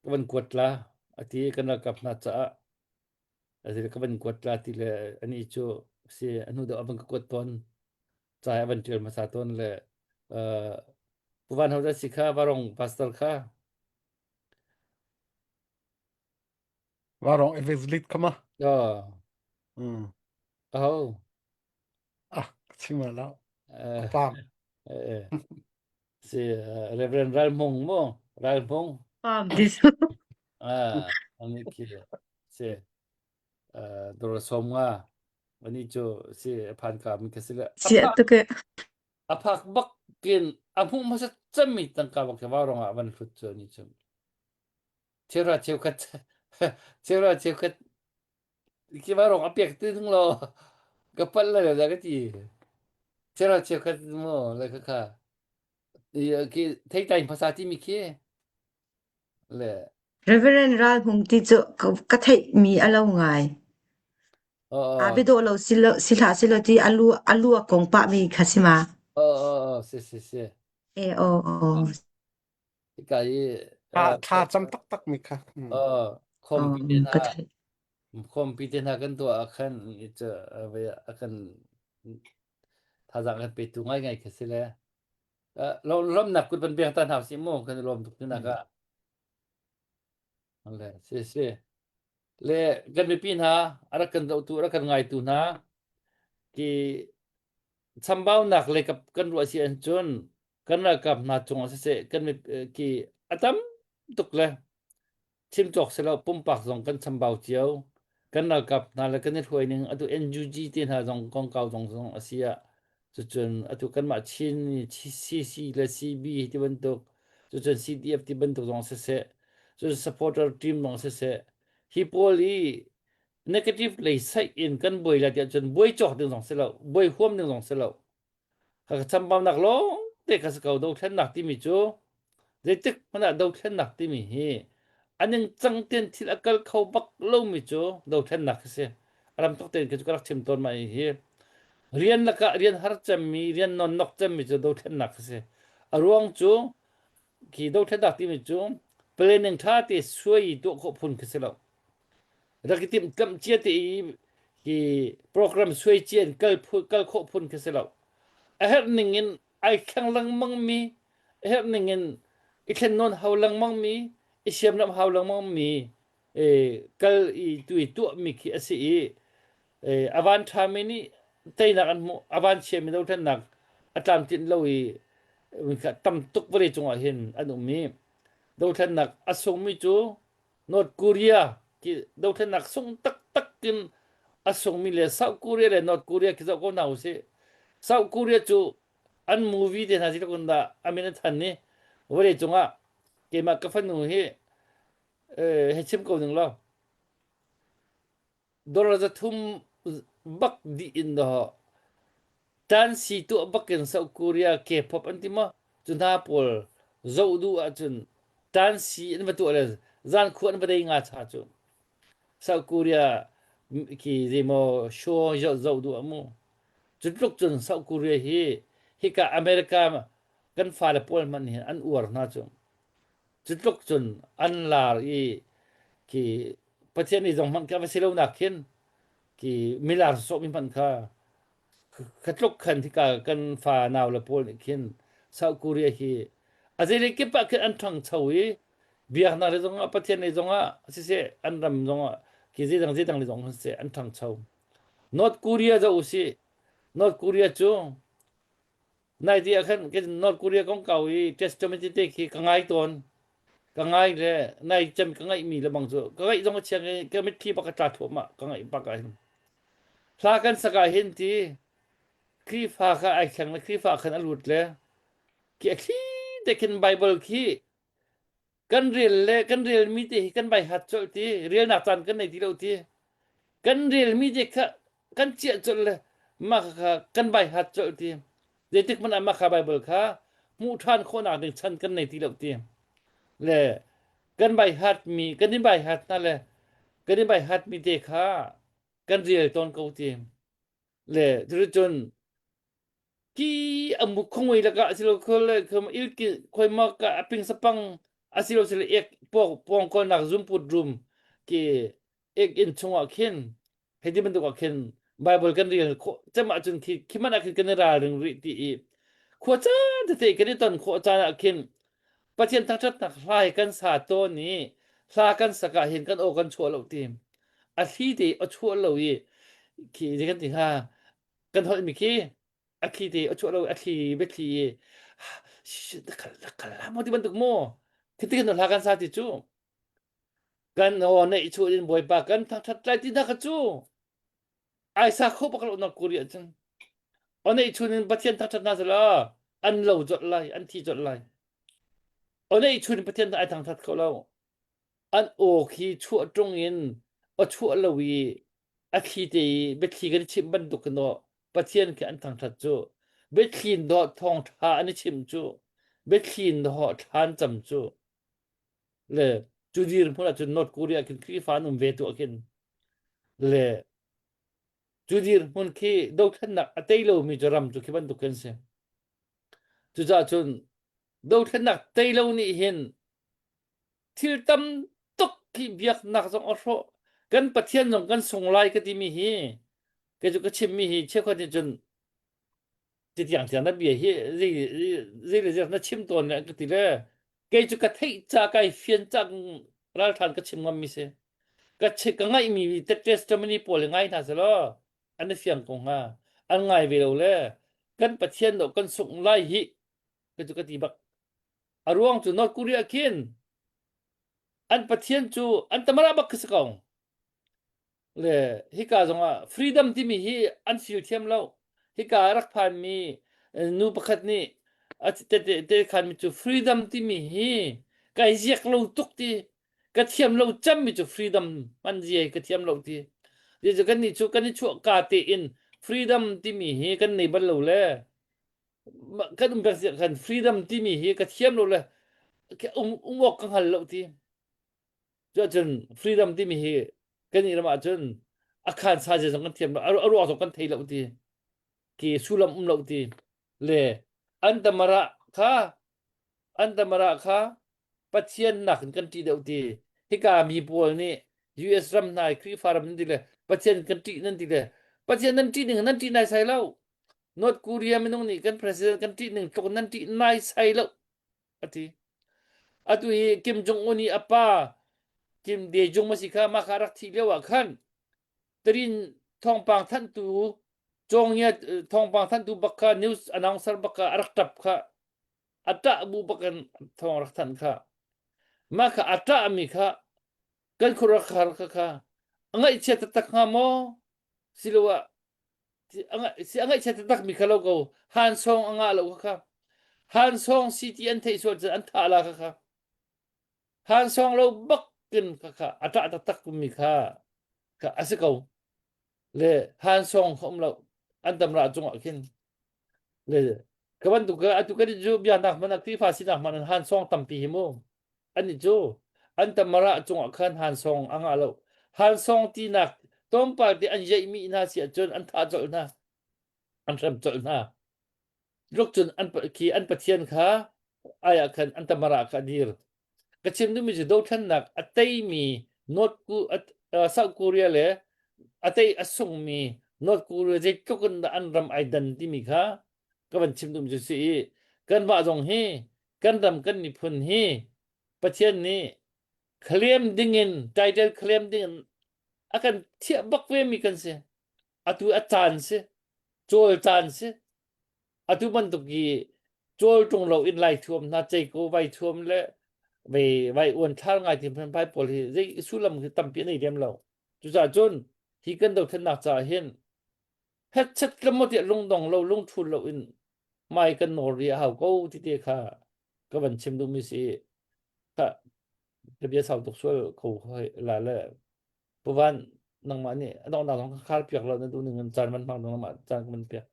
ka van kuat la a ti kan ralkap hna caah a ti ka van kuat la ti le ani cu si a hnu deuh a van ka kuat tawn ca a van ṭial hmasa tawn le uh, Pu Van Ho si kha Varong pastor kha Varong evangelist kha ma oh mm aho ah chim la eh pam eh si Reverend Ral Hmung mo Ral Hmung Pam this. ah ani khi si dor som nga ani chu si phan ka mi ka si le Sia tuk e. a phak bak kin a hmuh hmasa cemmi tangka bak va rong ah van hlut cu ani chu chera cheukhat chera cheukhat ki va rong a pek ti thung lo ka pal la da ka ti chera cheukhat mo le kha kha ki thei tai phasa ti mi khi le Reverend Ral Hmung ti cu ka theih mi a lo ngai. Oh, A biadawh lo si lo si hlah silo ti a lu a lu a kong pah mi kha si ma. Oh, oh, oh, si si si. E oh oh. Hika i Thla thla cam taktak mi kha. Mm. oh, khawmpi te Oh, hna ka theih. khawmpi te hna kan tuah ah khan i cu a kan thazaang kan petu ngai ngai kha si le lawmnak kut van beng ta hna usih mu kan i lawm tuk tinak ah. Le si si. Le kan mipi hna a rak kan zohtu a rak kan ngaitu hna ki chambaunak le kan ruah si an cun kan ralkap hna cungah siseh kan ki a tam tuk le chim cawk si lo pumpak zong kan chambau cio kan ralkap hna le kan i hruai ning atu NUG te hna zong kongkau zong zong a si ah cucun atu kanmah Chin CC le CB ti bantuk cucun CDF ti bantuk zong siseh cun supporter team zong siseh hi pawl hi negative lei saih in kan buai la tiah cun buai cawk ding zong si lo buai huam ding zong si lo Ka chambaunak lawng te ka si ko dothlennak timi cu zeitik hmanh ah dothlennak timi hi a ningcang tein thil a kal kho bak lomi cu dothlennak khi si. A ram tuk tein khi cu ka rak chim tawn ma hi rian lakah rian har cemmi rian nonnok cemmi cu dothlennak khi si. A ruang cu khi dothlennak timi cu planning ṭha te suai i tuah khawh phun khi si lo. Rak i timhlamh cia te i hi program suai cia in kal kal khawh phun khi si lo. A herh ning in ai thleng lengmang mi, a herh ning in i thlen nawn hau lengmang mi, i siamnam hau lengmang mi e, kal i tu i tuah mi khi a si i e, a van ṭha mi nih teinak an hmuh, a van chia mi dothlennak a tlamtlinh lo i tam tuk vawlei cungah hin an um i dothlennak a sungmi cu North Korea ki dothlennak sung taktak in a sungmi le South Korea le North Korea khi zoh ko hna usih. South Korea cu an movie te hna si kun dah a min a than ni vawlei cungah keimah ka fanu hi eh, hei chim ko ning law Dollar 300 bak dih in dawh tansi tuah bak in South Korea K-pop an ti maw cu hna pawl zoh duh ahcun tansi an va tuah le zan khua an va dei nga cha cu South Korea khi zeimaw show zoh duh ah mu cu tluk cun South Korea hi hika America kan fale pawl hmanh hin an uar hna cu cu tluk cun an lar i khi Pathian nih zong hmanh kha va si lo nak khin khi milar sawhmi hmanh kha kha tluk khan hika kan fa nau le pawl nih khin South Korea hi a zeilei kip ah khin an ṭhangcho i biaknak le zongah Pathian lei zongah siseh an ram zongah khi zeidang zeidang le zong siseh an ṭhangcho North Korea zoh usih North Korea cu Nai ti ah khan North Korea kongkau i testament te khi ka ngai tawn. Ka ngai le nai cem ka ngaihmi le bang cu ka ngaih zong a chiang i ka mitthli bak a tla thluahmah ka ngaih bak ah hin. Hla kan sak ah hin ti Khrihfa kha ai thleng le Khrihfa khan a lut le khi a thli te khin Bible khi kan rel le kan relmi te hi kan bai hat colh ti relnak caan kan nei ti lo ti kan relmi te kha kan chiah colh le mah kha kan bai hat colh ti zeitik hmanh ah mah kha Bible kha hmuh ṭhan khawhnak ding chan kan nei ti lo ti le kan bai hat mi kan i bai hat hna le kan i bai hat mi te kha kan rel tawn ko ti le cuticun Ki amu khongoi laka asilo khol khom ilki khoi ma ka aping sapang asilo sile ek pong pong kol nak zumput room ki ek in chungah khin hei ti bantuk ah khin Bible kan rel khawh cem ahcun khi khi man ah khin kan i ralring rih ti i khua caan tete kan i ton khawh caan ah khin Pathian thangṭhatnak hla hi kan sa tawn i hla kan sak ah hin kan aw kan chuah lo ti a thli te a chuah lo i khi zei kan ti hnga kan holh mi khi a thli te a chuah lo a thli biathli i kal la maw ti bantuk maw khi ti kan hla kan sa ti cu Kan aw neih chuah in Bawipa kan thangṭhat lai ti hna kha cu ai sa kho bak lo North Korea cun. Aw neih chun in Pathian thangṭhat hna selaw an lo colh lai, an thi colh lai. Aw neih chun in Pathian ai thangṭhat kho lo. An aw khi chuah ṭung in aw chuah lo i a thli te i biathli kan i chimh bantuk in aw Pathian khi an thangṭhat cu. Biathli in dawh thawngṭha an i chimh cu. Biathli in dawh thla an cam cu. Le cu dirhmun ahcun North Korea khin Khrihfa an um ve tu ah khin le cu dirhmun khi dothlennak a tei lomi cu ram cu khi bantuk khin si. Cucaah cun dothlennak tei lo nih hin thil tam tuk khi biaknak zong a hrawh. Kan Pathian zong kan sung lai ka timi hi kei cu ka chimmi hi cheukhat nih cun ti tiang tiang na bia hi zei zei le zei na chim tawn le ka ti le kei cu ka theih ca kai fian cang ralthan ka chim ngam mi si ka ka ngaih mi testimony pawl ngai hna selaw an i fiang ko hnga an ngai ve lo le kan pathian do kan sungh lai hi ka cu ka ti bak a ruang cu North Korea khin an pathian cu an tamara bak khi si ko Le hika zongah freedom timi hi an feel thiam lo. Hika a rak phanmi nu pakhat nih a te te khanmi cu freedom timi hi kai ziak lo tuk ti ka thiam lo cemmi cu freedom hman zia hi ka thiam lo ti. Ti cu kan nih cu kan i chuah ka te in freedom timi hi kan nei bal lo le kan um pek kan freedom timi hi ka thiam lo le um um awk ka hngal lo ti. Cuahcun freedom timi hi kan i ram ahcun a khan sa zia zong kan thiam lo a ruang zong kan thei lo ti ki sullam um lo ti le an tamara kha an tamara kha Pathian nak in kan ṭih deuh ti hika mi pawl nih US ram hna i Khrihfa ram nan ti le Pathian kan ṭih nan ti le Pathian nan ṭih ning nan ṭih nai sai lo North Korea minung nih kan president kan ṭih ning tluk nan ṭih nai sai lo a ti. Atu hi Kim Jong-un i a pa Kim Dae-jung a si kha mah kha a rak thih lio ah khan Tarin thawngpang thanhtu Cawngia thawngpang thanhtu bak kha news announcer bak kha a rak ṭap kha a ṭah bu bak in thawng rak thanh kha mah kha a ṭahmi kha kan khuaruahhar kha kha a ngaihchia taktak hnga maw siloah si a ngaihchia taktak mi kha lo ko han song a ngah lo kha kha han song si ti an theih sual cun an thah la kha kha han song lo bak kin kha kha a ṭah taktak mi kha kha a si ko le han song kha um lo an tam ra cungah khin le ka bantuk ka atu kan cu biaknak hmanh ah Khrihfa sinak hmanh an han song tampi hi mu Annih cu an tamara cungah khan hansawng a ngah lo. Hansawng tinak tlawmpal te an yeihmi hna si ahcun an thah colh hna, an hrem colh hna. Tluk cun an khi an pathian kha ai ah khan an tamara kha a dir. Ka chim duhmi cu dothlennak a teimi North South Korea le a tei a sungmi North Korea zeitluk in dah an ram ai dan timi kha ka van chim duhmi cu si i kanmah zong hi kan ram kan miphun hi Pathian nih claim dingin title claim dingin a kan thiah bak ve mi kan si atu a caan si cawl caan si atu bantuk i cawl ṭung lo in lai thuam hna ceiko vai thuam le vai vai uan thlar ngai ti phai pawl hi zei sullam hi tampi an ei lem lo cucaah cun hi kan dothlennak caah hin hetchet tlamaw tiah lungdong lo lungthul lo in mai kan nawl rih a hau ko ti te kha ka van chim duhmi si kha ka bia sau tuk sual ko la le puvan nangmah nih a donghnak zong ka khar piak lo na duh ning in caan van hmang nangmah caan ka van piak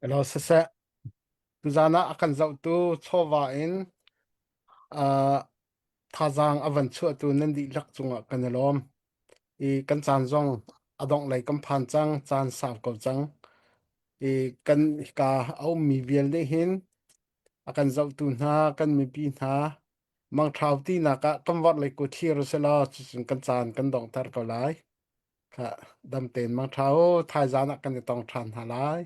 Hello siseh tuzan ah a kan zohtu chawva in uh, thazaang a van chuahtu nan dihlak cungah kan i lawm. I kan caan zong a dongh lei kan phan cang, caan sau ko cang. I kan hika a ummi vialte hin a kan zohtu hna, kan mipi hna, mangṭhau tinak ah kan vorh lei kut thlir usih law cucun kan caan kan donghter ko lai. Kha dam tein mangṭha u, thaizan ah kan i tong ṭhan hna lai.